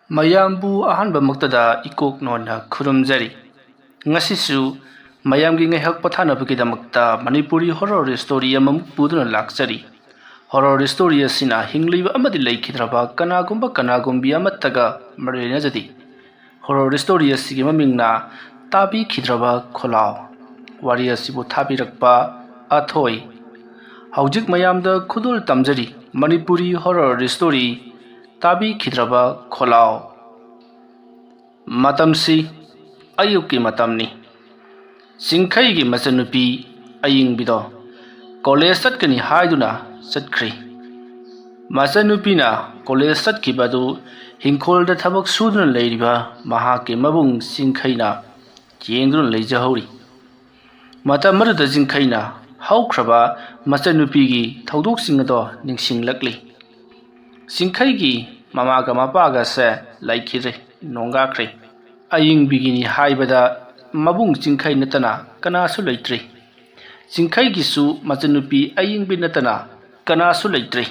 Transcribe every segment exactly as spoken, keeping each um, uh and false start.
ꯃꯌꯥꯝꯕꯨ ꯑꯍꯥꯟꯕꯃꯛꯇꯗ ꯏꯀꯣꯛ ꯅꯣꯟꯅ ꯈꯨꯔꯨꯝꯖꯔꯤ꯫ ꯉꯁꯤꯁꯨ ꯃꯌꯥꯝꯒꯤ ꯉꯥꯏꯍꯥꯛ ꯄꯣꯊꯥꯅꯕꯒꯤꯗꯃꯛꯇ ꯃꯅꯤꯄꯨꯔꯤ horror story ꯑꯃꯃꯨꯛ ꯄꯨꯗꯨꯅ ꯂꯥꯛꯆꯔꯤ꯫ Horror story ꯑꯁꯤꯅ ꯍꯤꯡꯂꯤꯕ ꯑꯃꯗꯤ ꯂꯩꯈꯤꯗ꯭ꯔꯕ ꯀꯅꯥꯒꯨꯝꯕ ꯀꯅꯥꯒꯨꯝꯕꯤ ꯑꯃꯠꯇꯒ ꯃꯔꯤ ꯂꯩꯅꯖꯗꯦ꯫ Horror story ꯑꯁꯤꯒꯤ ꯃꯃꯤꯡꯅ ꯇꯥꯕꯤꯈꯤꯗ꯭ꯔꯕ ꯈꯣꯜꯂꯥꯎ꯫ ꯋꯥꯔꯤ ꯑꯁꯤꯕꯨ ꯊꯥꯕꯤꯔꯛꯄ ꯑꯊꯣꯏ꯫ ꯍꯧꯖꯤꯛ ꯃꯌꯥꯝꯗ ꯈꯨꯗꯣꯜ ꯇꯝꯖꯔꯤ ꯃꯅꯤꯄꯨꯔꯤ horror story ꯇꯥꯕꯤꯈꯤꯗ꯭ꯔꯕ ꯈꯣꯜꯂꯥꯎ꯫ ꯃꯇꯝꯁꯤ ꯑꯌꯨꯛꯀꯤ ꯃꯇꯝꯅꯤ꯫ ꯆꯤꯡꯈꯩꯒꯤ ꯃꯆꯟꯅꯨꯄꯤ ꯑꯌꯤꯡꯕꯤꯗꯣ ꯀꯣꯂꯦꯖ ꯆꯠꯀꯅꯤ ꯍꯥꯏꯗꯨꯅ ꯆꯠꯈ꯭ꯔꯦ꯫ ꯃꯆꯟꯅꯨꯄꯤꯅ ꯀꯣꯂꯦꯖ ꯆꯠꯈꯤꯕ ꯑꯗꯨ ꯍꯤꯡꯈꯣꯜꯗ ꯊꯕꯛ ꯁꯨꯗꯨꯅ ꯂꯩꯔꯤꯕ ꯃꯍꯥꯛꯀꯤ ꯃꯕꯨꯡ ꯆꯤꯡꯈꯩꯅ ꯌꯦꯡꯗꯨꯅ ꯂꯩꯖꯍꯧꯔꯤ꯫ ꯃꯇꯝ ꯑꯗꯨꯗ ꯆꯤꯡꯈꯩꯅ ꯍꯧꯈ꯭ꯔꯕ ꯃꯆꯟꯅꯨꯄꯤꯒꯤ ꯊꯧꯗꯣꯛꯁꯤꯡ ꯑꯗꯣ ꯅꯤꯡꯁꯤꯡꯂꯛꯂꯤ꯫ ꯆꯤꯡꯈꯩꯒꯤ ꯃꯃꯥꯒ ꯃꯄꯥꯒꯁꯦ ꯂꯩꯈꯤꯗ꯭ꯔꯦ, ꯅꯣꯡꯒꯥꯈ꯭ꯔꯦ꯫ ꯑꯌꯤꯡꯕꯤꯒꯤꯅꯤ ꯍꯥꯏꯕꯗ ꯃꯕꯨꯡ ꯆꯤꯡꯈꯩ ꯅꯠꯇꯅ ꯀꯅꯥꯁꯨ ꯂꯩꯇ꯭ꯔꯦ꯫ ꯆꯤꯡꯈꯩꯒꯤꯁꯨ ꯃꯆꯟꯅꯨꯄꯤ ꯑꯌꯤꯡꯕꯤ ꯅꯠꯇꯅ ꯀꯅꯥꯁꯨ ꯂꯩꯇ꯭ꯔꯦ꯫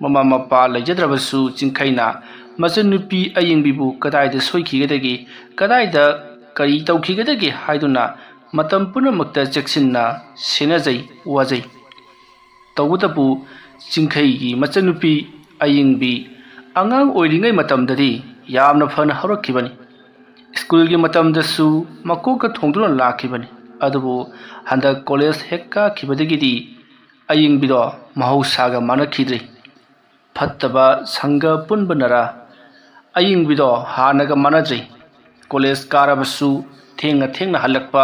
ꯃꯃꯥ ꯃꯄꯥ ꯂꯩꯖꯗ꯭ꯔꯕꯁꯨ ꯆꯤꯡꯈꯩꯅ ꯃꯆꯟꯅꯨꯄꯤ ꯑꯌꯤꯡꯕꯤꯕꯨ ꯀꯗꯥꯏꯗ ꯁꯣꯏꯈꯤꯒꯗꯒꯦ, ꯀꯗꯥꯏꯗ ꯀꯔꯤ ꯇꯧꯈꯤꯒꯗꯒꯦ ꯍꯥꯏꯗꯨꯅ ꯃꯇꯝ ꯄꯨꯝꯅꯃꯛꯇ ꯆꯦꯛꯁꯤꯟꯅ ꯁꯦꯟꯅꯖꯩ, ꯋꯥꯖꯩ꯫ ꯇꯧꯕꯇꯕꯨ ꯆꯤꯡꯈꯩꯒꯤ ꯃꯆꯟꯅꯨꯄꯤ ꯑꯌꯤꯡꯕꯤ ꯑꯉꯥꯡ ꯑꯣꯏꯔꯤꯉꯩ ꯃꯇꯝꯗꯗꯤ ꯌꯥꯝꯅ ꯐꯅ ꯍꯧꯔꯛꯈꯤꯕꯅꯤ꯫ ꯁ꯭ꯀꯨꯜꯒꯤ ꯃꯇꯝꯗꯁꯨ ꯃꯀꯣꯛꯀ ꯊꯣꯡꯗꯨꯅ ꯂꯥꯛꯈꯤꯕꯅꯤ꯫ ꯑꯗꯨꯕꯨ ꯍꯟꯗꯛ ꯀꯣꯂꯦꯖ ꯍꯦꯛ ꯀꯥꯈꯤꯕꯗꯒꯤꯗꯤ ꯑꯌꯤꯡꯕꯤꯗꯣ ꯃꯍꯧꯁꯥꯒ ꯃꯥꯟꯅꯈꯤꯗ꯭ꯔꯦ꯫ ꯐꯠꯇꯕ ꯁꯪꯒ ꯄꯨꯟꯕꯅꯔ ꯑꯌꯤꯡꯕꯤꯗꯣ ꯍꯥꯟꯅꯒ ꯃꯥꯟꯅꯗ꯭ꯔꯦ꯫ ꯀꯣꯂꯦꯖ ꯀꯥꯔꯕꯁꯨ ꯊꯦꯡꯅ ꯊꯦꯡꯅ ꯍꯜꯂꯛꯄ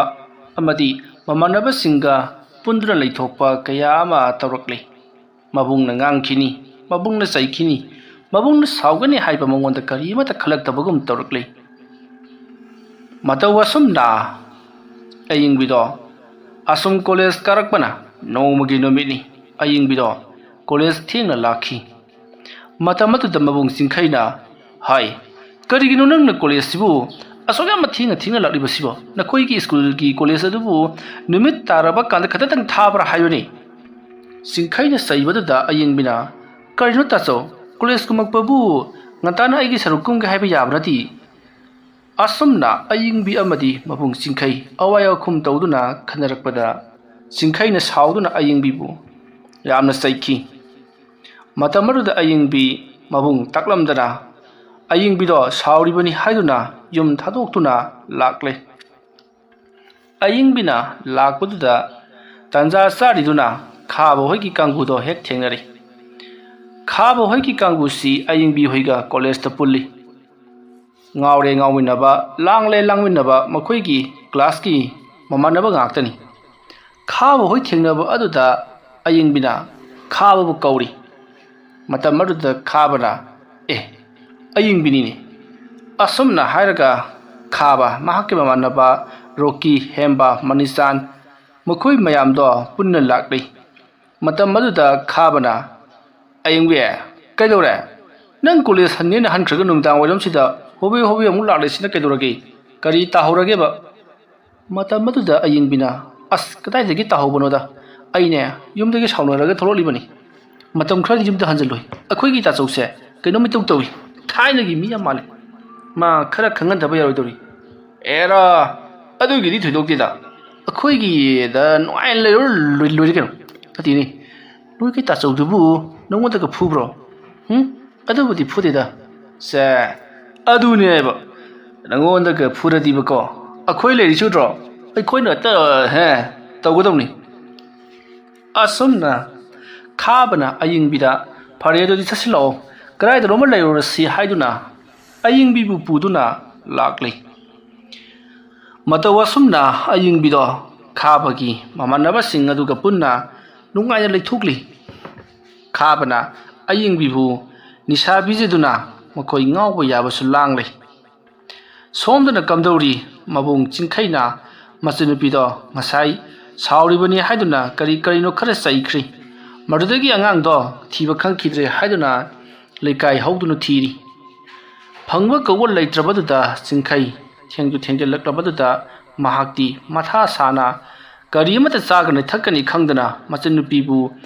ꯑꯃꯗꯤ ꯃꯃꯥꯟꯅꯕꯁꯤꯡꯒ ꯄꯨꯟꯗꯨꯅ ꯂꯩꯊꯣꯛꯄ ꯀꯌꯥ ꯑꯃ ꯇꯧꯔꯛꯂꯦ꯫ ꯃꯕꯨꯡꯅ ꯉꯥꯡꯈꯤꯅꯤ, ꯃꯕꯨꯡꯅ ꯆꯩꯈꯤꯅꯤ, ꯃꯕꯨꯡꯅ ꯁꯥꯎꯒꯅꯤ ꯍꯥꯏꯕ ꯃꯉꯣꯟꯗ ꯀꯔꯤꯃꯠꯇ ꯈꯜꯂꯛꯇꯕꯒꯨꯝ ꯇꯧꯔꯛꯂꯤ꯫ ꯃꯇꯧ ꯑꯁꯨꯝꯅ ꯑꯌꯤꯡꯕꯤꯗꯣ ꯑꯁꯨꯝ ꯀꯣꯂꯦꯖ ꯀꯥꯔꯛꯄꯅ ꯅꯣꯡꯃꯒꯤ ꯅꯨꯃꯤꯠꯅꯤ꯫ ꯑꯌꯤꯡꯕꯤꯗꯣ ꯀꯣꯂꯦꯖ ꯊꯦꯡꯅ ꯂꯥꯛꯈꯤ꯫ ꯃꯇꯝ ꯑꯗꯨꯗ ꯃꯕꯨꯡ ꯆꯤꯡꯈꯩꯅ ꯍꯥꯏ, "ꯀꯔꯤꯒꯤꯅꯣ ꯅꯪꯅ ꯀꯣꯂꯦꯖꯁꯤꯕꯨ ꯑꯁꯨꯛ ꯌꯥꯝꯅ ꯊꯦꯡꯅ ꯊꯦꯡꯅ ꯂꯥꯛꯂꯤꯕꯁꯤꯕꯣ? ꯅꯈꯣꯏꯒꯤ ꯁ꯭ꯀꯨꯜꯒꯤ ꯀꯣꯂꯦꯖ ꯑꯗꯨꯕꯨ ꯅꯨꯃꯤꯠ ꯇꯥꯔꯕ ꯀꯥꯟꯗ ꯈꯛꯇꯇꯪ ꯊꯥꯕ꯭ꯔꯥ ꯍꯥꯏꯕꯅꯤ?" ꯆꯤꯡꯈꯩꯅ ꯆꯩꯕꯗꯨꯗ ꯑꯌꯤꯡꯕꯤꯅ, "ꯀꯔꯤꯅꯣ ꯇꯥꯆꯧ, ꯀꯣꯂꯦꯖ ꯀꯨꯝꯃꯛꯄꯕꯨ ꯉꯟꯇꯥꯅ ꯑꯩꯒꯤ ꯁꯔꯨꯛ ꯀꯨꯝꯒꯦ ꯍꯥꯏꯕ ꯌꯥꯕ ꯅꯠꯇꯦ꯫ ꯑꯁꯨꯝꯅ ꯑꯌꯤꯡꯕꯤ ꯑꯃꯗꯤ ꯃꯕꯨꯡ ꯆꯤꯡꯈꯩ ꯑꯋꯥꯏ ꯑꯈꯨꯝ ꯇꯧꯗꯨꯅ ꯈꯟꯅꯔꯛꯄꯗ, ꯆꯤꯡꯈꯩꯅ ꯁꯥꯎꯗꯨꯅ ꯑꯌꯤꯡꯕꯤꯕꯨ ꯌꯥꯝꯅ ꯆꯩꯈꯤ꯫ ꯃꯇꯝ ꯑꯗꯨꯗ ꯑꯌꯤꯡꯕꯤ ꯃꯕꯨꯡ ꯇꯥꯛꯂꯝꯗꯅ ꯑꯌꯤꯡꯕꯤꯗꯣ ꯁꯥꯎꯔꯤꯕꯅꯤ ꯍꯥꯏꯗꯨꯅ ꯌꯨꯝ ꯊꯥꯗꯣꯛꯇꯨꯅ ꯂꯥꯛꯂꯦ꯫ ꯑꯌꯤꯡꯕꯤꯅ ꯂꯥꯛꯄꯗꯨꯗ ꯇꯟꯖꯥ ꯆꯥꯔꯤꯗꯨꯅ ꯈꯥꯕ ꯍꯣꯏꯒꯤ ꯀꯥꯡꯕꯨꯗꯣ ꯍꯦꯛ ꯊꯦꯡꯅꯔꯦ꯫ ꯈꯥꯕ ꯍꯣꯏꯒꯤ ꯀꯥꯡꯕꯨꯁꯤ ꯑꯌꯤꯡꯕꯤ ꯍꯣꯏꯒ ꯀꯣꯂꯦꯖꯇ ꯄꯨꯜꯂꯤ꯫ ꯉꯥꯎꯔꯦ ꯉꯥꯎꯃꯤꯟꯅꯕ, ꯂꯥꯡꯂꯦ ꯂꯥꯡꯃꯤꯟꯅꯕ ꯃꯈꯣꯏꯒꯤ ꯀ꯭ꯂꯥꯁꯀꯤ ꯃꯃꯥꯟꯅꯕ ꯉꯥꯛꯇꯅꯤ꯫ ꯈꯥꯕ ꯍꯣꯏ ꯊꯦꯡꯅꯕ ꯑꯗꯨꯗ ꯑꯌꯤꯡꯕꯤꯅ ꯈꯥꯕꯕꯨ ꯀꯧꯔꯤ꯫ ꯃꯇꯝ ꯑꯗꯨꯗ ꯈꯥꯕꯅ, "ꯑꯦ, ꯑꯌꯤꯡꯕꯤꯅꯤꯅꯦ"꯫ ꯑꯁꯨꯝꯅ ꯍꯥꯏꯔꯒ ꯈꯥꯕ, ꯃꯍꯥꯛꯀꯤ ꯃꯃꯥꯟꯅꯕ ꯔꯣꯀꯤ, ꯍꯦꯝꯕ, ꯃꯅꯤꯆꯥꯟ, ꯃꯈꯣꯏ ꯃꯌꯥꯝꯗꯣ ꯄꯨꯟꯅ ꯂꯥꯛꯂꯤ꯫ ꯃꯇꯝ ꯑꯗꯨꯗ ꯈꯥꯕꯅ, "ꯑꯌꯤꯡꯕꯤ, ꯀꯩꯗꯧꯔꯦ? ꯅꯪ ꯀꯣꯂꯦꯖ ꯍꯟꯅꯦꯅ ꯍꯟꯈ꯭ꯔꯒ ꯅꯨꯃꯤꯗꯥꯡ ꯋꯥꯏꯔꯝꯁꯤꯗ ꯍꯣꯕꯦ ꯍꯣꯕꯦ ꯑꯃꯨꯛ ꯂꯥꯛꯂꯤꯁꯤꯅ ꯀꯩꯗꯧꯔꯒꯦ? ꯀꯔꯤ ꯇꯥꯍꯧꯔꯒꯦꯕ?" ꯃꯇꯝ ꯑꯗꯨꯗ ꯑꯌꯤꯡꯕꯤꯅ, "ꯑꯁ, ꯀꯗꯥꯏꯗꯒꯤ ꯇꯥꯍꯧꯕꯅꯣꯗ? ꯑꯩꯅꯦ ꯌꯨꯝꯗꯒꯤ ꯁꯥꯎꯅꯔꯒ ꯊꯣꯛꯂꯛꯂꯤꯕꯅꯤ꯫ ꯃꯇꯝ ꯈꯔꯗꯤ ꯌꯨꯝꯗ ꯍꯟꯖꯤꯜꯂꯨꯏ꯫ ꯑꯩꯈꯣꯏꯒꯤ ꯇꯥꯆꯧꯁꯦ ꯀꯩꯅꯣꯝ ꯏꯇꯧ ꯇꯧꯏ꯫ ꯊꯥꯏꯅꯒꯤ ꯃꯤ ꯌꯥꯝ ꯃꯥꯜꯂꯦ꯫ ꯃꯥ ꯈꯔ ꯈꯪꯍꯟꯗꯕ ꯌꯥꯔꯣꯏꯗꯧꯔꯤ"꯫ "ꯑꯦꯔꯥ, ꯑꯗꯨꯒꯤꯗꯤ ꯊꯣꯏꯗꯣꯛꯇꯦꯗ꯫ ꯑꯩꯈꯣꯏꯒꯤꯗ ꯅꯨꯡꯉꯥꯏꯅ ꯂꯩꯔꯨꯔ ꯂꯣꯏ-, ꯂꯣꯏꯔꯦ ꯀꯩꯅꯣ꯫ ꯅꯠꯇꯦꯅꯦ, ꯅꯣꯏꯒꯤ ꯇꯥꯆꯧꯗꯨꯕꯨ ꯅꯉꯣꯟꯗꯒ ꯐꯨꯕ꯭ꯔꯣ?" "ꯍꯨꯝ, ꯑꯗꯨꯕꯨꯗꯤ ꯐꯨꯗꯦꯗ"꯫ "ꯁꯦ, ꯑꯗꯨꯅꯦ ꯍꯥꯏꯕ꯫ ꯅꯉꯣꯟꯗꯒ ꯐꯨꯔꯗꯤꯕꯀꯣ, ꯑꯩꯈꯣꯏ ꯂꯩꯔꯤꯁꯤ ꯎꯗ꯭ꯔꯣ? ꯑꯩꯈꯣꯏꯅ ꯍꯦꯛꯇ, ꯍꯦ, ꯇꯧꯒꯗꯧꯅꯤ"꯫ ꯑꯁꯨꯝꯅ ꯈꯥꯕꯅ ꯑꯌꯤꯡꯕꯤꯗ, "ꯐꯔꯦ, ꯑꯗꯨꯗꯤ ꯆꯠꯁꯤꯜꯂꯛꯑꯣ, ꯀꯗꯥꯏꯗꯅꯣꯃ ꯂꯩꯔꯨꯔꯁꯤ" ꯍꯥꯏꯗꯨꯅ ꯑꯌꯤꯡꯕꯤꯕꯨ ꯄꯨꯗꯨꯅ ꯂꯥꯛꯂꯤ꯫ ꯃꯇꯧ ꯑꯁꯨꯝꯅ ꯑꯌꯤꯡꯕꯤꯗꯣ ꯈꯥꯕꯒꯤ ꯃꯃꯥꯟꯅꯕꯁꯤꯡ ꯑꯗꯨꯒ ꯄꯨꯟꯅ ꯅꯨꯡꯉꯥꯏꯅ ꯂꯩꯊꯣꯛꯂꯤ꯫ ꯈꯥꯕꯅ ꯑꯌꯤꯡꯕꯤꯕꯨ ꯅꯤꯁꯥ ꯄꯤꯖꯗꯨꯅ ꯃꯈꯣꯏ ꯉꯥꯎꯕ ꯌꯥꯕꯁꯨ ꯂꯥꯡꯂꯤ꯫ ꯁꯣꯝꯗꯅ ꯀꯝꯗꯧꯔꯤ? ꯃꯕꯨꯡ ꯆꯤꯡꯈꯩꯅ ꯃꯆꯟꯅꯨꯄꯤꯗꯣ ꯉꯁꯥꯏ ꯁꯥꯎꯔꯤꯕꯅꯤ ꯍꯥꯏꯗꯨꯅ ꯀꯔꯤ ꯀꯔꯤꯅꯣ ꯈꯔ ꯆꯩꯈ꯭ꯔꯤ꯫ ꯃꯗꯨꯗꯒꯤ ꯑꯉꯥꯡꯗꯣ ꯊꯤꯕ ꯈꯪꯈꯤꯗ꯭ꯔꯦ ꯍꯥꯏꯗꯨꯅ ꯂꯩꯀꯥꯏ ꯍꯧꯗꯨꯅ ꯊꯤꯔꯤ꯫ ꯐꯪꯕ ꯀꯧꯕ ꯂꯩꯇ꯭ꯔꯕꯗꯨꯗ ꯆꯤꯡꯈꯩ ꯊꯦꯡꯗꯨ ꯊꯦꯡꯖꯤꯜꯂꯛꯂꯕꯗꯨꯗ ꯃꯍꯥꯛꯇꯤ ꯃꯊꯥ ꯁꯥꯅ ꯀꯔꯤ ꯑꯃꯠꯇ ꯆꯥꯒꯅꯤ ꯊꯛꯀꯅꯤ ꯈꯪꯗꯅ ꯃꯆꯟꯅꯨꯄꯤꯕꯨ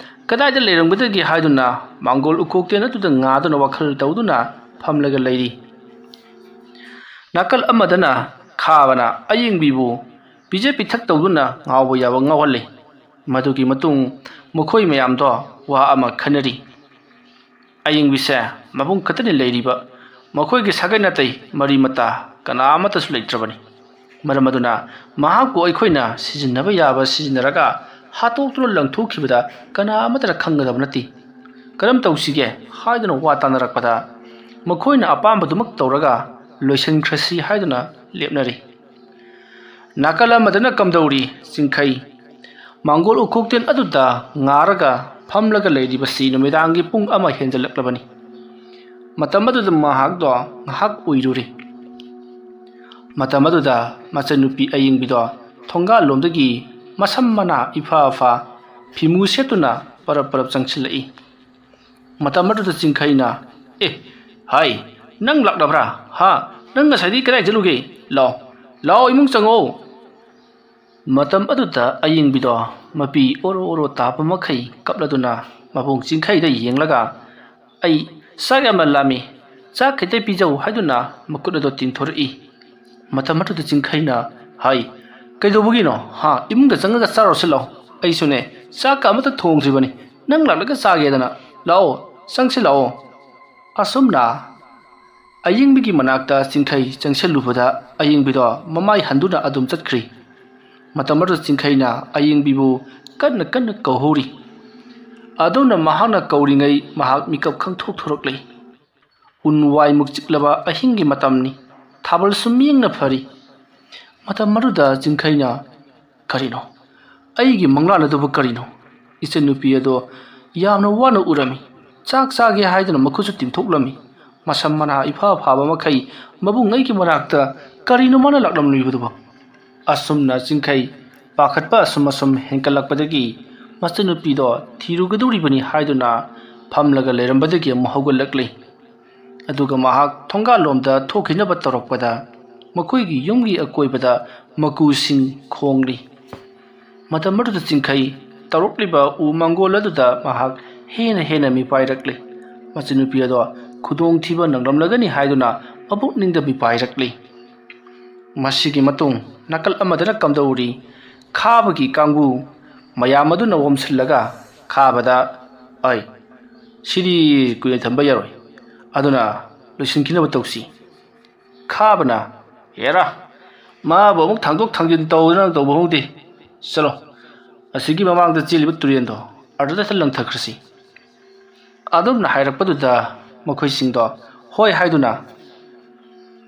ꯀꯗꯥꯏꯗ ꯂꯩꯔꯝꯒꯗꯒꯦ ꯍꯥꯏꯗꯨꯅ ꯃꯥꯡꯒꯣꯜ ꯎꯀꯣꯛꯇꯦꯟ ꯑꯗꯨꯗ ꯉꯥꯗꯨꯅ ꯋꯥꯈꯜ ꯇꯧꯗꯨꯅ ꯐꯝꯂꯒ ꯂꯩꯔꯤ꯫ ꯅꯥꯀꯜ ꯑꯃꯗꯅ ꯈꯥꯕꯅ ꯑꯌꯦꯡꯕꯤꯕꯨ ꯄꯤꯖ ꯄꯤꯊꯛ ꯇꯧꯗꯨꯅ ꯉꯥꯎꯕ ꯌꯥꯕ ꯉꯥꯎꯍꯜꯂꯤ꯫ ꯃꯗꯨꯒꯤ ꯃꯇꯨꯡ ꯃꯈꯣꯏ ꯃꯌꯥꯝꯗꯣ ꯋꯥ ꯑꯃ ꯈꯟꯅꯔꯤ꯫ ꯑꯌꯦꯡꯕꯤꯁꯦ ꯃꯕꯨꯡ ꯈꯛꯇꯅꯤ ꯂꯩꯔꯤꯕ꯫ ꯃꯈꯣꯏꯒꯤ ꯁꯥꯒꯩ ꯅꯥꯇꯩ ꯃꯔꯤ ꯃꯇꯥ ꯀꯅꯥ ꯑꯃꯠꯇꯁꯨ ꯂꯩꯇ꯭ꯔꯕꯅꯤ꯫ ꯃꯔꯝ ꯑꯗꯨꯅ ꯃꯍꯥꯛꯄꯨ ꯑꯩꯈꯣꯏꯅ ꯁꯤꯖꯤꯟꯅꯕ ꯌꯥꯕ ꯁꯤꯖꯤꯟꯅꯔꯒ ꯍꯥꯠꯇꯣꯛꯇꯨꯅ ꯂꯪꯊꯣꯛꯈꯤꯕꯗ ꯀꯅꯥ ꯑꯃꯠꯇꯅ ꯈꯪꯒꯗꯕ ꯅꯠꯇꯦ꯫ ꯀꯔꯝ ꯇꯧꯁꯤꯒꯦ ꯍꯥꯏꯗꯨꯅ ꯋꯥ ꯇꯥꯅꯔꯛꯄꯗ ꯃꯈꯣꯏꯅ ꯑꯄꯥꯝꯕꯗꯨꯃꯛ ꯇꯧꯔꯒ ꯂꯣꯏꯁꯤꯟꯈ꯭ꯔꯁꯤ ꯍꯥꯏꯗꯨꯅ ꯂꯦꯞꯅꯔꯤ꯫ ꯅꯥꯀꯜ ꯑꯃꯗꯅ ꯀꯝꯗꯧꯔꯤ? ꯆꯤꯡꯈꯩ ꯃꯥꯡꯒꯣꯜ ꯎꯈꯣꯛꯇꯦꯟ ꯑꯗꯨꯗ ꯉꯥꯔꯒ ꯐꯝꯂꯒ ꯂꯩꯔꯤꯕꯁꯤ ꯅꯨꯃꯤꯗꯥꯡꯒꯤ ꯄꯨꯡ ꯑꯃ ꯍꯦꯟꯖꯜꯂꯛꯂꯕꯅꯤ꯫ ꯃꯇꯝ ꯑꯗꯨꯗ ꯃꯍꯥꯛꯇꯣ ꯉꯥꯏꯍꯥꯛ ꯎꯏꯔꯨꯔꯤ꯫ ꯃꯇꯝ ꯑꯗꯨꯗ ꯃꯆꯟꯅꯨꯄꯤ ꯑꯌꯤꯡꯕꯤꯗꯣ ꯊꯣꯡꯒꯥꯜꯂꯣꯝꯗꯒꯤ ꯃꯁꯝ ꯃꯅꯥ ꯏꯐꯥ ꯐꯥ ꯐꯤꯃꯨ ꯁꯦꯠꯇꯨꯅ ꯄꯔꯞ ꯄꯔꯞ ꯆꯪꯁꯤꯜꯂꯛꯏ꯫ ꯃꯇꯝ ꯑꯗꯨꯗ ꯆꯤꯡꯈꯩꯅ, "ꯑꯦ, ꯍꯥꯏ, ꯅꯪ ꯂꯥꯛꯂꯕ꯭ꯔꯥ? ꯍꯥ, ꯅꯪ ꯉꯁꯥꯏꯗꯤ ꯀꯗꯥꯏ ꯆꯠꯂꯨꯒꯦ? ꯂꯥꯛꯑꯣ, ꯂꯥꯛꯑꯣ, ꯏꯃꯨꯡ ꯆꯪꯉꯛꯑꯣ꯫" ꯃꯇꯝ ꯑꯗꯨꯗ ꯑꯌꯤꯡꯕꯤꯗꯣ ꯃꯄꯤ ꯑꯣꯔꯣ ꯑꯣꯔꯣ ꯇꯥꯕ ꯃꯈꯩ ꯀꯞꯂꯗꯨꯅ ꯃꯕꯨꯡ ꯆꯤꯡꯈꯩꯗ ꯌꯦꯡꯂꯒ, "ꯑꯩ ꯆꯥꯛ ꯌꯥꯝꯅ ꯂꯥꯝꯃꯤ, ꯆꯥꯛ ꯈꯤꯇ ꯄꯤꯖꯧ" ꯍꯥꯏꯗꯨꯅ ꯃꯈꯨꯠ ꯑꯗꯨ ꯇꯤꯡꯊꯣꯔꯛꯏ꯫ ꯃꯇꯝ ꯑꯗꯨꯗ ꯆꯤꯡꯈꯩꯅ, "ꯍꯥꯏ, ꯀꯩꯗꯧꯕꯒꯤꯅꯣ? ꯍꯥ, ꯏꯃꯨꯡꯗ ꯆꯪꯉꯒ ꯆꯥꯔꯨꯁꯤ ꯂꯥꯛꯑꯣ꯫ ꯑꯩꯁꯨꯅꯦ, ꯆꯥꯛꯀ ꯑꯃꯠꯇ ꯊꯣꯡꯗ꯭ꯔꯤꯕꯅꯤ꯫ ꯅꯪ ꯂꯥꯛꯂꯒ ꯆꯥꯒꯦꯗꯅ꯫ ꯂꯥꯛꯑꯣ, ꯆꯪꯁꯤ ꯂꯥꯛꯑꯣ꯫" ꯑꯁꯨꯝꯅ ꯑꯌꯤꯡꯕꯤꯒꯤ ꯃꯅꯥꯛꯇ ꯆꯤꯡꯈꯩ ꯆꯪꯁꯤꯜꯂꯨꯕꯗ ꯑꯌꯤꯡꯕꯤꯗꯣ ꯃꯃꯥꯏ ꯍꯟꯗꯨꯅ ꯑꯗꯨꯝ ꯆꯠꯈ꯭ꯔꯤ꯫ ꯃꯇꯝ ꯑꯗꯨꯗ ꯆꯤꯡꯈꯩꯅ ꯑꯌꯤꯡꯕꯤꯕꯨ ꯀꯟꯅ ꯀꯟꯅ ꯀꯧꯍꯧꯔꯤ꯫ ꯑꯗꯨꯝꯅ ꯃꯍꯥꯛꯅ ꯀꯧꯔꯤꯉꯩ ꯃꯍꯥꯛ ꯃꯤꯀꯞ ꯈꯪꯊꯣꯛ ꯊꯣꯔꯛꯂꯦ꯫ ꯎꯟ ꯋꯥꯏꯃꯨꯛ ꯆꯤꯛꯂꯕ ꯑꯍꯤꯡꯒꯤ ꯃꯇꯝꯅꯤ꯫ ꯊꯥꯕꯜꯁꯨ ꯃꯤꯌꯦꯡꯅ ꯐꯔꯤ꯫ ꯃꯇꯝ ꯑꯗꯨꯗ ꯆꯤꯡꯈꯩꯅ, "ꯀꯔꯤꯅꯣ? ꯑꯩꯒꯤ ꯃꯪꯂꯥꯟ ꯑꯗꯨꯕꯨ ꯀꯔꯤꯅꯣ?" ꯏꯆꯟꯅꯨꯄꯤ ꯑꯗꯣ ꯌꯥꯝꯅ ꯋꯥꯅ ꯎꯔꯝꯃꯤ꯫ ꯆꯥꯛ ꯆꯥꯒꯦ ꯍꯥꯏꯗꯨꯅ ꯃꯈꯨꯠꯁꯨ ꯇꯤꯡꯊꯣꯛꯂꯝꯃꯤ꯫ ꯃꯁꯝ ꯃꯅꯥ ꯏꯐꯥ ꯐꯥꯕ ꯃꯈꯩ ꯃꯕꯨꯡ ꯑꯩꯒꯤ ꯃꯅꯥꯛꯇ ꯀꯔꯤꯅꯣ ꯃꯥꯅ ꯂꯥꯛꯂꯝꯂꯤꯕꯗꯨꯕꯣ? ꯑꯁꯨꯝꯅ ꯆꯤꯡꯈꯩ ꯄꯥꯈꯠꯄ ꯑꯁꯨꯝ ꯑꯁꯨꯝ ꯍꯦꯟꯀꯠꯂꯛꯄꯗꯒꯤ ꯃꯆꯟꯅꯨꯄꯤꯗꯣ ꯊꯤꯔꯨꯒꯗꯧꯔꯤꯕꯅꯤ ꯍꯥꯏꯗꯨꯅ ꯐꯝꯂꯒ ꯂꯩꯔꯝꯕꯗꯒꯤ ꯑꯃꯨꯛ ꯍꯧꯒꯠꯂꯛꯂꯤ꯫ ꯑꯗꯨꯒ ꯃꯍꯥꯛ ꯊꯣꯡꯒꯥꯜꯂꯣꯝꯗ ꯊꯣꯛꯈꯤꯅꯕ ꯇꯧꯔꯛꯄꯗ ꯃꯈꯣꯏꯒꯤ ꯌꯨꯝꯒꯤ ꯑꯀꯣꯏꯕꯗ ꯃꯀꯨꯁꯤꯡ ꯈꯣꯡꯂꯤ꯫ ꯃꯇꯝ ꯑꯗꯨꯗ ꯆꯤꯡꯈꯩ ꯇꯧꯔꯛꯂꯤꯕ ꯎ ꯃꯪꯒꯣꯜ ꯑꯗꯨꯗ ꯃꯍꯥꯛ ꯍꯦꯟꯅ ꯍꯦꯟꯅ ꯃꯤꯄꯥꯏꯔꯛꯂꯤ꯫ ꯃꯆꯟꯅꯨꯄꯤ ꯑꯗꯣ ꯈꯨꯗꯣꯡꯊꯤꯕ ꯅꯪꯂꯝꯂꯒꯅꯤ ꯍꯥꯏꯗꯨꯅ ꯃꯄꯨꯛꯅꯤꯡꯗ ꯃꯤꯄꯥꯏꯔꯛꯂꯤ꯫ ꯃꯁꯤꯒꯤ ꯃꯇꯨꯡ ꯅꯥꯀꯜ ꯑꯃꯗꯅ ꯀꯝꯗꯧꯔꯤ? ꯈꯥꯕꯒꯤ ꯀꯥꯡꯕꯨ ꯃꯌꯥꯝ ꯑꯗꯨꯅ ꯑꯣꯝꯁꯤꯜꯂꯒ ꯈꯥꯕꯗ, "ꯑꯩ, ꯁꯤꯗꯤ ꯀꯨꯏꯅ ꯊꯝꯕ ꯌꯥꯔꯣꯏ, ꯑꯗꯨꯅ ꯂꯣꯏꯁꯤꯟꯈꯤꯅꯕ ꯇꯧꯁꯤ"꯫ ꯈꯥꯕꯅ, "ꯍꯦꯔꯥ, ꯃꯥꯕꯨ ꯑꯃꯨꯛ ꯊꯥꯡꯗꯣꯛ ꯊꯥꯡꯖꯤꯟ ꯇꯧꯗꯨꯅ ꯇꯧꯕ ꯍꯧꯗꯦ꯫ ꯆꯠꯂꯣ, ꯑꯁꯤꯒꯤ ꯃꯃꯥꯡꯗ ꯆꯦꯜꯂꯤꯕ ꯇꯨꯔꯦꯟꯗꯣ ꯑꯗꯨꯗ ꯂꯪꯊꯈ꯭ꯔꯁꯤ"꯫ ꯑꯗꯨꯝꯅ ꯍꯥꯏꯔꯛꯄꯗꯨꯗ ꯃꯈꯣꯏꯁꯤꯡꯗꯣ ꯍꯣꯏ ꯍꯥꯏꯗꯨꯅ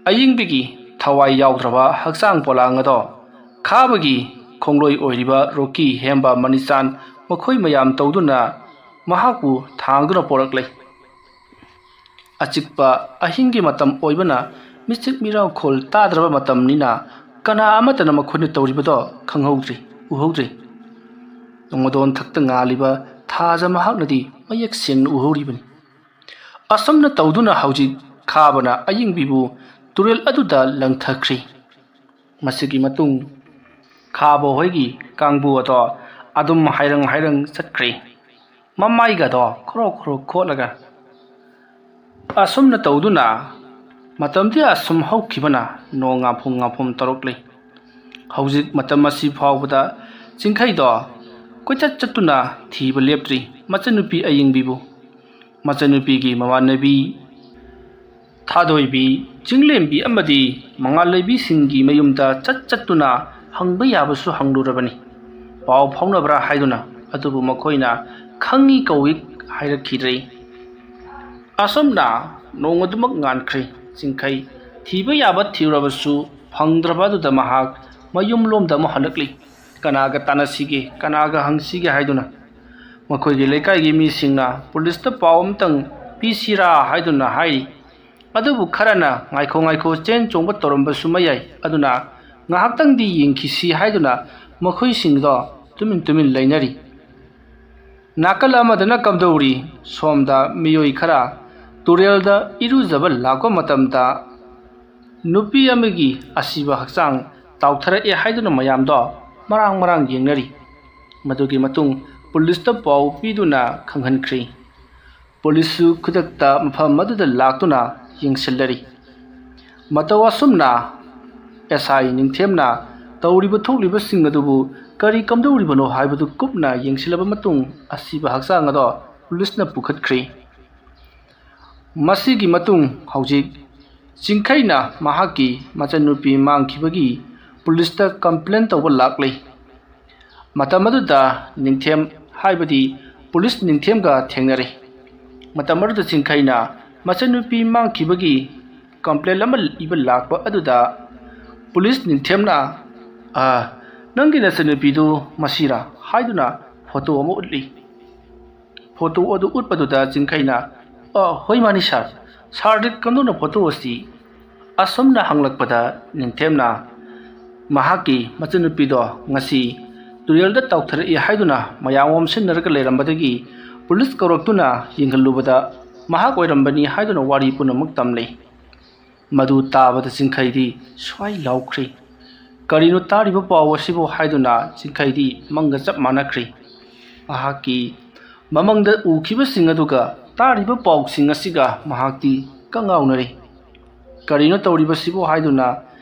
ꯑꯏꯪꯕꯤꯒꯤ ꯊꯋꯥꯏ ꯌꯥꯎꯗ꯭ꯔꯕ ꯍꯛꯆꯥꯡ ꯄꯣꯂꯥꯡ ꯑꯗꯣ ꯈꯥꯕꯒꯤ ꯈꯣꯡꯂꯣꯏ ꯑꯣꯏꯔꯤꯕ ꯔꯣꯀꯤ ꯍꯦꯝꯕ ꯃꯅꯤꯆꯥꯟ ꯃꯈꯣꯏ ꯃꯌꯥꯝ ꯇꯧꯗꯨꯅ ꯃꯍꯥꯛꯄꯨ ꯊꯥꯡꯗꯨꯅ ꯄꯣꯔꯛꯂꯦ꯫ ꯑꯆꯤꯛꯄ ꯑꯍꯤꯡꯒꯤ ꯃꯇꯝ ꯑꯣꯏꯕꯅ ꯃꯤꯆꯤꯛ ꯃꯤꯔꯥꯎꯈꯣꯜ ꯇꯥꯗ꯭ꯔꯕ ꯃꯇꯝꯅꯤꯅ ꯀꯅꯥ ꯑꯃꯠꯇꯅ ꯃꯈꯣꯏꯅ ꯇꯧꯔꯤꯕꯗꯣ ꯈꯪꯍꯧꯗ꯭ꯔꯤ, ꯎꯍꯧꯗ꯭ꯔꯤ꯫ ꯅꯣꯡꯃꯗꯣꯟ ꯊꯛꯇ ꯉꯥꯜꯂꯤꯕ ꯊꯥꯖ ꯃꯍꯥꯛꯅꯗꯤ ꯃꯌꯦꯛ ꯁꯦꯡꯅ ꯎꯍꯧꯔꯤꯕꯅꯤ꯫ ꯑꯁꯨꯝꯅ ꯇꯧꯗꯨꯅ ꯍꯧꯖꯤꯛ ꯈꯥꯕꯅ ꯑꯌꯤꯡꯕꯤꯕꯨ ꯇꯨꯔꯦꯜ ꯑꯗꯨꯗ ꯂꯪꯊꯈ꯭ꯔꯤ꯫ ꯃꯁꯤꯒꯤ ꯃꯇꯨꯡ ꯈꯥꯕ ꯍꯣꯏꯒꯤ ꯀꯥꯡꯕꯨ ꯑꯗꯣ ꯑꯗꯨꯝ ꯍꯥꯏꯔꯪ ꯍꯥꯏꯔꯪ ꯆꯠꯈ꯭ꯔꯦ, ꯃꯃꯥꯏꯒꯗꯣ ꯈꯣꯔꯣ ꯈꯣꯔꯣ ꯈꯣꯠꯂꯒ꯫ ꯑꯁꯨꯝꯅ ꯇꯧꯗꯨꯅ ꯃꯇꯝꯗꯤ ꯑꯁꯨꯝ ꯍꯧꯈꯤꯕꯅ ꯅꯣꯡ ꯉꯥꯐꯨꯝ ꯉꯥꯐꯨꯝ ꯇꯧꯔꯛꯂꯤ꯫ ꯍꯧꯖꯤꯛ ꯃꯇꯝ ꯑꯁꯤ ꯐꯥꯎꯕꯗ ꯆꯤꯡꯈꯩꯗꯣ ꯀꯣꯏꯆꯠ ꯆꯠꯇꯨꯅ ꯊꯤꯕ ꯂꯦꯞꯇ꯭ꯔꯤ ꯃꯆꯟꯅꯨꯄꯤ ꯑꯌꯤꯡꯕꯤꯕꯨ꯫ ꯃꯆꯟꯅꯨꯄꯤꯒꯤ ꯃꯃꯥꯟꯅꯕꯤ ꯊꯥꯗꯣꯏꯕꯤ, ꯆꯤꯡꯂꯦꯝꯕꯤ ꯑꯃꯗꯤ ꯃꯉꯥꯜ ꯂꯩꯕꯤꯁꯤꯡꯒꯤ ꯃꯌꯨꯝꯗ ꯆꯠ ꯆꯠꯇꯨꯅ ꯍꯪꯕ ꯌꯥꯕꯁꯨ ꯍꯪꯂꯨꯔꯕꯅꯤ꯫ ꯄꯥꯎ ꯐꯥꯎꯅꯕ꯭ꯔꯥ ꯍꯥꯏꯗꯨꯅ, ꯑꯗꯨꯕꯨ ꯃꯈꯣꯏꯅ ꯈꯪꯏ ꯀꯧꯏ ꯍꯥꯏꯔꯛꯈꯤꯗ꯭ꯔꯦ꯫ ꯑꯁꯨꯝꯅ ꯅꯣꯡ ꯑꯗꯨꯃꯛ ꯉꯥꯟꯈ꯭ꯔꯦ꯫ ꯆꯤꯡꯈꯩ ꯊꯤꯕ ꯌꯥꯕ ꯊꯤꯔꯨꯔꯕꯁꯨ ꯐꯪꯗ꯭ꯔꯕ ꯑꯗꯨꯗ ꯃꯍꯥꯛ ꯃꯌꯨꯝꯂꯣꯝꯗ ꯑꯃꯨꯛ ꯍꯜꯂꯛꯂꯤ꯫ ꯀꯅꯥꯒ ꯇꯥꯟꯅꯁꯤꯒꯦ, ꯀꯅꯥꯒ ꯍꯪꯁꯤꯒꯦ ꯍꯥꯏꯗꯨꯅ ꯃꯈꯣꯏꯒꯤ ꯂꯩꯀꯥꯏꯒꯤ ꯃꯤꯁꯤꯡꯅ ꯄꯨꯂꯤꯁꯇ ꯄꯥꯎ ꯑꯃꯇꯪ ꯄꯤꯁꯤꯔꯥ ꯍꯥꯏꯗꯨꯅ ꯍꯥꯏꯔꯤ꯫ ꯑꯗꯨꯕꯨ ꯈꯔꯅ ꯉꯥꯏꯈꯣ ꯉꯥꯏꯈꯣ, ꯆꯦꯟ ꯆꯣꯡꯕ ꯇꯧꯔꯝꯕꯁꯨ ꯃꯌꯥꯏ, ꯑꯗꯨꯅ ꯉꯥꯏꯍꯥꯛꯇꯪꯗꯤ ꯌꯦꯡꯈꯤꯁꯤ ꯍꯥꯏꯗꯨꯅ ꯃꯈꯣꯏꯁꯤꯡꯗꯣ ꯇꯨꯃꯤꯟ ꯇꯨꯃꯤꯟ ꯂꯩꯅꯔꯤ꯫ ꯅꯥꯀꯜ ꯑꯃꯗꯅ ꯀꯝꯗꯧꯔꯤ? ꯁꯣꯝꯗ ꯃꯤꯑꯣꯏ ꯈꯔ ꯇꯨꯔꯦꯜꯗ ꯏꯔꯨꯖꯕ ꯂꯥꯛꯄ ꯃꯇꯝꯗ ꯅꯨꯄꯤ ꯑꯃꯒꯤ ꯑꯁꯤꯕ ꯍꯛꯆꯥꯡ ꯇꯥꯎꯊꯔꯛꯑꯦ ꯍꯥꯏꯗꯨꯅ ꯃꯌꯥꯝꯗꯣ ꯃꯔꯥꯡ ꯃꯔꯥꯡ ꯌꯦꯡꯅꯔꯤ꯫ ꯃꯗꯨꯒꯤ ꯃꯇꯨꯡ ꯄꯨꯂꯤꯁꯇ ꯄꯥꯎ ꯄꯤꯗꯨꯅ ꯈꯪꯍꯟꯈ꯭ꯔꯤ꯫ ꯄꯨꯂꯤꯁꯁꯨ ꯈꯨꯗꯛꯇ ꯃꯐꯝ ꯑꯗꯨꯗ ꯂꯥꯛꯇꯨꯅ ꯌꯦꯡꯁꯤꯜꯂꯔꯤ꯫ ꯃꯇꯧ ꯑꯁꯨꯝꯅ ꯑꯦꯁ ꯑꯥꯏ ꯅꯤꯡꯊꯦꯝꯅ ꯇꯧꯔꯤꯕ ꯊꯣꯛꯂꯤꯕꯁꯤꯡ ꯑꯗꯨꯕꯨ ꯀꯔꯤ ꯀꯝꯗꯧꯔꯤꯕꯅꯣ ꯍꯥꯏꯕꯗꯨ ꯀꯨꯞꯅ ꯌꯦꯡꯁꯤꯜꯂꯕ ꯃꯇꯨꯡ, ꯑꯁꯤꯕ ꯍꯛꯆꯥꯡ ꯑꯗꯣ ꯄꯨꯂꯤꯁꯅ ꯄꯨꯈꯠꯈ꯭ꯔꯤ꯫ ꯃꯁꯤꯒꯤ ꯃꯇꯨꯡ ꯍꯧꯖꯤꯛ ꯆꯤꯡꯈꯩꯅ ꯃꯍꯥꯛꯀꯤ ꯃꯆꯟꯅꯨꯄꯤ ꯃꯥꯡꯈꯤꯕꯒꯤ ꯄꯨꯂꯤꯁꯇ ꯀꯝꯄ꯭ꯂꯦꯟ ꯇꯧꯕ ꯂꯥꯛꯂꯤ꯫ ꯃꯇꯝ ꯑꯗꯨꯗ ꯅꯤꯡꯊꯦꯝ, ꯍꯥꯏꯕꯗꯤ ꯄꯨꯂꯤꯁ ꯅꯤꯡꯊꯦꯝꯒ ꯊꯦꯡꯅꯔꯦ꯫ ꯃꯇꯝ ꯑꯗꯨꯗ ꯆꯤꯡꯈꯩꯅ ꯃꯆꯟꯅꯨꯄꯤ ꯃꯥꯡꯈꯤꯕꯒꯤ ꯀꯝꯄ꯭ꯂꯦꯟ ꯑꯃ ꯏꯕ ꯂꯥꯛꯄ ꯑꯗꯨꯗ ꯄꯨꯂꯤꯁ ꯅꯤꯡꯊꯦꯝꯅ, "ꯑ, ꯅꯪꯒꯤ ꯅꯆꯟꯅꯨꯄꯤꯗꯨ ꯃꯁꯤꯔꯥ?" ꯍꯥꯏꯗꯨꯅ ꯐꯣꯇꯣ ꯑꯃ ꯎꯠꯂꯤ꯫ ꯐꯣꯇꯣ ꯑꯗꯨ ꯎꯠꯄꯗꯨꯗ ꯆꯤꯡꯈꯩꯅ, "ꯑ, ꯍꯣꯏ, ꯃꯥꯅꯤ ꯁꯥꯔ꯫ ꯁꯥꯔꯗꯤ ꯀꯝꯗꯧꯅ ꯐꯣꯇꯣ ꯑꯁꯤ?" ꯑꯁꯨꯝꯅ ꯍꯪꯂꯛꯄꯗ ꯅꯤꯡꯊꯦꯝꯅ ꯃꯍꯥꯛꯀꯤ ꯃꯆꯟꯅꯨꯄꯤꯗꯣ ꯉꯁꯤ ꯇꯨꯔꯦꯜꯗ ꯇꯥꯎꯊꯔꯛꯏ ꯍꯥꯏꯗꯨꯅ ꯃꯌꯥꯝ ꯑꯣꯝꯁꯤꯟꯅꯔꯒ ꯂꯩꯔꯝꯕꯗꯒꯤ ꯄꯨꯂꯤꯁ ꯀꯧꯔꯛꯇꯨꯅ ꯌꯦꯡꯍꯜꯂꯨꯕꯗ ꯃꯍꯥꯛ ꯑꯣꯏꯔꯝꯕꯅꯤ ꯍꯥꯏꯗꯨꯅ ꯋꯥꯔꯤ ꯄꯨꯝꯅꯃꯛ ꯇꯝꯂꯤ꯫ ꯃꯗꯨ ꯇꯥꯕꯗ ꯆꯤꯡꯈꯩꯗꯤ ꯁ꯭ꯋꯥꯏ ꯂꯥꯎꯈ꯭ꯔꯤ꯫ "ꯀꯔꯤꯅꯣ ꯇꯥꯔꯤꯕ ꯄꯥꯎ ꯑꯁꯤꯕꯨ?" ꯍꯥꯏꯗꯨꯅ ꯆꯤꯡꯈꯩꯗꯤ ꯃꯪꯒ ꯆꯞ ꯃꯥꯟꯅꯈ꯭ꯔꯤ꯫ ꯃꯍꯥꯛꯀꯤ ꯃꯃꯪꯗ ꯎꯈꯤꯕꯁꯤꯡ ꯑꯗꯨꯒ ꯇꯥꯔꯤꯕ ꯄꯥꯎꯁꯤꯡ ꯑꯁꯤꯒ ꯃꯍꯥꯛꯇꯤ ꯀꯉꯥꯎꯅꯔꯤ꯫ "ꯀꯔꯤꯅꯣ ꯇꯧꯔꯤꯕꯁꯤꯕꯨ?" ꯍꯥꯏꯗꯨꯅ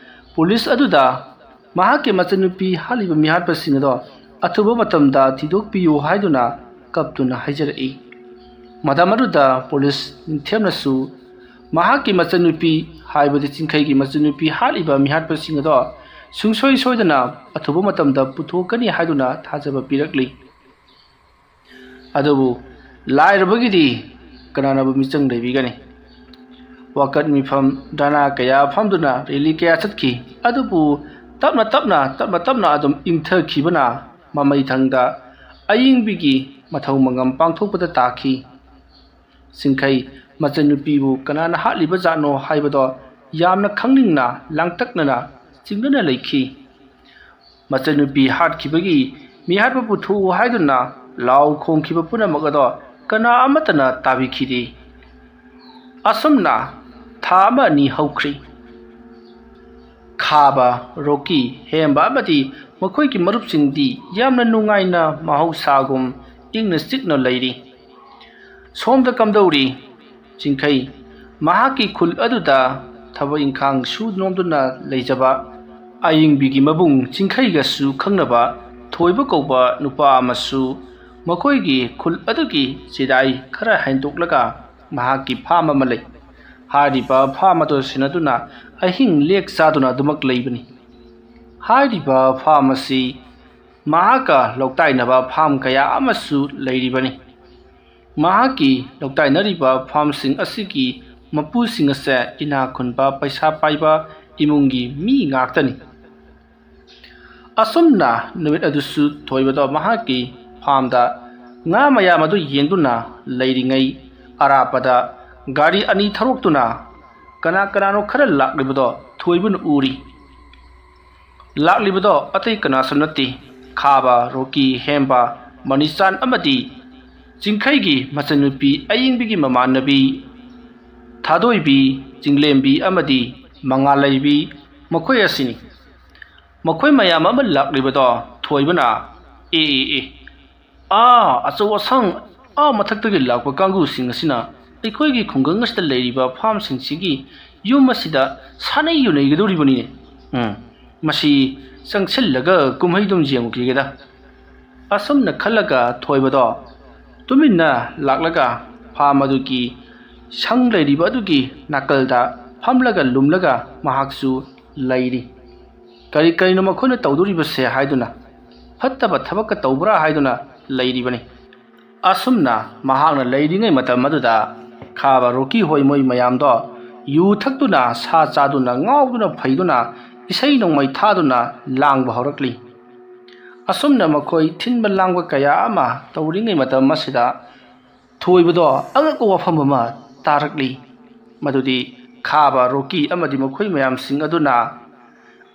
ꯄꯨꯂꯤꯁ ꯑꯗꯨꯗ ꯃꯍꯥꯛꯀꯤ ꯃꯆꯟꯅꯨꯄꯤ ꯍꯥꯠꯂꯤꯕ ꯃꯤꯍꯥꯠꯄꯁꯤꯡ ꯑꯗꯣ ꯑꯊꯨꯕ ꯃꯇꯝꯗ ꯊꯤꯗꯣꯛꯄꯤꯌꯨ ꯍꯥꯏꯗꯨꯅ ꯀꯞꯇꯨꯅ ꯍꯥꯏꯖꯔꯛꯏ꯫ ꯃꯇꯝ ꯑꯗꯨꯗ ꯄꯨꯂꯤꯁ ꯅꯤꯡꯊꯦꯝꯅꯁꯨ ꯃꯍꯥꯛꯀꯤ ꯃꯆꯟꯅꯨꯄꯤ, ꯍꯥꯏꯕꯗꯤ ꯆꯤꯡꯈꯩꯒꯤ ꯃꯆꯟꯅꯨꯄꯤ ꯍꯥꯠꯂꯤꯕ ꯃꯤꯍꯥꯠꯄꯁꯤꯡ ꯑꯗꯣ ꯁꯨꯡꯁꯣꯏ ꯁꯣꯏꯗꯅ ꯑꯊꯨꯕ ꯃꯇꯝꯗ ꯄꯨꯊꯣꯛꯀꯅꯤ ꯍꯥꯏꯗꯨꯅ ꯊꯥꯖꯕ ꯄꯤꯔꯛꯂꯤ꯫ ꯑꯗꯨꯕꯨ ꯂꯥꯏꯔꯕꯒꯤꯗꯤ ꯀꯅꯥꯅꯕꯨ ꯃꯤꯆꯪ ꯂꯩꯕꯤꯒꯅꯤ? ꯋꯥꯀꯠ ꯃꯤꯐꯝ ꯙꯔꯅꯥ ꯀꯌꯥ ꯐꯝꯗꯨꯅ ꯔꯦꯂꯤ ꯀꯌꯥ ꯆꯠꯈꯤ꯫ ꯑꯗꯨꯕꯨ ꯇꯞꯅ ꯇꯞꯅ, ꯇꯞꯅ ꯇꯞꯅ ꯑꯗꯨꯝ ꯏꯪꯊꯈꯤꯕꯅ ꯃꯃꯩ ꯊꯪꯗ ꯑꯏꯪꯕꯤꯒꯤ ꯃꯊꯧ ꯃꯉꯝ ꯄꯥꯡꯊꯣꯛꯄꯗ ꯇꯥꯈꯤ꯫ ꯆꯤꯡꯈꯩ ꯃꯆꯟꯅꯨꯄꯤꯕꯨ ꯀꯅꯥꯅ ꯍꯥꯠꯂꯤꯕ ꯖꯥꯠꯅꯣ ꯍꯥꯏꯕꯗꯣ ꯌꯥꯝꯅ ꯈꯪꯅꯤꯡꯅ ꯂꯥꯡꯇꯛꯅꯅ ꯆꯤꯡꯅꯅ ꯂꯩꯈꯤ꯫ ꯃꯆꯟꯅꯨꯄꯤ ꯍꯥꯠꯈꯤꯕꯒꯤ ꯃꯤꯍꯥꯠꯄ ꯄꯨꯊꯣꯛꯎ ꯍꯥꯏꯗꯨꯅ ꯂꯥꯎ ꯈꯣꯡꯈꯤꯕ ꯄꯨꯝꯅꯃꯛ ꯑꯗꯣ ꯀꯅꯥ ꯑꯃꯠꯇꯅ ꯇꯥꯕꯤꯈꯤꯗꯦ꯫ ꯑꯁꯨꯝꯅ ꯊꯥ ꯑꯃ ꯑꯅꯤ ꯍꯧꯈ꯭ꯔꯤ꯫ ꯈꯥꯕ, ꯔꯣꯀꯤ, ꯍꯦꯝꯕ ꯑꯃꯗꯤ ꯃꯈꯣꯏꯒꯤ ꯃꯔꯨꯞꯁꯤꯡꯗꯤ ꯌꯥꯝꯅ ꯅꯨꯡꯉꯥꯏꯅ ꯃꯍꯧꯁꯥꯒꯨꯝ ꯏꯪꯅ ꯆꯤꯛꯅ ꯂꯩꯔꯤ꯫ ꯁꯣꯝꯗ ꯀꯝꯗꯧꯔꯤ? ꯆꯤꯡꯈꯩ, ꯃꯍꯥꯛꯀꯤ ꯈꯨꯜ ꯑꯗꯨꯗ ꯊꯕꯛ ꯏꯪꯈꯥꯡ ꯁꯨ ꯅꯣꯝꯗꯨꯅ ꯂꯩꯖꯕ ꯑꯌꯤꯡꯕꯤꯒꯤ ꯃꯕꯨꯡ ꯆꯤꯡꯈꯩꯒꯁꯨ ꯈꯪꯅꯕ ꯊꯣꯏꯕ ꯀꯧꯕ ꯅꯨꯄꯥ ꯑꯃꯁꯨ ꯃꯈꯣꯏꯒꯤ ꯈꯨꯜ ꯑꯗꯨꯒꯤ ꯆꯤꯗꯥꯏ ꯈꯔ ꯍꯦꯟꯗꯣꯛꯂꯒ ꯃꯍꯥꯛꯀꯤ ꯐꯥꯝ ꯑꯃ ꯂꯩ꯫ ꯍꯥꯏꯔꯤꯕ ꯐꯥꯝ ꯑꯗꯨ ꯁꯦꯟꯅꯗꯨꯅ ꯑꯍꯤꯡ ꯂꯦꯛ ꯆꯥꯗꯨꯅ ꯑꯗꯨꯃꯛ ꯂꯩꯕꯅꯤ꯫ ꯍꯥꯏꯔꯤꯕ ꯐꯥꯝ ꯑꯁꯤ ꯃꯍꯥꯛꯀ ꯂꯧꯇꯥꯏꯅꯕ ꯐꯥꯝ ꯀꯌꯥ ꯑꯃꯁꯨ ꯂꯩꯔꯤꯕꯅꯤ꯫ ꯃꯍꯥꯛꯀꯤ ꯂꯧꯇꯥꯏꯅꯔꯤꯕ ꯐꯥꯝꯁꯤꯡ ꯑꯁꯤꯒꯤ ꯃꯄꯨꯁꯤꯡ ꯑꯁꯦ ꯏꯅꯥꯛ ꯈꯨꯟꯕ, ꯄꯩꯁꯥ ꯄꯥꯏꯕ ꯏꯃꯨꯡꯒꯤ ꯃꯤ ꯉꯥꯛꯇꯅꯤ꯫ ꯑꯁꯨꯝꯅ ꯅꯨꯃꯤꯠ ꯑꯗꯨꯁꯨ ꯊꯣꯏꯕꯗꯣ ꯃꯍꯥꯛꯀꯤ ꯐꯥꯝꯗ ꯉꯥ ꯃꯌꯥꯝ ꯑꯗꯨ ꯌꯦꯡꯗꯨꯅ ꯂꯩꯔꯤꯉꯩ, ꯑꯔꯥꯞꯄꯗ ꯒꯥꯔꯤ ꯑꯅꯤ ꯊꯧꯔꯛꯇꯨꯅ ꯀꯅꯥ ꯀꯅꯥꯅꯣ ꯈꯔ ꯂꯥꯛꯂꯤꯕꯗꯣ ꯊꯣꯏꯕꯅ ꯎꯔꯤ꯫ ꯂꯥꯛꯂꯤꯕꯗꯣ ꯑꯇꯩ ꯀꯅꯥꯁꯨ ꯅꯠꯇꯦ, ꯈꯥꯕ, ꯔꯣꯀꯤ, ꯍꯦꯝꯕ, ꯃꯅꯤꯆꯥꯟ ꯑꯃꯗꯤ ꯆꯤꯡꯈꯩꯒꯤ ꯃꯆꯟꯅꯨꯄꯤ ꯑꯌꯤꯡꯕꯤꯒꯤ ꯃꯃꯥꯟꯅꯕꯤ ꯊꯥꯗꯣꯏꯕꯤ, ꯆꯤꯡꯂꯦꯝꯕꯤ ꯑꯃꯗꯤ ꯃꯉꯥꯜꯂꯩꯕꯤ, ꯃꯈꯣꯏ ꯑꯁꯤꯅꯤ꯫ ꯃꯈꯣꯏ ꯃꯌꯥꯝ ꯑꯃ ꯂꯥꯛꯂꯤꯕꯗꯣ ꯊꯣꯏꯕꯅ, "ꯑꯦ, ꯑꯦ, ꯑꯦ, ꯑꯥ, ꯑꯆꯧ ꯑꯁꯥꯡ ꯑꯥ ꯃꯊꯛꯇꯒꯤ ꯂꯥꯛꯄ ꯀꯥꯡꯕꯨꯁꯤꯡ ꯑꯁꯤꯅ ꯑꯩꯈꯣꯏꯒꯤ ꯈꯨꯡꯒꯪ ꯑꯁꯤꯗ ꯂꯩꯔꯤꯕ ꯐꯥꯝꯁꯤꯡꯁꯤꯒꯤ ꯌꯨꯝ ꯑꯁꯤꯗ ꯁꯥꯟꯅꯩ ꯌꯨꯅꯩꯒꯗꯧꯔꯤꯕꯅꯤꯅꯦ꯫ ꯎꯝ, ꯃꯁꯤ ꯆꯪꯁꯤꯜꯂꯒ ꯀꯨꯝꯍꯩꯗꯨꯝ ꯌꯦꯡꯉꯨꯈꯤꯒꯦꯗ"꯫ ꯑꯁꯨꯝꯅ ꯈꯜꯂꯒ ꯊꯣꯏꯕꯗꯣ ꯇꯨꯃꯤꯟꯅ ꯂꯥꯛꯂꯒ ꯐꯥꯝ ꯑꯗꯨꯒꯤ ꯁꯪ ꯂꯩꯔꯤꯕ ꯑꯗꯨꯒꯤ ꯅꯥꯀꯜꯗ ꯐꯝꯂꯒ ꯂꯨꯝꯂꯒ ꯃꯍꯥꯛꯁꯨ ꯂꯩꯔꯤ꯫ ꯀꯔꯤ ꯀꯔꯤꯅꯣ ꯃꯈꯣꯏꯅ ꯇꯧꯗꯣꯔꯤꯕꯁꯦ ꯍꯥꯏꯗꯨꯅ, ꯐꯠꯇꯕ ꯊꯕꯛꯀ ꯇꯧꯕ꯭ꯔꯥ ꯍꯥꯏꯗꯨꯅ ꯂꯩꯔꯤꯕꯅꯤ꯫ ꯑꯁꯨꯝꯅ ꯃꯍꯥꯛꯅ ꯂꯩꯔꯤꯉꯩ ꯃꯇꯝ ꯑꯗꯨꯗ ꯈꯥꯕ ꯔꯣꯀꯤ ꯍꯣꯏ ꯃꯣꯏ ꯃꯌꯥꯝꯗꯣ ꯌꯨ ꯊꯛꯇꯨꯅ, ꯁꯥ ꯆꯥꯗꯨꯅ, ꯉꯥꯎꯗꯨꯅ ꯐꯩꯗꯨꯅ, ꯏꯁꯩ ꯅꯣꯡꯃꯥꯏ ꯊꯥꯗꯨꯅ ꯂꯥꯡꯕ ꯍꯧꯔꯛꯂꯤ꯫ ꯑꯁꯨꯝꯅ ꯃꯈꯣꯏ ꯊꯤꯟꯕ ꯂꯥꯡꯕ ꯀꯌꯥ ꯑꯃ ꯇꯧꯔꯤꯉꯩ ꯃꯇꯝ ꯑꯁꯤꯗ ꯊꯣꯏꯕꯗꯣ ꯑꯉꯛꯄ ꯋꯥꯐꯝ ꯑꯃ ꯇꯥꯔꯛꯂꯤ꯫ ꯃꯗꯨꯗꯤ ꯈꯥꯕ ꯔꯣꯀꯤ ꯑꯃꯗꯤ ꯃꯈꯣꯏ ꯃꯌꯥꯝꯁꯤꯡ ꯑꯗꯨꯅ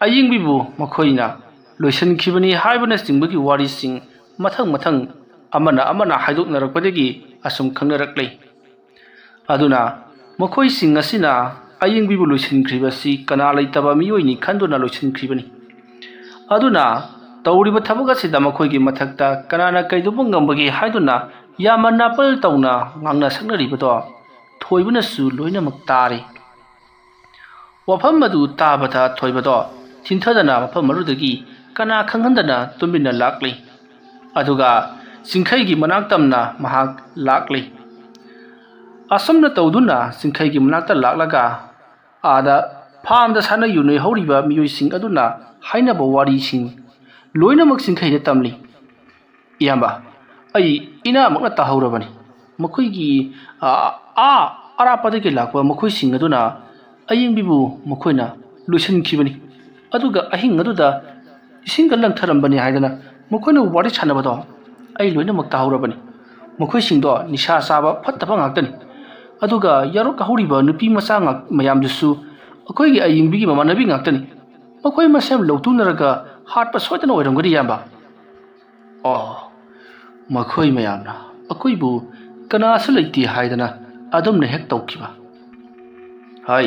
ꯑꯌꯤꯡꯕꯤꯕꯨ ꯃꯈꯣꯏꯅ ꯂꯣꯏꯁꯤꯟꯈꯤꯕꯅꯤ ꯍꯥꯏꯕꯅꯆꯤꯡꯕꯒꯤ ꯋꯥꯔꯤꯁꯤꯡ ꯃꯊꯪ ꯃꯊꯪ ꯑꯃꯅ ꯑꯃꯅ ꯍꯥꯏꯗꯣꯛꯅꯔꯛꯄꯗꯒꯤ ꯑꯁꯨꯝ ꯈꯪꯅꯔꯛꯂꯤ꯫ ꯑꯗꯨꯅ ꯃꯈꯣꯏꯁꯤꯡ ꯑꯁꯤꯅ ꯑꯌꯤꯡꯕꯤꯕꯨ ꯂꯣꯏꯁꯤꯟꯈ꯭ꯔꯤꯕꯁꯤ ꯀꯅꯥ ꯂꯩꯇꯕ ꯃꯤꯑꯣꯏꯅꯤ ꯈꯟꯗꯨꯅ ꯂꯣꯏꯁꯤꯟꯈ꯭ꯔꯤꯕꯅꯤ꯫ ꯑꯗꯨꯅ ꯇꯧꯔꯤꯕ ꯊꯕꯛ ꯑꯁꯤꯗ ꯃꯈꯣꯏꯒꯤ ꯃꯊꯛꯇ ꯀꯅꯥꯅ ꯀꯩꯗꯧꯕ ꯉꯝꯕꯒꯦ ꯍꯥꯏꯗꯨꯅ ꯌꯥꯝꯅ ꯅꯥꯄꯜ ꯇꯧꯅ ꯉꯥꯡꯅ ꯁꯛꯅꯔꯤꯕꯗꯣ ꯊꯣꯏꯕꯅꯁꯨ ꯂꯣꯏꯅꯃꯛ ꯇꯥꯔꯤ꯫ ꯋꯥꯐꯝ ꯑꯗꯨ ꯇꯥꯕꯗ ꯊꯣꯏꯕꯗꯣ ꯊꯤꯟꯊꯗꯅ ꯃꯐꯝ ꯑꯗꯨꯗꯒꯤ ꯀꯅꯥ ꯈꯪꯍꯟꯗꯅ ꯇꯨꯃꯤꯟꯅ ꯂꯥꯛꯂꯤ꯫ ꯑꯗꯨꯒ ꯆꯤꯡꯈꯩꯒꯤ ꯃꯅꯥꯛ ꯇꯝꯅ ꯃꯍꯥꯛ ꯂꯥꯛꯂꯤ꯫ ꯑꯁꯨꯝꯅ ꯇꯧꯗꯨꯅ ꯆꯤꯡꯈꯩꯒꯤ ꯃꯅꯥꯛꯇ ꯂꯥꯛꯂꯒ ꯑꯥꯗ ꯐꯥꯝꯗ ꯁꯥꯟꯅ ꯌꯨꯅꯩ ꯍꯧꯔꯤꯕ ꯃꯤꯑꯣꯏꯁꯤꯡ ꯑꯗꯨꯅ ꯍꯥꯏꯅꯕ ꯋꯥꯔꯤꯁꯤꯡ ꯂꯣꯏꯅꯃꯛ ꯆꯤꯡꯈꯩꯗ ꯇꯝꯂꯤ꯫ "ꯏꯌꯥꯝꯕ, ꯑꯩ ꯏꯅꯥꯃꯛꯅ ꯇꯥꯍꯧꯔꯕꯅꯤ꯫ ꯃꯈꯣꯏꯒꯤ, ꯑ, ꯑꯥ ꯑꯔꯥꯞꯄꯗꯒꯤ ꯂꯥꯛꯄ ꯃꯈꯣꯏꯁꯤꯡ ꯑꯗꯨꯅ ꯑꯌꯤꯡꯕꯤꯕꯨ ꯃꯈꯣꯏꯅ ꯂꯣꯏꯁꯤꯟꯈꯤꯕꯅꯤ꯫ ꯑꯗꯨꯒ ꯑꯍꯤꯡ ꯑꯗꯨꯗ ꯏꯁꯤꯡꯗ ꯂꯪꯊꯔꯝꯕꯅꯤ ꯍꯥꯏꯗꯅ ꯃꯈꯣꯏꯅ ꯋꯥꯔꯤ ꯁꯥꯟꯅꯕꯗꯣ ꯑꯩ ꯂꯣꯏꯅꯃꯛ ꯇꯥꯍꯧꯔꯕꯅꯤ꯫ ꯃꯈꯣꯏꯁꯤꯡꯗꯣ ꯅꯤꯁꯥ ꯆꯥꯕ ꯐꯠꯇꯕ ꯉꯥꯛꯇꯅꯤ꯫ ꯑꯗꯨꯒ ꯌꯥꯔꯣꯛ ꯍꯧꯔꯤꯕ ꯅꯨꯄꯤ ꯃꯆꯥ ꯉꯥꯛ-, ꯃꯌꯥꯝꯗꯨꯁꯨ ꯑꯩꯈꯣꯏꯒꯤ ꯑꯌꯤꯡꯕꯤꯒꯤ ꯃꯃꯥꯟꯅꯕꯤ ꯉꯥꯛꯇꯅꯤ꯫ ꯃꯈꯣꯏ ꯃꯁꯦꯟ ꯂꯧꯇꯨꯅꯔꯒ ꯍꯥꯠꯄ ꯁꯣꯏꯗꯅ ꯑꯣꯏꯔꯝꯒꯅꯤ, ꯏꯌꯥꯝꯕ꯫" "ꯑꯣ, ꯃꯈꯣꯏ ꯃꯌꯥꯝꯅ ꯑꯩꯈꯣꯏꯕꯨ ꯀꯅꯥꯁꯨ ꯂꯩꯇꯦ ꯍꯥꯏꯗꯅ ꯑꯗꯨꯝꯅ ꯍꯦꯛ ꯇꯧꯈꯤꯕ꯫" "ꯍꯥꯏ,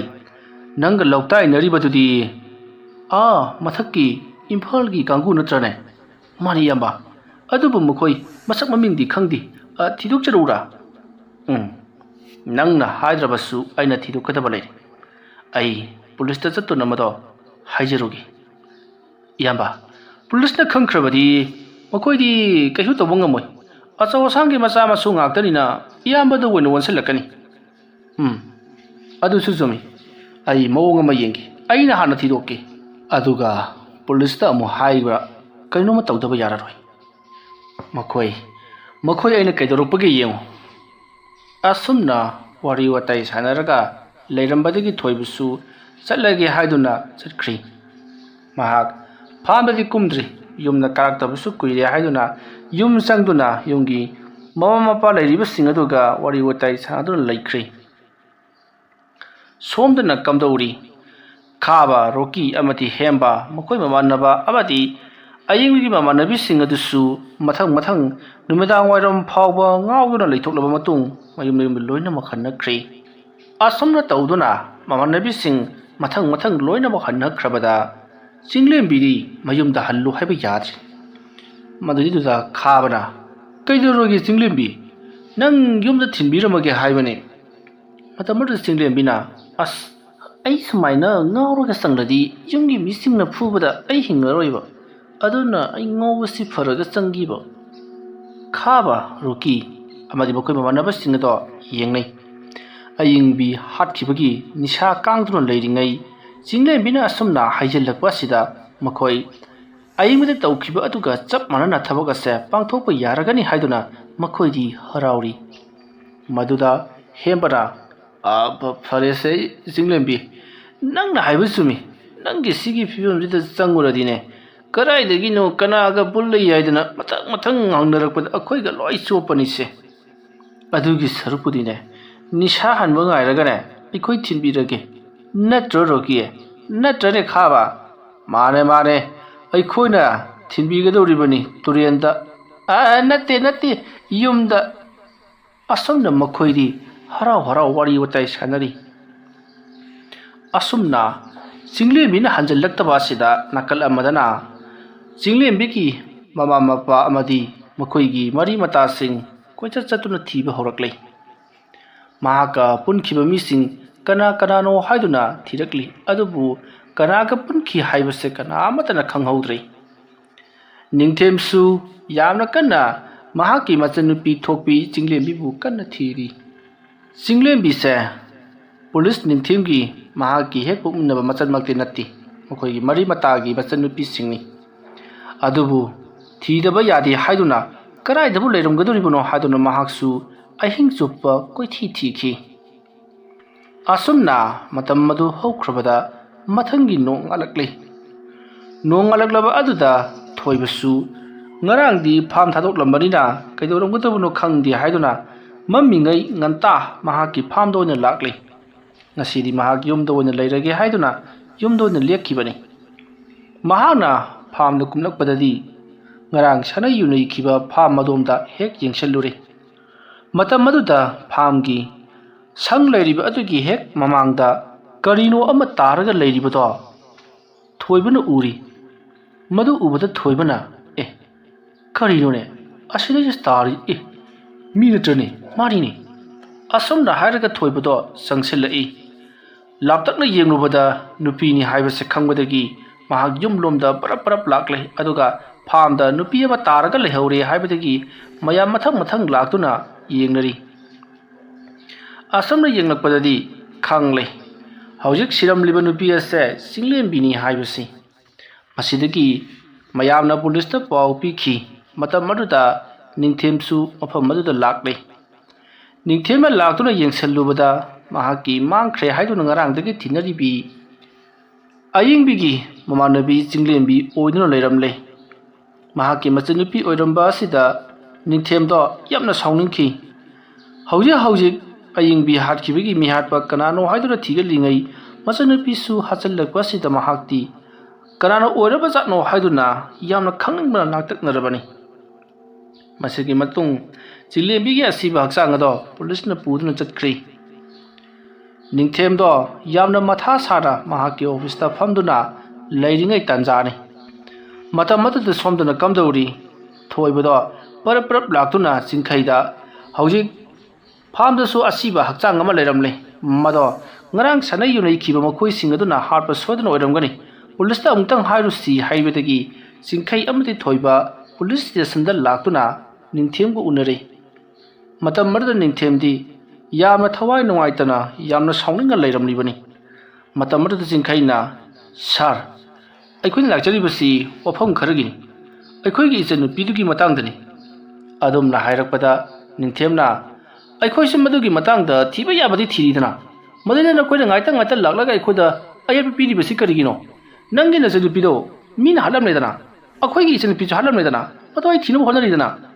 ꯅꯪꯒ ꯂꯧꯇꯥꯏꯅꯔꯤꯕꯗꯨꯗꯤ ꯑꯥ ꯃꯊꯛꯀꯤ ꯏꯝꯐꯥꯜꯒꯤ ꯀꯥꯡꯕꯨ ꯅꯠꯇ꯭ꯔꯅꯦ?" "ꯃꯥꯅꯤ, ꯏꯌꯥꯝꯕ꯫ ꯑꯗꯨꯕꯨ ꯃꯈꯣꯏ ꯃꯁꯛ ꯃꯃꯤꯡꯗꯤ ꯈꯪꯗꯦ꯫ ꯑ, ꯊꯤꯗꯣꯛꯆꯔꯛꯎꯔꯥ?" "ꯎꯝ, ꯅꯪꯅ ꯍꯥꯏꯗ꯭ꯔꯕꯁꯨ ꯑꯩꯅ ꯊꯤꯗꯣꯛꯀꯗꯕ ꯂꯩꯔꯦ꯫ ꯑꯩ ꯄꯨꯂꯤꯁꯇ ꯆꯠꯇꯨꯅ ꯃꯗꯣ ꯍꯥꯏꯖꯔꯨꯒꯦ꯫" "ꯏꯌꯥꯝꯕ, ꯄꯨꯂꯤꯁꯅ ꯈꯪꯈ꯭ꯔꯕꯗꯤ ꯃꯈꯣꯏꯗꯤ ꯀꯩꯁꯨ ꯇꯧꯕ ꯉꯝꯃꯣꯏ꯫ ꯑꯆꯧ ꯑꯁꯥꯡꯒꯤ ꯃꯆꯥ ꯃꯁꯨ ꯉꯥꯛꯇꯅꯤꯅ ꯏꯌꯥꯝꯕꯗ ꯑꯣꯏꯅ ꯑꯣꯟꯁꯤꯜꯂꯛꯀꯅꯤ꯫" "ꯎꯝ, ꯑꯗꯨꯁꯨ ꯆꯨꯝꯃꯤ꯫ ꯑꯩ ꯃꯑꯣꯡ ꯑꯃ ꯌꯦꯡꯒꯦ꯫ ꯑꯩꯅ ꯍꯥꯟꯅ ꯊꯤꯗꯣꯛꯀꯦ꯫" ꯑꯗꯨꯒ ꯄꯨꯂꯤꯁꯇ ꯑꯃꯨꯛ ꯍꯥꯏꯕ, "ꯀꯔꯤꯅꯣꯃ ꯇꯧꯗꯕ ꯌꯥꯔꯔꯣꯏ꯫ ꯃꯈꯣꯏ, ꯃꯈꯣꯏ ꯑꯩꯅ ꯀꯩꯗꯧꯔꯛꯄꯒꯦ ꯌꯦꯡꯉꯨ꯫" ꯑꯁꯨꯝꯅ ꯋꯥꯔꯤ ꯋꯥꯇꯥꯏ ꯁꯥꯟꯅꯔꯒ ꯂꯩꯔꯝꯕꯗꯒꯤ ꯊꯣꯏꯕꯁꯨ ꯆꯠꯂꯒꯦ ꯍꯥꯏꯗꯨꯅ ꯆꯠꯈ꯭ꯔꯤ꯫ ꯃꯍꯥꯛ ꯐꯥꯝꯗꯗꯤ ꯀꯨꯝꯗ꯭ꯔꯤ꯫ ꯌꯨꯝꯗ ꯀꯥꯔꯛꯇꯕꯁꯨ ꯀꯨꯏꯔꯦ ꯍꯥꯏꯗꯨꯅ ꯌꯨꯝ ꯆꯪꯗꯨꯅ ꯌꯨꯝꯒꯤ ꯃꯃꯥ ꯃꯄꯥ ꯂꯩꯔꯤꯕꯁꯤꯡ ꯑꯗꯨꯒ ꯋꯥꯔꯤ ꯋꯥꯇꯥꯏ ꯁꯥꯟꯅꯗꯨꯅ ꯂꯩꯈ꯭ꯔꯤ꯫ ꯁꯣꯝꯗꯅ ꯀꯝꯗꯧꯔꯤ? ꯈꯥꯕ, ꯔꯣꯀꯤ ꯑꯃꯗꯤ ꯍꯦꯝꯕ, ꯃꯈꯣꯏ ꯃꯃꯥꯟꯅꯕ ꯑꯃꯗꯤ ꯑꯌꯤꯡꯕꯒꯤ ꯃꯃꯥꯟꯅꯕꯤꯁꯤꯡ ꯑꯗꯨꯁꯨ ꯃꯊꯪ ꯃꯊꯪ ꯅꯨꯃꯤꯗꯥꯡ ꯋꯥꯏꯔꯝ ꯐꯥꯎꯕ ꯉꯥꯎꯗꯨꯅ ꯂꯩꯊꯣꯛꯂꯕ ꯃꯇꯨꯡ ꯃꯌꯨꯝ ꯃꯌꯨꯝꯗ ꯂꯣꯏꯅꯃꯛ ꯍꯟꯅꯈ꯭ꯔꯤ꯫ ꯑꯁꯨꯝꯅ ꯇꯧꯗꯨꯅ ꯃꯃꯥꯟꯅꯕꯤꯁꯤꯡ ꯃꯊꯪ ꯃꯊꯪ ꯂꯣꯏꯅꯃꯛ ꯍꯟꯅꯈ꯭ꯔꯕꯗ ꯆꯤꯡꯂꯦꯝꯕꯤꯗꯤ ꯃꯌꯨꯝꯗ ꯍꯜꯂꯨ ꯍꯥꯏꯕ ꯌꯥꯗ꯭ꯔꯤ꯫ ꯃꯗꯨꯗꯩꯗꯨꯗ ꯈꯥꯕꯅ, "ꯀꯩꯗꯧꯔꯒꯦ ꯆꯤꯡꯂꯦꯝꯕꯤ? ꯅꯪ ꯌꯨꯝꯗ ꯊꯤꯟꯕꯤꯔꯝꯃꯒꯦ ꯍꯥꯏꯕꯅꯦ꯫" ꯃꯇꯝ ꯑꯗꯨꯗ ꯆꯤꯡꯂꯦꯝꯕꯤꯅ, "ꯑꯁ, ꯑꯩ ꯁꯨꯃꯥꯏꯅ ꯉꯥꯎꯔꯒ ꯆꯪꯂꯗꯤ ꯌꯨꯝꯒꯤ ꯃꯤꯁꯤꯡꯅ ꯐꯨꯕꯗ ꯑꯩ ꯍꯤꯡꯉꯔꯣꯏꯕ꯫ ꯑꯗꯨꯅ ꯑꯩ ꯉꯥꯎꯕꯁꯤ ꯐꯔꯒ ꯆꯪꯈꯤꯕ꯫" ꯈꯥꯕ, ꯔꯣꯀꯤ ꯑꯃꯗꯤ ꯃꯈꯣꯏ ꯃꯃꯥꯟꯅꯕꯁꯤꯡ ꯑꯗꯣ ꯌꯦꯡꯅꯩ꯫ ꯑꯏꯪꯕꯤ ꯍꯥꯠꯈꯤꯕꯒꯤ ꯅꯤꯁꯥ ꯀꯥꯡꯗꯨꯅ ꯂꯩꯔꯤꯉꯩ, ꯆꯤꯡꯂꯦꯝꯕꯤꯅ ꯑꯁꯨꯝꯅ ꯍꯥꯏꯖꯤꯜꯂꯛꯄ ꯑꯁꯤꯗ ꯃꯈꯣꯏ ꯑꯏꯪꯕꯗ ꯇꯧꯈꯤꯕ ꯑꯗꯨꯒ ꯆꯞ ꯃꯥꯟꯅꯅ ꯊꯕꯛ ꯑꯁꯦ ꯄꯥꯡꯊꯣꯛꯄ ꯌꯥꯔꯒꯅꯤ ꯍꯥꯏꯗꯨꯅ ꯃꯈꯣꯏꯗꯤ ꯍꯔꯥꯎꯔꯤ꯫ ꯃꯗꯨꯗ ꯍꯦꯝꯕꯅ, "ꯑ, ꯐ-, ꯐꯔꯦꯁꯦ ꯆꯤꯡꯂꯦꯝꯕꯤ, ꯅꯪꯅ ꯍꯥꯏꯕ ꯆꯨꯝꯃꯤ꯫ ꯅꯪꯒꯤ ꯁꯤꯒꯤ ꯐꯤꯕꯝꯁꯤꯗ ꯆꯪꯉꯨꯔꯗꯤꯅꯦ, ꯀꯗꯥꯏꯗꯒꯤꯅꯣ ꯀꯅꯥꯒ ꯄꯨꯜꯂꯤ ꯍꯥꯏꯗꯅ ꯃꯊꯪ ꯃꯊꯪ ꯍꯪꯅꯔꯛꯄꯗ ꯑꯩꯈꯣꯏꯒ ꯂꯣꯏ ꯆꯣꯞꯄꯅꯤꯁꯦ꯫ ꯑꯗꯨꯒꯤ ꯁꯔꯨꯛꯄꯨꯗꯤꯅꯦ, ꯅꯤꯁꯥ ꯍꯟꯕ ꯉꯥꯏꯔꯒꯅꯦ ꯑꯩꯈꯣꯏ ꯊꯤꯟꯕꯤꯔꯒꯦ꯫ ꯅꯠꯇ꯭ꯔꯣ ꯔꯣꯀꯤ? ꯅꯠꯇ꯭ꯔꯅꯦ ꯈꯥꯕ?" "ꯃꯥꯅꯦ, ꯃꯥꯅꯦ, ꯑꯩꯈꯣꯏꯅ ꯊꯤꯟꯕꯤꯒꯗꯧꯔꯤꯕꯅꯤ ꯇꯨꯔꯦꯟꯗ꯫" "ꯑ, ꯅꯠꯇꯦ, ꯅꯠꯇꯦ, ꯌꯨꯝꯗ꯫" ꯑꯁꯨꯝꯅ ꯃꯈꯣꯏꯗꯤ ꯍꯔꯥꯎ ꯍꯔꯥꯎ ꯋꯥꯔꯤ ꯋꯥꯇꯥꯏ ꯁꯥꯟꯅꯔꯤ꯫ ꯑꯁꯨꯝꯅ ꯆꯤꯡꯂꯦꯝꯕꯤꯅ ꯍꯟꯖꯤꯜꯂꯛꯇꯕ ꯑꯁꯤꯗ ꯅꯥꯀꯜ ꯑꯃꯗꯅ ꯆꯤꯡꯂꯦꯝꯕꯤꯒꯤ ꯃꯃꯥ ꯃꯄꯥ ꯑꯃꯗꯤ ꯃꯈꯣꯏꯒꯤ ꯃꯔꯤ ꯃꯇꯥꯁꯤꯡ ꯀꯣꯏꯆꯠ ꯆꯠꯇꯨꯅ ꯊꯤꯕ ꯍꯧꯔꯛꯂꯤ꯫ ꯃꯍꯥꯛꯀ ꯄꯨꯟꯈꯤꯕ ꯃꯤꯁꯤꯡ ꯀꯅꯥ ꯀꯅꯥꯅꯣ ꯍꯥꯏꯗꯨꯅ ꯊꯤꯔꯛꯂꯤ, ꯑꯗꯨꯕꯨ ꯀꯅꯥꯒ ꯄꯨꯟꯈꯤ ꯍꯥꯏꯕꯁꯦ ꯀꯅꯥ ꯑꯃꯠꯇꯅ ꯈꯪꯍꯧꯗ꯭ꯔꯦ꯫ ꯅꯤꯡꯊꯦꯝꯁꯨ ꯌꯥꯝꯅ ꯀꯟꯅ ꯃꯍꯥꯛꯀꯤ ꯃꯆꯟꯅꯨꯄꯤ ꯊꯣꯛꯄꯤ ꯆꯤꯡꯂꯦꯝꯕꯤꯕꯨ ꯀꯟꯅ ꯊꯤꯔꯤ꯫ ꯆꯤꯡꯂꯦꯝꯕꯤꯁꯦ ꯄꯨꯂꯤꯁ ꯅꯤꯡꯊꯦꯝꯒꯤ ꯃꯍꯥꯛꯀꯤ ꯍꯦꯛ ꯄꯣꯛꯃꯤꯟꯅꯕ ꯃꯆꯟꯃꯛꯇꯤ ꯅꯠꯇꯦ, ꯃꯈꯣꯏꯒꯤ ꯃꯔꯤ ꯃꯇꯥꯒꯤ ꯃꯆꯟꯅꯨꯄꯤꯁꯤꯡꯅꯤ꯫ ꯑꯗꯨꯕꯨ ꯊꯤꯗꯕ ꯌꯥꯗꯦ ꯍꯥꯏꯗꯨꯅ ꯀꯗꯥꯏꯗꯕꯨ ꯂꯩꯔꯝꯒꯗꯧꯔꯤꯕꯅꯣ ꯍꯥꯏꯗꯨꯅ ꯃꯍꯥꯛꯁꯨ ꯑꯍꯤꯡ ꯆꯨꯞꯄ ꯀꯣꯏꯊꯤ ꯊꯤꯈꯤ꯫ ꯑꯁꯨꯝꯅ ꯃꯇꯝ ꯑꯗꯨ ꯍꯧꯈ꯭ꯔꯕꯗ ꯃꯊꯪꯒꯤ ꯅꯣꯡ ꯉꯥꯜꯂꯛꯂꯤ꯫ ꯅꯣꯡ ꯉꯥꯜꯂꯛꯂꯕ ꯑꯗꯨꯗ ꯊꯣꯏꯕꯁꯨ ꯉꯔꯥꯡꯗꯤ ꯐꯥꯝ ꯊꯥꯗꯣꯛꯂꯝꯕꯅꯤꯅ ꯀꯩꯗꯧꯔꯝꯒꯗꯕꯅꯣ ꯈꯪꯗꯦ ꯍꯥꯏꯗꯨꯅ ꯃꯝꯃꯤꯉꯩ ꯉꯟꯇꯥ ꯃꯍꯥꯛꯀꯤ ꯐꯥꯝꯗ ꯑꯣꯏꯅ ꯂꯥꯛꯂꯤ꯫ ꯉꯁꯤꯗꯤ ꯃꯍꯥꯛ ꯌꯨꯝꯗ ꯑꯣꯏꯅ ꯂꯩꯔꯒꯦ ꯍꯥꯏꯗꯨꯅ ꯌꯨꯝꯗ ꯑꯣꯏꯅ ꯂꯦꯛꯈꯤꯕꯅꯤ꯫ ꯃꯍꯥꯛꯅ ꯐꯥꯝꯗ ꯀꯨꯝꯂꯛꯄꯗꯗꯤ ꯉꯔꯥꯡ ꯁꯥꯟꯅ ꯌꯨꯅꯩꯈꯤꯕ ꯐꯥꯝ ꯑꯗꯣꯝꯗ ꯍꯦꯛ ꯌꯦꯡꯁꯤꯜꯂꯨꯔꯦ꯫ ꯃꯇꯝ ꯑꯗꯨꯗ ꯐꯥꯝꯒꯤ ꯁꯪ ꯂꯩꯔꯤꯕ ꯑꯗꯨꯒꯤ ꯍꯦꯛ ꯃꯃꯥꯡꯗ ꯀꯔꯤꯅꯣ ꯑꯃ ꯇꯥꯔꯒ ꯂꯩꯔꯤꯕꯗꯣ ꯊꯣꯏꯕꯅ ꯎꯔꯤ꯫ ꯃꯗꯨ ꯎꯕꯗ ꯊꯣꯏꯕꯅ, "ꯑꯦ, ꯀꯔꯤꯅꯣꯅꯦ? "ꯑꯁꯤꯗꯩꯁꯤ ꯇꯥꯔꯤ, ꯑꯦ, ꯃꯤ ꯅꯠꯇ꯭ꯔꯅꯦ? ꯃꯥꯅꯤꯅꯦ!" ꯑꯁꯨꯝꯅ ꯍꯥꯏꯔꯒ ꯊꯣꯏꯕꯗꯣ ꯆꯪꯁꯤꯜꯂꯛꯏ꯫ ꯂꯥꯞꯇꯛꯅ ꯌꯦꯡꯂꯨꯕꯗ ꯅꯨꯄꯤꯅꯤ ꯍꯥꯏꯕꯁꯦ ꯈꯪꯕꯗꯒꯤ ꯃꯍꯥꯛ ꯌꯨꯝꯂꯣꯝꯗ ꯄꯔꯞ ꯄꯔꯞ ꯂꯥꯛꯂꯦ꯫ ꯑꯗꯨꯒ ꯐꯥꯝꯗ ꯅꯨꯄꯤ ꯑꯃ ꯇꯥꯔꯒ ꯂꯩꯍꯧꯔꯦ ꯍꯥꯏꯕꯗꯒꯤ ꯃꯌꯥꯝ ꯃꯊꯪ ꯃꯊꯪ ꯂꯥꯛꯇꯨꯅ ꯌꯦꯡꯅꯔꯤ꯫ ꯑꯁꯨꯝꯅ ꯌꯦꯡꯂꯛꯄꯗꯗꯤ ꯈꯪꯂꯦ, ꯍꯧꯖꯤꯛ ꯁꯤꯔꯝꯂꯤꯕ ꯅꯨꯄꯤ ꯑꯁꯦ ꯆꯤꯡꯂꯦꯝꯕꯤꯅꯤ ꯍꯥꯏꯕꯁꯤ꯫ ꯃꯁꯤꯗꯒꯤ ꯃꯌꯥꯝꯅ ꯄꯨꯂꯤꯁꯇ ꯄꯥꯎ ꯄꯤꯈꯤ꯫ ꯃꯇꯝ ꯑꯗꯨꯗ ꯅꯤꯡꯊꯦꯝꯁꯨ ꯃꯐꯝ ꯑꯗꯨꯗ ꯂꯥꯛꯂꯦ꯫ ꯅꯤꯡꯊꯦꯝꯅ ꯂꯥꯛꯇꯨꯅ ꯌꯦꯡꯁꯤꯜꯂꯨꯕꯗ ꯃꯍꯥꯛꯀꯤ ꯃꯥꯡꯈ꯭ꯔꯦ ꯍꯥꯏꯗꯨꯅ ꯉꯔꯥꯡꯗꯒꯤ ꯊꯤꯅꯔꯤꯕꯤ ꯑꯌꯤꯡꯕꯤꯒꯤ ꯃꯃꯥꯟꯅꯕꯤ ꯆꯤꯡꯂꯦꯝꯕꯤ ꯑꯣꯏꯗꯨꯅ ꯂꯩꯔꯝꯂꯦ꯫ ꯃꯍꯥꯛꯀꯤ ꯃꯆꯟꯅꯨꯄꯤ ꯑꯣꯏꯔꯝꯕ ꯑꯁꯤꯗ ꯅꯤꯡꯊꯦꯝꯗꯣ ꯌꯥꯝꯅ ꯁꯥꯎꯅꯤꯡꯈꯤ꯫ ꯍꯧꯖꯤꯛ ꯍꯧꯖꯤꯛ ꯑꯌꯤꯡꯕꯤ ꯍꯥꯠꯈꯤꯕꯒꯤ ꯃꯤꯍꯥꯠꯄ ꯀꯅꯥꯅꯣ ꯍꯥꯏꯗꯨꯅ ꯊꯤꯒꯠꯂꯤꯉꯩ, ꯃꯆꯟꯅꯨꯄꯤꯁꯨ ꯍꯥꯠꯆꯤꯜꯂꯛꯄ ꯑꯁꯤꯗ ꯃꯍꯥꯛꯇꯤ ꯀꯅꯥꯅ ꯑꯣꯏꯔꯕꯖꯥꯠꯅꯣ ꯍꯥꯏꯗꯨꯅ ꯌꯥꯝꯅ ꯈꯪꯅꯤꯡꯕꯅ ꯂꯥꯡꯇꯛꯅꯔꯕꯅꯤ꯫ ꯃꯁꯤꯒꯤ ꯃꯇꯨꯡ ꯆꯤꯡꯂꯦꯝꯕꯤꯒꯤ ꯑꯁꯤꯕ ꯍꯛꯆꯥꯡ ꯑꯗꯣ ꯄꯨꯂꯤꯁꯅ ꯄꯨꯗꯨꯅ ꯆꯠꯈ꯭ꯔꯤ꯫ ꯅꯤꯡꯊꯦꯝꯗꯣ ꯌꯥꯝꯅ ꯃꯊꯥ ꯁꯥꯅ ꯃꯍꯥꯛꯀꯤ ꯑꯣꯐꯤꯁꯇ ꯐꯝꯗꯨꯅ ꯂꯩꯔꯤꯉꯩ ꯇꯥꯟꯖꯥꯅꯤ꯫ ꯃꯇꯝ ꯑꯗꯨꯗ ꯁꯣꯝꯗꯅ ꯀꯝꯗꯧꯔꯤ? ꯊꯣꯏꯕꯗꯣ ꯄꯔꯞ ꯄꯔꯞ ꯂꯥꯛꯇꯨꯅ ꯆꯤꯡꯈꯩꯗ, "ꯍꯧꯖꯤꯛ ꯐꯥꯝꯗꯁꯨ ꯑꯁꯤꯕ ꯍꯛꯆꯥꯡ ꯑꯃ ꯂꯩꯔꯝꯂꯦ꯫ ꯃꯗꯣ ꯉꯔꯥꯡ ꯁꯥꯟꯅꯩ ꯌꯨꯅꯩꯈꯤꯕ ꯃꯈꯣꯏꯁꯤꯡ ꯑꯗꯨꯅ ꯍꯥꯠꯄ ꯁꯣꯏꯗꯅ ꯑꯣꯏꯔꯝꯒꯅꯤ꯫ ꯄꯨꯂꯤꯁꯇ ꯑꯃꯨꯛꯇꯪ ꯍꯥꯏꯔꯨꯁꯤ" ꯍꯥꯏꯕꯗꯒꯤ ꯆꯤꯡꯈꯩ ꯑꯃꯗꯤ ꯊꯣꯏꯕ ꯄꯨꯂꯤꯁ ꯁ꯭ꯇꯦꯁꯟꯗ ꯂꯥꯛꯇꯨꯅ ꯅꯤꯡꯊꯦꯝꯒ ꯎꯅꯔꯦ꯫ ꯃꯇꯝ ꯑꯗꯨꯗ ꯅꯤꯡꯊꯦꯝꯗꯤ ꯌꯥꯝꯅ ꯊꯋꯥꯏ ꯅꯨꯡꯉꯥꯏꯇꯅ ꯌꯥꯝꯅ ꯁꯥꯎꯅꯤꯡꯅ ꯂꯩꯔꯝꯂꯤꯕꯅꯤ꯫ ꯃꯇꯝ ꯑꯗꯨꯗ ꯆꯤꯡꯈꯩꯅ, "ꯁꯥꯔ, ꯑꯩꯈꯣꯏꯅ ꯂꯥꯛꯆꯔꯤꯕꯁꯤ ꯋꯥꯐꯝ ꯈꯔꯒꯤꯅꯤ꯫ ꯑꯩꯈꯣꯏꯒꯤ ꯏꯆꯟꯅꯨꯄꯤꯗꯨꯒꯤ ꯃꯇꯥꯡꯗꯅꯤ" ꯑꯗꯨꯝꯅ ꯍꯥꯏꯔꯛꯄꯗ, ꯅꯤꯡꯊꯦꯝꯅ, "ꯑꯩꯈꯣꯏꯁꯨ ꯃꯗꯨꯒꯤ ꯃꯇꯥꯡꯗ ꯊꯤꯕ ꯌꯥꯕꯗꯤ ꯊꯤꯔꯤꯗꯅ, ꯃꯗꯨꯗ ꯅꯈꯣꯏꯅ ꯉꯥꯏꯇ ꯉꯥꯏꯇ ꯂꯥꯛꯂꯒ ꯑꯩꯈꯣꯏꯗ ꯑꯌꯦꯠꯄ ꯄꯤꯔꯤꯕꯁꯤ ꯀꯔꯤꯒꯤꯅꯣ? ꯅꯪꯒꯤ ꯅꯆꯟꯅꯨꯄꯤꯗꯣ ꯃꯤꯅ ꯍꯥꯠꯂꯝꯂꯦꯗꯅ, ꯑꯩꯈꯣꯏꯒꯤ ꯏꯆꯟꯅꯨꯄꯤꯁꯨ ꯍꯥꯠꯂꯝꯂꯦꯗꯅ, ꯃꯗꯨ ꯑꯩ ꯊꯤꯅꯕ ꯍꯣꯠꯅꯔꯤꯗꯅ"꯫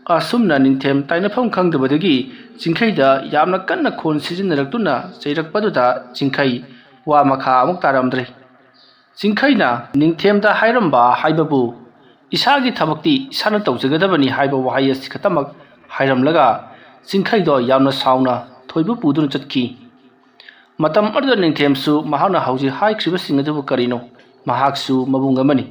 ꯑꯁꯨꯝꯅ ꯅꯤꯡꯊꯦꯝ ꯇꯥꯏꯅꯐꯝ ꯈꯪꯗꯕꯗꯒꯤ ꯆꯤꯡꯈꯩꯗ ꯌꯥꯝꯅ ꯀꯟꯅ ꯈꯣꯟ ꯁꯤꯖꯤꯟꯅꯔꯛꯇꯨꯅ ꯆꯩꯔꯛꯄꯗꯨꯗ ꯆꯤꯡꯈꯩ ꯋꯥ ꯃꯈꯥ ꯑꯃꯨꯛ ꯇꯥꯔꯝꯗ꯭ꯔꯦ꯫ ꯆꯤꯡꯈꯩꯅ ꯅꯤꯡꯊꯦꯝꯗ ꯍꯥꯏꯔꯝꯕ ꯍꯥꯏꯕꯕꯨ, "ꯏꯁꯥꯒꯤ ꯊꯕꯛꯇꯤ ꯏꯁꯥꯅ ꯇꯧꯖꯒꯗꯕꯅꯤ" ꯍꯥꯏꯕ ꯋꯥꯍꯩ ꯑꯁꯤ ꯈꯛꯇꯃꯛ ꯍꯥꯏꯔꯝꯂꯒ ꯆꯤꯡꯈꯩꯗꯣ ꯌꯥꯝꯅ ꯁꯥꯎꯅ ꯊꯣꯏꯕ ꯄꯨꯗꯨꯅ ꯆꯠꯈꯤ꯫ ꯃꯇꯝ ꯑꯗꯨꯗ ꯅꯤꯡꯊꯦꯝꯁꯨ ꯃꯍꯥꯛꯅ ꯍꯧꯖꯤꯛ ꯍꯥꯏꯈ꯭ꯔꯤꯕꯁꯤꯡ ꯑꯗꯨꯕꯨ ꯀꯔꯤꯅꯣ? ꯃꯍꯥꯛꯁꯨ ꯃꯕꯨꯡ ꯑꯃꯅꯤ꯫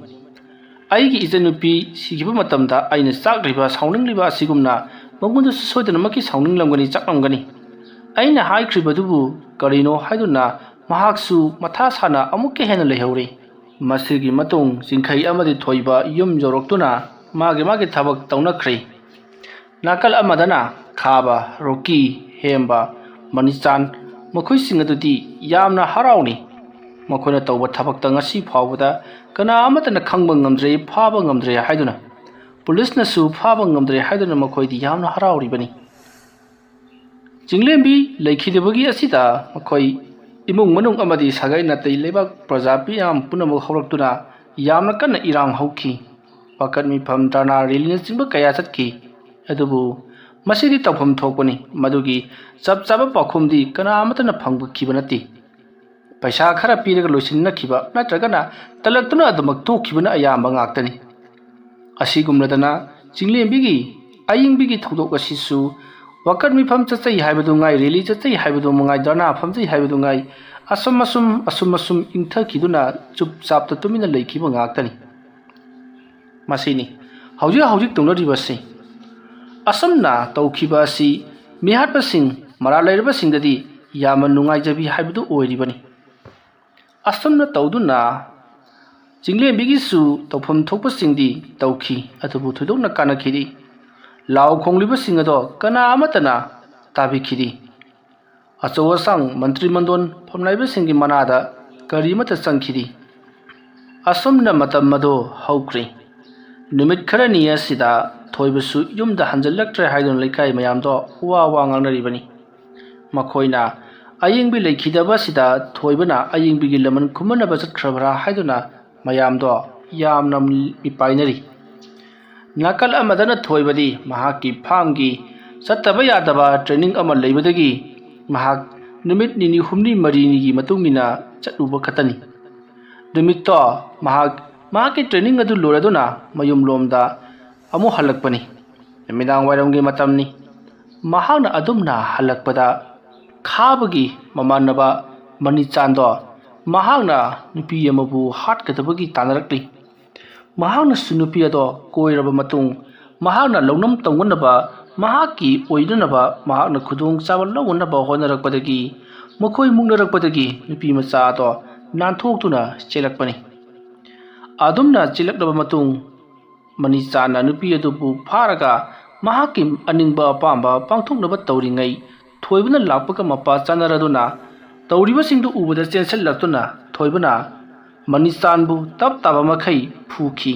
ꯑꯩꯒꯤ ꯏꯆꯟꯅꯨꯄꯤ ꯁꯤꯈꯤꯕ ꯃꯇꯝꯗ ꯑꯩꯅ ꯆꯥꯛꯂꯤꯕ, ꯁꯥꯎꯅꯤꯡꯂꯤꯕ ꯑꯁꯤꯒꯨꯝꯅ ꯃꯉꯣꯟꯗꯁꯨ ꯁꯣꯏꯗꯅꯃꯛꯀꯤ ꯁꯥꯎꯅꯤꯡꯂꯝꯒꯅꯤ, ꯆꯥꯛꯂꯝꯒꯅꯤ꯫ ꯑꯩꯅ ꯍꯥꯏꯈ꯭ꯔꯤꯕꯗꯨꯕꯨ ꯀꯔꯤꯅꯣ ꯍꯥꯏꯗꯨꯅ ꯃꯍꯥꯛꯁꯨ ꯃꯊꯥ ꯁꯥꯅ ꯑꯃꯨꯛꯀ ꯍꯦꯟꯅ ꯂꯩꯍꯧꯔꯤ꯫ ꯃꯁꯤꯒꯤ ꯃꯇꯨꯡ ꯆꯤꯡꯈꯩ ꯑꯃꯗꯤ ꯊꯣꯏꯕ ꯌꯨꯝ ꯌꯧꯔꯛꯇꯨꯅ ꯃꯥꯒꯤ ꯃꯥꯒꯤ ꯊꯕꯛ ꯇꯧꯅꯈ꯭ꯔꯦ꯫ ꯅꯥꯀꯜ ꯑꯃꯗꯅ ꯈꯥꯕ, ꯔꯣꯀꯤ, ꯍꯦꯝꯕ, ꯃꯅꯤꯆꯥꯟ, ꯃꯈꯣꯏꯁꯤꯡ ꯑꯗꯨꯗꯤ ꯌꯥꯝꯅ ꯍꯔꯥꯎꯔꯤ꯫ ꯃꯈꯣꯏꯅ ꯇꯧꯕ ꯊꯕꯛꯇ ꯉꯁꯤ ꯐꯥꯎꯕꯗ ꯀꯅꯥ ꯑꯃꯠꯇꯅ ꯈꯪꯕ ꯉꯝꯗ꯭ꯔꯦ, ꯐꯥꯕ ꯉꯝꯗ꯭ꯔꯦ ꯍꯥꯏꯗꯨꯅ, ꯄꯨꯂꯤꯁꯅꯁꯨ ꯐꯥꯕ ꯉꯝꯗ꯭ꯔꯦ ꯍꯥꯏꯗꯨꯅ ꯃꯈꯣꯏꯗꯤ ꯌꯥꯝꯅ ꯍꯔꯥꯎꯔꯤꯕꯅꯤ꯫ ꯆꯤꯡꯂꯦꯝꯕꯤ ꯂꯩꯈꯤꯗꯕꯒꯤ ꯑꯁꯤꯗ ꯃꯈꯣꯏ ꯏꯃꯨꯡ ꯃꯅꯨꯡ ꯑꯃꯗꯤ ꯁꯥꯒꯩ ꯅꯥꯇꯩ ꯂꯩꯕꯥꯛ ꯄ꯭ꯔꯖꯥ ꯃꯤꯌꯥꯝ ꯄꯨꯝꯅꯃꯛ ꯍꯧꯔꯛꯇꯨꯅ ꯌꯥꯝꯅ ꯀꯟꯅ ꯏꯔꯥꯡ ꯍꯧꯈꯤ꯫ ꯋꯥꯀꯠ ꯃꯤꯐꯝ, ꯙꯔꯅꯥ ꯔꯦꯂꯤꯅꯆꯤꯡꯕ ꯀꯌꯥ ꯆꯠꯈꯤ꯫ ꯑꯗꯨꯕꯨ ꯃꯁꯤꯗꯤ ꯇꯧꯐꯝ ꯊꯣꯛꯄꯅꯤ꯫ ꯃꯗꯨꯒꯤ ꯆꯞ ꯆꯥꯕ ꯄꯥꯎꯈꯨꯝꯗꯤ ꯀꯅꯥ ꯑꯃꯠꯇꯅ ꯐꯪꯕꯈꯤꯕ ꯅꯠꯇꯦ꯫ ꯄꯩꯁꯥ ꯈꯔ ꯄꯤꯔꯒ ꯂꯣꯏꯁꯤꯟꯅꯈꯤꯕ ꯅꯠꯇ꯭ꯔꯒꯅ ꯇꯜꯂꯛꯇꯨꯅ ꯑꯗꯨꯃꯛ ꯇꯣꯛꯈꯤꯕꯅ ꯑꯌꯥꯝꯕ ꯉꯥꯛꯇꯅꯤ꯫ ꯑꯁꯤꯒꯨꯝꯂꯗꯅ ꯆꯤꯡꯂꯦꯝꯕꯤꯒꯤ ꯑꯏꯪꯕꯤꯒꯤ ꯊꯧꯗꯣꯛ ꯑꯁꯤꯁꯨ ꯋꯥꯀꯠ ꯃꯤꯐꯝ ꯆꯠꯆꯩ ꯍꯥꯏꯕꯗꯨ ꯉꯥꯏ, ꯔꯦꯂꯤ ꯆꯠꯆꯩ ꯍꯥꯏꯕꯗꯨ ꯃꯉꯥꯏ, ꯙꯔꯅꯥ ꯐꯝꯖꯩ ꯍꯥꯏꯕꯗꯨ ꯉꯥꯏ, ꯑꯁꯨꯝ ꯑꯁꯨꯝ ꯑꯁꯨꯝ ꯑꯁꯨꯝ ꯏꯪꯊꯈꯤꯗꯨꯅ ꯆꯨꯞ ꯆꯥꯞꯇ ꯇꯨꯃꯤꯟꯅ ꯂꯩꯈꯤꯕ ꯉꯥꯛꯇꯅꯤ꯫ ꯃꯁꯤꯅꯤ ꯍꯧꯖꯤꯛ ꯍꯧꯖꯤꯛ ꯇꯧꯅꯔꯤꯕꯁꯤ꯫ ꯑꯁꯨꯝꯅ ꯇꯧꯈꯤꯕ ꯑꯁꯤ ꯃꯤꯍꯥꯠꯄꯁꯤꯡ, ꯃꯔꯥꯜ ꯂꯩꯔꯕꯁꯤꯡꯗꯗꯤ ꯌꯥꯝꯅ ꯅꯨꯡꯉꯥꯏꯖꯕꯤ ꯍꯥꯏꯕꯗꯨ ꯑꯣꯏꯔꯤꯕꯅꯤ꯫ ꯑꯁꯨꯝꯅ ꯇꯧꯗꯨꯅ ꯆꯤꯡꯂꯦꯝꯕꯤꯒꯤꯁꯨ ꯇꯧꯐꯝ ꯊꯣꯛꯄꯁꯤꯡꯗꯤ ꯇꯧꯈꯤ, ꯑꯗꯨꯕꯨ ꯊꯣꯏꯗꯣꯛꯅ ꯀꯥꯟꯅꯈꯤꯗꯦ꯫ ꯂꯥꯎ ꯈꯣꯡꯂꯤꯕꯁꯤꯡ ꯑꯗꯣ ꯀꯅꯥ ꯑꯃꯠꯇꯅ ꯇꯥꯕꯤꯈꯤꯗꯦ꯫ ꯑꯆꯧ ꯑꯁꯥꯡ ꯃꯟꯇ꯭ꯔꯤ ꯃꯟꯗꯣꯟ ꯐꯝꯅꯥꯏꯕꯁꯤꯡꯒꯤ ꯃꯅꯥꯗ ꯀꯔꯤꯃꯠꯇ ꯆꯪꯈꯤꯗꯦ꯫ ꯑꯁꯨꯝꯅ ꯃꯇꯝ ꯑꯗꯨ ꯍꯧꯈ꯭ꯔꯦ꯫ ꯅꯨꯃꯤꯠ ꯈꯔꯅꯤ ꯑꯁꯤꯗ ꯊꯣꯏꯕꯁꯨ ꯌꯨꯝꯗ ꯍꯟꯖꯤꯜꯂꯛꯇ꯭ꯔꯦ ꯍꯥꯏꯗꯨꯅ ꯂꯩꯀꯥꯏ ꯃꯌꯥꯝꯗꯣ ꯋꯥ ꯋꯥ ꯉꯥꯡꯅꯔꯤꯕꯅꯤ꯫ ꯃꯈꯣꯏꯅ ꯑꯌꯤꯡꯕꯤ ꯂꯩꯈꯤꯗꯕ ꯑꯁꯤꯗ ꯊꯣꯏꯕꯅ ꯑꯌꯤꯡꯕꯤꯒꯤ ꯂꯃꯟ ꯈꯨꯝꯅꯅꯕ ꯆꯠꯈ꯭ꯔꯕ꯭ꯔꯥ ꯍꯥꯏꯗꯨꯅ ꯃꯌꯥꯝꯗꯣ ꯌꯥꯝꯅ ꯃꯤꯄꯥꯏꯅꯔꯤ꯫ ꯅꯥꯀꯜ ꯑꯃꯗꯅ ꯊꯣꯏꯕꯗꯤ ꯃꯍꯥꯛꯀꯤ ꯐꯥꯝꯒꯤ ꯆꯠꯇꯕ ꯌꯥꯗꯕ ꯇ꯭ꯔꯦꯅꯤꯡ ꯑꯃ ꯂꯩꯕꯗꯒꯤ ꯃꯍꯥꯛ ꯅꯨꯃꯤꯠ ꯅꯤꯅꯤ ꯍꯨꯝꯅꯤ ꯃꯔꯤꯅꯤꯒꯤ ꯃꯇꯨꯡ ꯏꯟꯅ ꯆꯠꯂꯨꯕ ꯈꯛꯇꯅꯤ꯫ ꯅꯨꯃꯤꯠꯇꯣ ꯃꯍꯥꯛ ꯃꯍꯥꯛꯀꯤ ꯇ꯭ꯔꯦꯅꯤꯡ ꯑꯗꯨ ꯂꯣꯏꯔꯗꯨꯅ ꯃꯌꯨꯝꯂꯣꯝꯗ ꯑꯃꯨꯛ ꯍꯜꯂꯛꯄꯅꯤ꯫ ꯅꯨꯃꯤꯗꯥꯡ ꯋꯥꯏꯔꯝꯒꯤ ꯃꯇꯝꯅꯤ꯫ ꯃꯍꯥꯛꯅ ꯑꯗꯨꯝꯅ ꯍꯜꯂꯛꯄꯗ ꯈꯥꯕꯒꯤ ꯃꯃꯥꯟꯅꯕ ꯃꯅꯤꯆꯥꯟꯗꯣ ꯃꯍꯥꯛꯅ ꯅꯨꯄꯤ ꯑꯃꯕꯨ ꯍꯥꯠꯀꯗꯕꯒꯤ ꯇꯥꯟꯅꯔꯛꯂꯤ꯫ ꯃꯍꯥꯛꯅꯁꯨ ꯅꯨꯄꯤ ꯑꯗꯣ ꯀꯣꯏꯔꯕ ꯃꯇꯨꯡ, ꯃꯍꯥꯛꯅ ꯂꯧꯅꯝ ꯇꯧꯅꯅꯕ, ꯃꯍꯥꯛꯀꯤ ꯑꯣꯏꯅꯅꯕ ꯃꯍꯥꯛꯅ ꯈꯨꯗꯣꯡꯆꯥꯕ ꯂꯧꯅꯅꯕ ꯍꯣꯠꯅꯔꯛꯄꯗꯒꯤ, ꯃꯈꯣꯏ ꯃꯨꯛꯅꯔꯛꯄꯗꯒꯤ ꯅꯨꯄꯤ ꯃꯆꯥ ꯑꯗꯣ ꯅꯥꯟꯊꯣꯛꯇꯨꯅ ꯆꯦꯜꯂꯛꯄꯅꯤ꯫ ꯑꯗꯨꯝꯅ ꯆꯦꯜꯂꯛꯂꯕ ꯃꯇꯨꯡ, ꯃꯅꯤꯆꯥꯟꯅ ꯅꯨꯄꯤ ꯑꯗꯨꯕꯨ ꯐꯥꯔꯒ ꯃꯍꯥꯛꯀꯤ ꯑꯅꯤꯡꯕ ꯑꯄꯥꯝꯕ ꯄꯥꯡꯊꯣꯛꯅꯕ ꯇꯧꯔꯤꯉꯩ, ꯊꯣꯏꯕꯅ ꯂꯥꯛꯄꯒ ꯃꯄꯥ ꯆꯥꯅꯔꯗꯨꯅ ꯇꯧꯔꯤꯕꯁꯤꯡꯗꯨ ꯎꯕꯗ ꯆꯦꯟꯁꯤꯜꯂꯛꯇꯨꯅ ꯊꯣꯏꯕꯅ ꯃꯅꯤꯆꯥꯟꯕꯨ ꯇꯞ ꯇꯥꯕ ꯃꯈꯩ ꯐꯨꯈꯤ꯫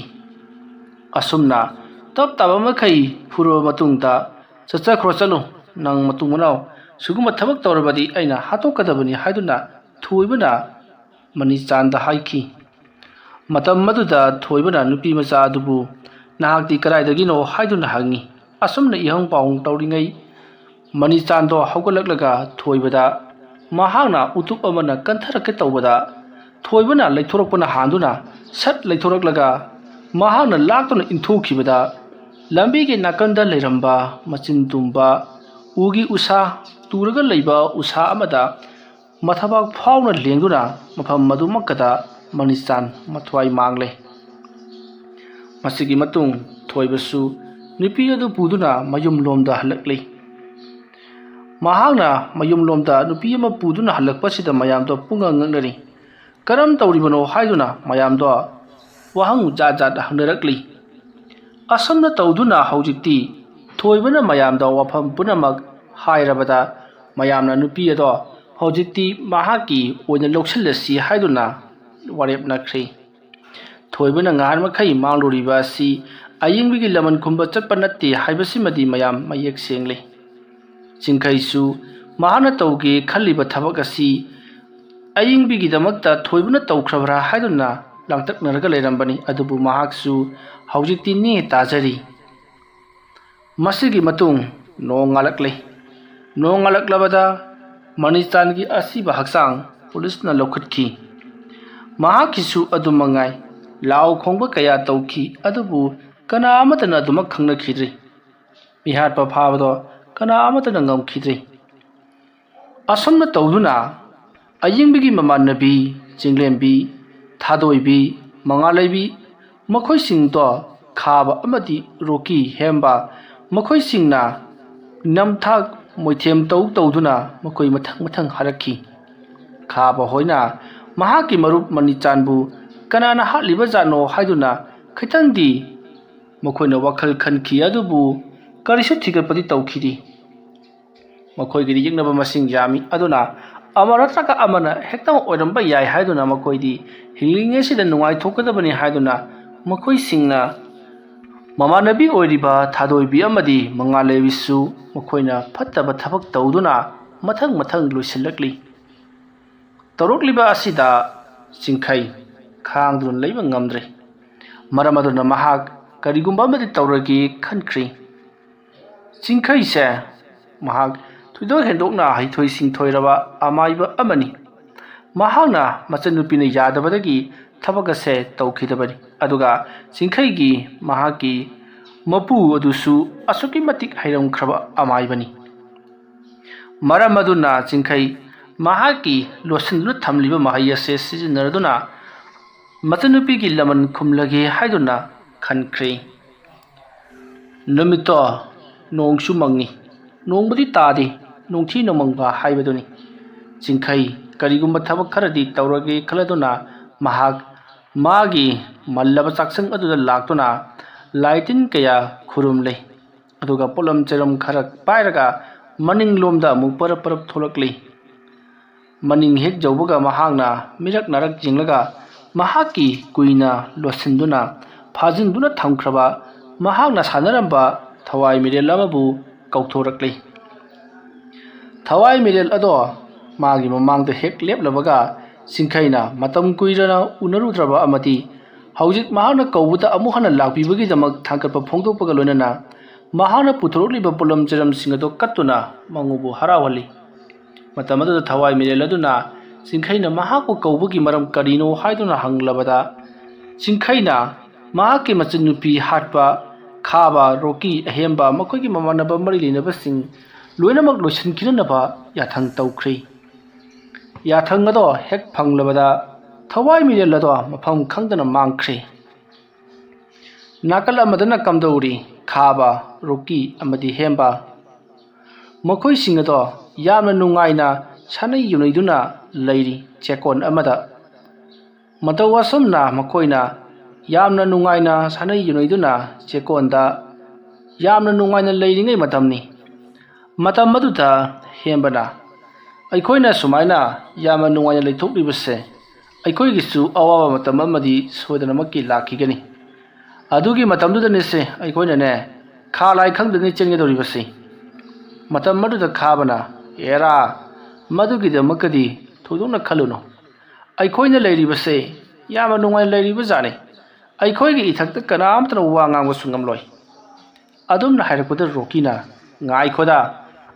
ꯑꯁꯨꯝꯅ ꯇꯞ ꯇꯥꯕ ꯃꯈꯩ ꯐꯨꯔꯕ ꯃꯇꯨꯡꯗ, "ꯆꯠꯆꯈ꯭ꯔꯣ, ꯆꯠꯂꯨ, ꯅꯪ ꯃꯇꯨꯡ ꯃꯅꯥꯎ ꯁꯤꯒꯨꯝꯕ ꯊꯕꯛ ꯇꯧꯔꯕꯗꯤ ꯑꯩꯅ ꯍꯥꯠꯇꯣꯛꯀꯗꯕꯅꯤ" ꯍꯥꯏꯗꯨꯅ ꯊꯣꯏꯕꯅ ꯃꯅꯤꯆꯥꯟꯗ ꯍꯥꯏꯈꯤ꯫ ꯃꯇꯝ ꯑꯗꯨꯗ ꯊꯣꯏꯕꯅ ꯅꯨꯄꯤ ꯃꯆꯥ ꯑꯗꯨꯕꯨ, "ꯅꯍꯥꯛꯇꯤ ꯀꯗꯥꯏꯗꯒꯤꯅꯣ?" ꯍꯥꯏꯗꯨꯅ ꯍꯪꯉꯤ꯫ ꯑꯁꯨꯝꯅ ꯏꯍꯪ ꯄꯥꯎꯍꯪ ꯇꯧꯔꯤꯉꯩ, ꯃꯅꯤꯆꯥꯟꯗꯣ ꯍꯧꯒꯠꯂꯛꯂꯒ ꯊꯣꯏꯕꯗ ꯃꯍꯥꯛꯅ ꯎꯇꯨꯞ ꯑꯃꯅ ꯀꯟꯊꯔꯛꯀꯦ ꯇꯧꯕꯗ, ꯊꯣꯏꯕꯅ ꯂꯩꯊꯣꯔꯛꯄꯅ ꯍꯥꯟꯗꯨꯅ ꯁꯠ ꯂꯩꯊꯣꯔꯛꯂꯒ ꯃꯍꯥꯛꯅ ꯂꯥꯛꯇꯨꯅ ꯏꯟꯊꯣꯛꯈꯤꯕꯗ, ꯂꯝꯕꯤꯒꯤ ꯅꯥꯀꯟꯗ ꯂꯩꯔꯝꯕ ꯃꯆꯤꯟ ꯇꯨꯝꯕ ꯎꯒꯤ ꯎꯁꯥ ꯇꯨꯔꯒ ꯂꯩꯕ ꯎꯁꯥ ꯑꯃꯗ ꯃꯊꯕꯥꯛ ꯐꯥꯎꯅ ꯂꯦꯡꯗꯨꯅ ꯃꯐꯝ ꯑꯗꯨꯃꯛꯀꯗ ꯃꯅꯤꯆꯥꯟ ꯃꯊ꯭ꯋꯥꯏ ꯃꯥꯡꯂꯦ꯫ ꯃꯁꯤꯒꯤ ꯃꯇꯨꯡ ꯊꯣꯏꯕꯁꯨ ꯅꯨꯄꯤ ꯑꯗꯨ ꯄꯨꯗꯨꯅ ꯃꯌꯨꯝꯂꯣꯝꯗ ꯍꯜꯂꯛꯂꯤ꯫ ꯃꯍꯥꯛꯅ ꯃꯌꯨꯝꯂꯣꯝꯗ ꯅꯨꯄꯤ ꯑꯃ ꯄꯨꯗꯨꯅ ꯍꯜꯂꯛꯄꯁꯤꯗ ꯃꯌꯥꯝꯗꯣ ꯄꯨꯡꯉꯛ ꯉꯛꯅꯔꯤ꯫ "ꯀꯔꯝ ꯇꯧꯔꯤꯕꯅꯣ?" ꯍꯥꯏꯗꯨꯅ ꯃꯌꯥꯝꯗꯣ ꯋꯥꯍꯪ ꯖꯥꯠ ꯖꯥꯠ ꯍꯪꯅꯔꯛꯂꯤ꯫ ꯑꯁꯨꯝꯅ ꯇꯧꯗꯨꯅ ꯍꯧꯖꯤꯛꯇꯤ ꯊꯣꯏꯕꯅ ꯃꯌꯥꯝꯗ ꯋꯥꯐꯝ ꯄꯨꯝꯅꯃꯛ ꯍꯥꯏꯔꯕꯗ, ꯃꯌꯥꯝꯅ ꯅꯨꯄꯤ ꯑꯗꯣ ꯍꯧꯖꯤꯛꯇꯤ ꯃꯍꯥꯛꯀꯤ ꯑꯣꯏꯅ ꯂꯧꯁꯤꯜꯂꯁꯤ ꯍꯥꯏꯗꯨꯅ ꯋꯥꯔꯦꯞꯅꯈ꯭ꯔꯦ꯫ ꯊꯣꯏꯕꯅ ꯉꯍꯥꯟ ꯃꯈꯩ ꯃꯥꯡꯂꯨꯔꯤꯕ ꯑꯁꯤ ꯑꯌꯤꯡꯕꯤꯒꯤ ꯂꯃꯟ ꯈꯨꯝꯕ ꯆꯠꯄ ꯅꯠꯇꯦ ꯍꯥꯏꯕꯁꯤꯃꯗꯤ ꯃꯌꯥꯝ ꯃꯌꯦꯛ ꯁꯦꯡꯂꯦ꯫ ꯆꯤꯡꯈꯩꯁꯨ ꯃꯍꯥꯛꯅ ꯇꯧꯒꯦ ꯈꯜꯂꯤꯕ ꯊꯕꯛ ꯑꯁꯤ ꯑꯌꯤꯡꯕꯤꯒꯤꯗꯃꯛꯇ ꯊꯣꯏꯕꯅ ꯇꯧꯈ꯭ꯔꯕ꯭ꯔꯥ ꯍꯥꯏꯗꯨꯅ ꯂꯥꯡꯇꯛꯅꯔꯒ ꯂꯩꯔꯝꯕꯅꯤ꯫ ꯑꯗꯨꯕꯨ ꯃꯍꯥꯛꯁꯨ ꯍꯧꯖꯤꯛꯇꯤ ꯅꯦ ꯇꯥꯖꯔꯤ꯫ ꯃꯁꯤꯒꯤ ꯃꯇꯨꯡ ꯅꯣꯡ ꯉꯥꯜꯂꯛꯂꯦ꯫ ꯅꯣꯡ ꯉꯥꯜꯂꯛꯂꯕꯗ ꯃꯅꯤꯆꯥꯟꯒꯤ ꯑꯁꯤꯕ ꯍꯛꯆꯥꯡ ꯄꯨꯂꯤꯁꯅ ꯂꯧꯈꯠꯈꯤ꯫ ꯃꯍꯥꯛꯀꯤꯁꯨ ꯑꯗꯨ ꯃꯉꯥꯏ꯫ ꯂꯥꯎ ꯈꯣꯡꯕ ꯀꯌꯥ ꯇꯧꯈꯤ, ꯑꯗꯨꯕꯨ ꯀꯅꯥ ꯑꯃꯠꯇꯅ ꯑꯗꯨꯃꯛ ꯈꯪꯅꯈꯤꯗ꯭ꯔꯤ꯫ ꯃꯤꯍꯥꯠꯄ ꯐꯥꯕꯗꯣ ꯀꯅꯥ ꯑꯃꯠꯇꯅ ꯉꯝꯈꯤꯗ꯭ꯔꯤ꯫ ꯑꯁꯨꯝꯅ ꯇꯧꯗꯨꯅ ꯑꯌꯤꯡꯕꯤꯒꯤ ꯃꯃꯥꯟꯅꯕꯤ ꯆꯤꯡꯂꯦꯝꯕꯤ, ꯊꯥꯗꯣꯏꯕꯤ, ꯃꯉꯥꯂꯩꯕꯤ, ꯃꯈꯣꯏꯁꯤꯡꯗꯣ ꯈꯥꯕ ꯑꯃꯗꯤ ꯔꯣꯀꯤ ꯍꯦꯝꯕ ꯃꯈꯣꯏꯁꯤꯡꯅ ꯅꯝꯊꯥꯛ ꯃꯣꯏꯊꯦꯝ ꯇꯧ ꯇꯧꯗꯨꯅ ꯃꯈꯣꯏ ꯃꯊꯪ ꯃꯊꯪ ꯍꯥꯠꯂꯛꯈꯤ꯫ ꯈꯥꯕ ꯍꯣꯏꯅ ꯃꯍꯥꯛꯀꯤ ꯃꯔꯨꯞ ꯃꯅꯤꯆꯥꯟꯕꯨ ꯀꯅꯥꯅ ꯍꯥꯠꯂꯤꯕ ꯖꯥꯠꯅꯣ ꯍꯥꯏꯗꯨꯅ ꯈꯤꯇꯪꯗꯤ ꯃꯈꯣꯏꯅ ꯋꯥꯈꯜ ꯈꯟꯈꯤ, ꯑꯗꯨꯕꯨ ꯀꯔꯤꯁꯨ ꯊꯤꯒꯠꯄꯗꯤ ꯇꯧꯈꯤꯗꯦ꯫ ꯃꯈꯣꯏꯒꯤꯗꯤ ꯌꯦꯛꯅꯕ ꯃꯁꯤꯡ ꯌꯥꯝꯃꯤ, ꯑꯗꯨꯅ ꯑꯃ ꯅꯠꯇ꯭ꯔꯒ ꯑꯃꯅ ꯍꯦꯛꯇꯃꯛ ꯑꯣꯏꯔꯝꯕ ꯌꯥꯏ ꯍꯥꯏꯗꯨꯅ ꯃꯈꯣꯏꯗꯤ ꯍꯤꯡꯂꯤꯉꯩꯁꯤꯗ ꯅꯨꯡꯉꯥꯏꯊꯣꯛꯀꯗꯕꯅꯤ ꯍꯥꯏꯗꯨꯅ ꯃꯈꯣꯏꯁꯤꯡꯅ ꯃꯃꯥꯟꯅꯕꯤ ꯑꯣꯏꯔꯤꯕ ꯊꯥꯗꯣꯏꯕꯤ ꯑꯃꯗꯤ ꯃꯉꯥꯜꯂꯩꯕꯤꯁꯨ ꯃꯈꯣꯏꯅ ꯐꯠꯇꯕ ꯊꯕꯛ ꯇꯧꯗꯨꯅ ꯃꯊꯪ ꯃꯊꯪ ꯂꯣꯏꯁꯤꯜꯂꯛꯂꯤ꯫ ꯇꯧꯔꯛꯂꯤꯕ ꯑꯁꯤꯗ ꯆꯤꯡꯈꯩ ꯈꯥꯡꯗꯨꯅ ꯂꯩꯕ ꯉꯝꯗ꯭ꯔꯦ꯫ ꯃꯔꯝ ꯑꯗꯨꯅ ꯃꯍꯥꯛ ꯀꯔꯤꯒꯨꯝꯕ ꯑꯃꯗꯤ ꯇꯧꯔꯒꯦ ꯈꯟꯈ꯭ꯔꯦ꯫ ꯆꯤꯡꯈꯩꯁꯦ ꯃꯍꯥꯛ ꯊꯣꯏꯗꯣꯛ ꯍꯦꯟꯗꯣꯛꯅ ꯍꯩꯊꯣꯏ ꯁꯤꯡꯊꯣꯏꯔꯕ ꯑꯃꯥꯏꯕ ꯑꯃꯅꯤ꯫ ꯃꯍꯥꯛꯅ ꯃꯆꯟꯅꯨꯄꯤꯅ ꯌꯥꯗꯕꯗꯒꯤ ꯊꯕꯛ ꯑꯁꯦ ꯇꯧꯈꯤꯗꯕꯅꯤ, ꯑꯗꯨꯒ ꯆꯤꯡꯈꯩꯒꯤ ꯃꯍꯥꯛꯀꯤ ꯃꯄꯨ ꯑꯗꯨꯁꯨ ꯑꯁꯨꯛꯀꯤ ꯃꯇꯤꯛ ꯍꯩꯔꯝꯈ꯭ꯔꯕ ꯑꯃꯥꯏꯕꯅꯤ꯫ ꯃꯔꯝ ꯑꯗꯨꯅ ꯆꯤꯡꯈꯩ ꯃꯍꯥꯛꯀꯤ ꯂꯣꯠꯁꯤꯟꯗꯨꯅ ꯊꯝꯂꯤꯕ ꯃꯍꯩ ꯑꯁꯦ ꯁꯤꯖꯤꯟꯅꯗꯨꯅ ꯃꯆꯟꯅꯨꯄꯤꯒꯤ ꯂꯃꯟ ꯈꯨꯝꯂꯒꯦ ꯍꯥꯏꯗꯨꯅ ꯈꯟꯈ꯭ꯔꯦ꯫ ꯅꯨꯃꯤꯠꯇꯣ ꯅꯣꯡꯁꯨ ꯃꯪꯉꯤ, ꯅꯣꯡꯕꯨꯗꯤ ꯇꯥꯗꯦ, ꯅꯣꯡꯊꯤ ꯅꯣꯡꯃꯪꯕ ꯍꯥꯏꯕꯗꯨꯅꯤ꯫ ꯆꯤꯡꯈꯩ ꯀꯔꯤꯒꯨꯝꯕ ꯊꯕꯛ ꯈꯔꯗꯤ ꯇꯧꯔꯒꯦ ꯈꯜꯂꯗꯨꯅ ꯃꯍꯥꯛ ꯃꯥꯒꯤ ꯃꯜꯂꯕ ꯆꯥꯛꯁꯪ ꯑꯗꯨꯗ ꯂꯥꯛꯇꯨꯅ ꯂꯥꯏ ꯇꯤꯟ ꯀꯌꯥ ꯈꯨꯔꯨꯝꯂꯦ꯫ ꯑꯗꯨꯒ ꯄꯣꯠꯂꯝ ꯆꯩꯔꯝ ꯈꯔ ꯄꯥꯏꯔꯒ ꯃꯅꯤꯡꯂꯣꯝꯗ ꯑꯃꯨꯛ ꯄꯔꯞ ꯄꯔꯞ ꯊꯣꯛꯂꯛꯂꯤ꯫ ꯃꯅꯤꯡ ꯍꯦꯛ ꯌꯧꯕꯒ ꯃꯍꯥꯛꯅ ꯃꯤꯔꯛ ꯅꯥꯔꯛ ꯌꯦꯡꯂꯒ ꯃꯍꯥꯛꯀꯤ ꯀꯨꯏꯅ ꯂꯣꯠꯁꯤꯟꯗꯨꯅ ꯐꯥꯖꯤꯟꯗꯨꯅ ꯊꯝꯈ꯭ꯔꯕ ꯃꯍꯥꯛꯅ ꯁꯥꯟꯅꯔꯝꯕ ꯊꯋꯥꯏ ꯃꯤꯔꯦꯜ ꯑꯃꯕꯨ ꯀꯧꯊꯣꯔꯛꯂꯤ꯫ ꯊꯋꯥꯏ ꯃꯤꯔꯦꯜ ꯑꯗꯣ ꯃꯥꯒꯤ ꯃꯃꯥꯡꯗ ꯍꯦꯛ ꯂꯦꯞꯂꯕꯒ ꯆꯤꯡꯈꯩꯅ ꯃꯇꯝ ꯀꯨꯏꯔꯅ ꯎꯅꯔꯨꯗ꯭ꯔꯕ ꯑꯃꯗꯤ ꯍꯧꯖꯤꯛ ꯃꯍꯥꯛꯅ ꯀꯧꯕꯗ ꯑꯃꯨꯛ ꯍꯟꯅ ꯂꯥꯛꯄꯤꯕꯒꯤꯗꯃꯛ ꯊꯥꯒꯠꯄ ꯐꯣꯡꯗꯣꯛꯄꯒ ꯂꯣꯏꯅꯅ ꯃꯍꯥꯛꯅ ꯄꯨꯊꯣꯔꯛꯂꯤꯕ ꯄꯣꯠꯂꯝ ꯆꯩꯔꯝꯁꯤꯡ ꯑꯗꯨ ꯀꯠꯇꯨꯅ ꯃꯉꯣꯟꯕꯨ ꯍꯔꯥꯎꯍꯜꯂꯤ꯫ ꯃꯇꯝ ꯑꯗꯨꯗ ꯊꯋꯥꯏ ꯃꯤꯔꯦꯜ ꯑꯗꯨꯅ ꯆꯤꯡꯈꯩꯅ ꯃꯍꯥꯛꯄꯨ ꯀꯧꯕꯒꯤ ꯃꯔꯝ ꯀꯔꯤꯅꯣ ꯍꯥꯏꯗꯨꯅ ꯍꯪꯂꯕꯗ, ꯆꯤꯡꯈꯩꯅ ꯃꯍꯥꯛꯀꯤ ꯃꯆꯟꯅꯨꯄꯤ ꯍꯥꯠꯄ, ꯈꯥꯕ, ꯔꯣꯀꯤ, ꯑꯍꯦꯝꯕ ꯃꯈꯣꯏꯒꯤ ꯃꯃꯥꯟꯅꯕ ꯃꯔꯤ ꯂꯩꯅꯕꯁꯤꯡ ꯂꯣꯏꯅꯃꯛ ꯂꯣꯏꯁꯤꯟꯈꯤꯅꯅꯕ ꯌꯥꯊꯪ ꯇꯧꯈ꯭ꯔꯦ꯫ ꯌꯥꯊꯪ ꯑꯗꯣ ꯍꯦꯛ ꯐꯪꯂꯕꯗ ꯊꯋꯥꯏ ꯃꯤꯔꯦꯜ ꯑꯗꯣ ꯃꯐꯝ ꯈꯪꯗꯅ ꯃꯥꯡꯈ꯭ꯔꯦ꯫ ꯅꯥꯀꯜ ꯑꯃꯗꯅ ꯀꯝꯗꯧꯔꯤ? ꯈꯥꯕ, ꯔꯣꯀꯤ ꯑꯃꯗꯤ ꯍꯦꯝꯕ꯫ ꯃꯈꯣꯏꯁꯤꯡ ꯑꯗꯣ ꯌꯥꯝꯅ ꯅꯨꯡꯉꯥꯏꯅ ꯁꯥꯟꯅꯩ ꯌꯨꯅꯩꯗꯨꯅ ꯂꯩꯔꯤ ꯆꯦꯛꯀꯣꯟ ꯑꯃꯗ꯫ ꯃꯇꯧ ꯑꯁꯨꯝꯅ ꯃꯈꯣꯏꯅ ꯌꯥꯝꯅ ꯅꯨꯡꯉꯥꯏꯅ ꯁꯥꯟꯅꯩ ꯌꯨꯅꯩꯗꯨꯅ ꯆꯦꯛꯀꯣꯟꯗ ꯌꯥꯝꯅ ꯅꯨꯡꯉꯥꯏꯅ ꯂꯩꯔꯤꯉꯩ ꯃꯇꯝꯅꯤ꯫ ꯃꯇꯝ ꯑꯗꯨꯗ ꯍꯦꯝꯕꯅ, "ꯑꯩꯈꯣꯏꯅ ꯁꯨꯃꯥꯏꯅ ꯌꯥꯝꯅ ꯅꯨꯡꯉꯥꯏꯅ ꯂꯩꯊꯣꯛꯂꯤꯕꯁꯦ ꯑꯩꯈꯣꯏꯒꯤꯁꯨ ꯑꯋꯥꯕ ꯃꯇꯝ ꯑꯃꯗꯤ ꯁꯣꯏꯗꯅꯃꯛꯀꯤ ꯂꯥꯛꯈꯤꯒꯅꯤ꯫ ꯑꯗꯨꯒꯤ ꯃꯇꯝꯗꯨꯗꯅꯤꯁꯦ ꯑꯩꯈꯣꯏꯅꯅꯦ ꯈꯥ ꯂꯥꯏ ꯈꯪꯗꯉꯩ ꯆꯦꯟꯒꯗꯧꯔꯤꯕꯁꯤ꯫" ꯃꯇꯝ ꯑꯗꯨꯗ ꯈꯥꯕꯅ, "ꯑꯦꯔꯥ, ꯃꯗꯨꯒꯤꯗꯃꯛꯇꯗꯤ ꯊꯣꯏꯗꯣꯛꯅ ꯈꯜꯂꯨꯅꯨ꯫ ꯑꯩꯈꯣꯏꯅ ꯂꯩꯔꯤꯕꯁꯦ ꯌꯥꯝꯅ ꯅꯨꯡꯉꯥꯏꯅ ꯂꯩꯔꯤꯕ ꯖꯥꯠꯅꯤ꯫ ꯑꯩꯈꯣꯏꯒꯤ ꯏꯊꯛꯇ ꯀꯅꯥꯝꯇꯅ ꯋꯥ ꯉꯥꯡꯕꯁꯨ ꯉꯝꯂꯣꯏ꯫" ꯑꯗꯨꯝꯅ ꯍꯥꯏꯔꯛꯄꯗ ꯔꯣꯀꯤꯅ, "ꯉꯥꯏꯈꯣꯗ,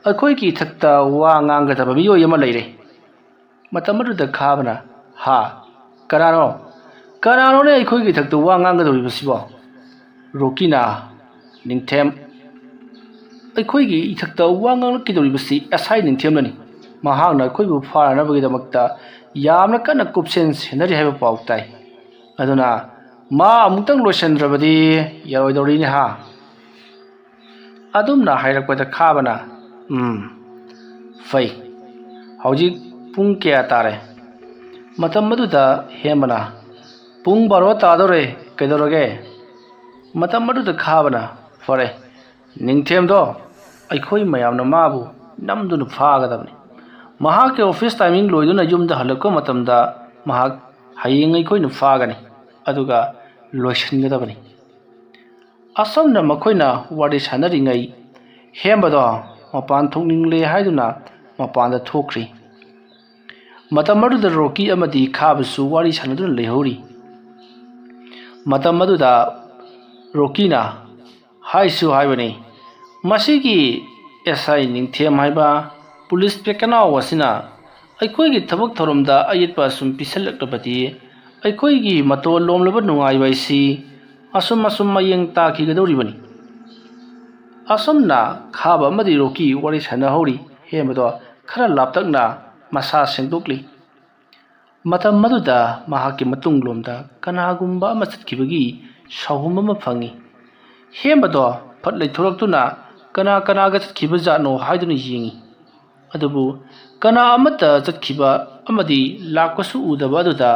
ꯑꯩꯈꯣꯏꯒꯤ ꯏꯊꯛꯇ ꯋꯥ ꯉꯥꯡꯒꯗꯕ ꯃꯤꯑꯣꯏ ꯑꯃ ꯂꯩꯔꯦ꯫" ꯃꯇꯝ ꯑꯗꯨꯗ ꯈꯥꯕꯅ, "ꯍꯥ? ꯀꯅꯥꯅꯣ? ꯀꯅꯥꯅꯣꯅꯦ ꯑꯩꯈꯣꯏꯒꯤ ꯏꯊꯛꯇ ꯋꯥ ꯉꯥꯡꯒꯗꯧꯔꯤꯕꯁꯤꯕꯣ?" ꯔꯣꯀꯤꯅ, "ꯅꯤꯡꯊꯦꯝ꯫ ꯑꯩꯈꯣꯏꯒꯤ ꯏꯊꯛꯇ ꯋꯥ ꯉꯥꯡꯂꯛꯀꯗꯧꯔꯤꯕꯁꯤ ꯑꯦꯁ ꯑꯥꯏ ꯅꯤꯡꯊꯦꯝꯅꯅꯤ꯫ ꯃꯍꯥꯛꯅ ꯑꯩꯈꯣꯏꯕꯨ ꯐꯥꯅꯅꯕꯒꯤꯗꯃꯛꯇ ꯌꯥꯝꯅ ꯀꯟꯅ ꯀꯨꯞꯁꯦꯟ ꯁꯦꯟꯅꯔꯤ ꯍꯥꯏꯕ ꯄꯥꯎ ꯇꯥꯏ꯫ ꯑꯗꯨꯅ ꯃꯥ ꯑꯃꯨꯛꯇꯪ ꯂꯣꯏꯁꯤꯟꯗ꯭ꯔꯕꯗꯤ ꯌꯥꯔꯣꯏꯗꯧꯔꯤꯅꯦ ꯍꯥ?" ꯑꯗꯨꯝꯅ ꯍꯥꯏꯔꯛꯄꯗ ꯈꯥꯕꯅ, "ꯎꯝ, ꯐꯩ꯫ ꯍꯧꯖꯤꯛ ꯄꯨꯡ ꯀꯌꯥ ꯇꯥꯔꯦ?" ꯃꯇꯝ ꯑꯗꯨꯗ ꯍꯦꯝꯕꯅ, "ꯄꯨꯡ ꯕꯥꯔꯣ ꯇꯥꯗꯧꯔꯦ, ꯀꯩꯗꯧꯔꯒꯦ?" ꯃꯇꯝ ꯑꯗꯨꯗ ꯈꯥꯕꯅ, "ꯐꯔꯦ, ꯅꯤꯡꯊꯦꯝꯗꯣ ꯑꯩꯈꯣꯏ ꯃꯌꯥꯝꯅ ꯃꯥꯕꯨ ꯅꯝꯗꯨꯅ ꯐꯥꯒꯗꯕꯅꯤ꯫ ꯃꯍꯥꯛꯀꯤ ꯑꯣꯐꯤꯁ ꯇꯥꯏꯃꯤꯡ ꯂꯣꯏꯗꯨꯅ ꯌꯨꯝꯗ ꯍꯜꯂꯛꯄ ꯃꯇꯝꯗ ꯃꯍꯥꯛ ꯍꯌꯦꯡ ꯑꯩꯈꯣꯏꯅ ꯐꯥꯒꯅꯤ, ꯑꯗꯨꯒ ꯂꯣꯏꯁꯤꯟꯒꯗꯕꯅꯤ꯫" ꯑꯁꯨꯝꯅ ꯃꯈꯣꯏꯅ ꯋꯥꯔꯤ ꯁꯥꯟꯅꯔꯤꯉꯩ ꯍꯦꯝꯕꯗꯣ ꯃꯄꯥꯟ ꯊꯣꯛꯅꯤꯡꯂꯦ ꯍꯥꯏꯗꯨꯅ ꯃꯄꯥꯟꯗ ꯊꯣꯛꯈ꯭ꯔꯤ꯫ ꯃꯇꯝ ꯑꯗꯨꯗ ꯔꯣꯀꯤ ꯑꯃꯗꯤ ꯈꯥꯕꯁꯨ ꯋꯥꯔꯤ ꯁꯥꯟꯅꯗꯨꯅ ꯂꯩꯍꯧꯔꯤ꯫ ꯃꯇꯝ ꯑꯗꯨꯗ ꯔꯣꯀꯤꯅ ꯍꯥꯏꯁꯨ ꯍꯥꯏꯕꯅꯤ, "ꯃꯁꯤꯒꯤ ꯑꯦꯁ ꯑꯥꯏ ꯅꯤꯡꯊꯦꯝ ꯍꯥꯏꯕ ꯄꯨꯂꯤꯁ ꯄꯦꯀꯅꯥꯎ ꯑꯁꯤꯅ ꯑꯩꯈꯣꯏꯒꯤ ꯊꯕꯛ ꯊꯧꯔꯝꯗ ꯑꯌꯦꯠꯄ ꯑꯁꯨꯝ ꯄꯤꯁꯜꯂꯛꯂꯕꯗꯤ ꯑꯩꯈꯣꯏꯒꯤ ꯃꯇꯣꯜ ꯂꯣꯝꯂꯕ ꯅꯨꯡꯉꯥꯏꯕ ꯍꯥꯏꯁꯤ ꯑꯁꯨꯝ ꯑꯁꯨꯝ ꯃꯌꯦꯡ ꯇꯥꯈꯤꯒꯗꯧꯔꯤꯕꯅꯤ꯫" ꯑꯁꯨꯝꯅ ꯈꯥꯕ ꯑꯃꯗꯤ ꯔꯣꯀꯤ ꯋꯥꯔꯤ ꯁꯥꯟꯅꯍꯧꯔꯤ꯫ ꯍꯦꯝꯕꯗꯣ ꯈꯔ ꯂꯥꯞꯇꯛꯅ ꯃꯁꯥ ꯁꯦꯡꯗꯣꯛꯂꯤ꯫ ꯃꯇꯝ ꯑꯗꯨꯗ ꯃꯍꯥꯛꯀꯤ ꯃꯇꯨꯡꯂꯣꯝꯗ ꯀꯅꯥꯒꯨꯝꯕ ꯑꯃ ꯆꯠꯈꯤꯕꯒꯤ ꯁꯥꯎꯍꯨꯝ ꯑꯃ ꯐꯪꯉꯤ꯫ ꯍꯦꯝꯕꯗꯣ ꯐꯠ ꯂꯩꯊꯣꯔꯛꯇꯨꯅ ꯀꯅꯥ ꯀꯅꯥꯒ ꯆꯠꯈꯤꯕ ꯖꯥꯠꯅꯣ ꯍꯥꯏꯗꯨꯅ ꯌꯦꯡꯉꯤ꯫ ꯑꯗꯨꯕꯨ ꯀꯅꯥ ꯑꯃꯠꯇ ꯆꯠꯈꯤꯕ ꯑꯃꯗꯤ ꯂꯥꯛꯄꯁꯨ ꯎꯗꯕ ꯑꯗꯨꯗ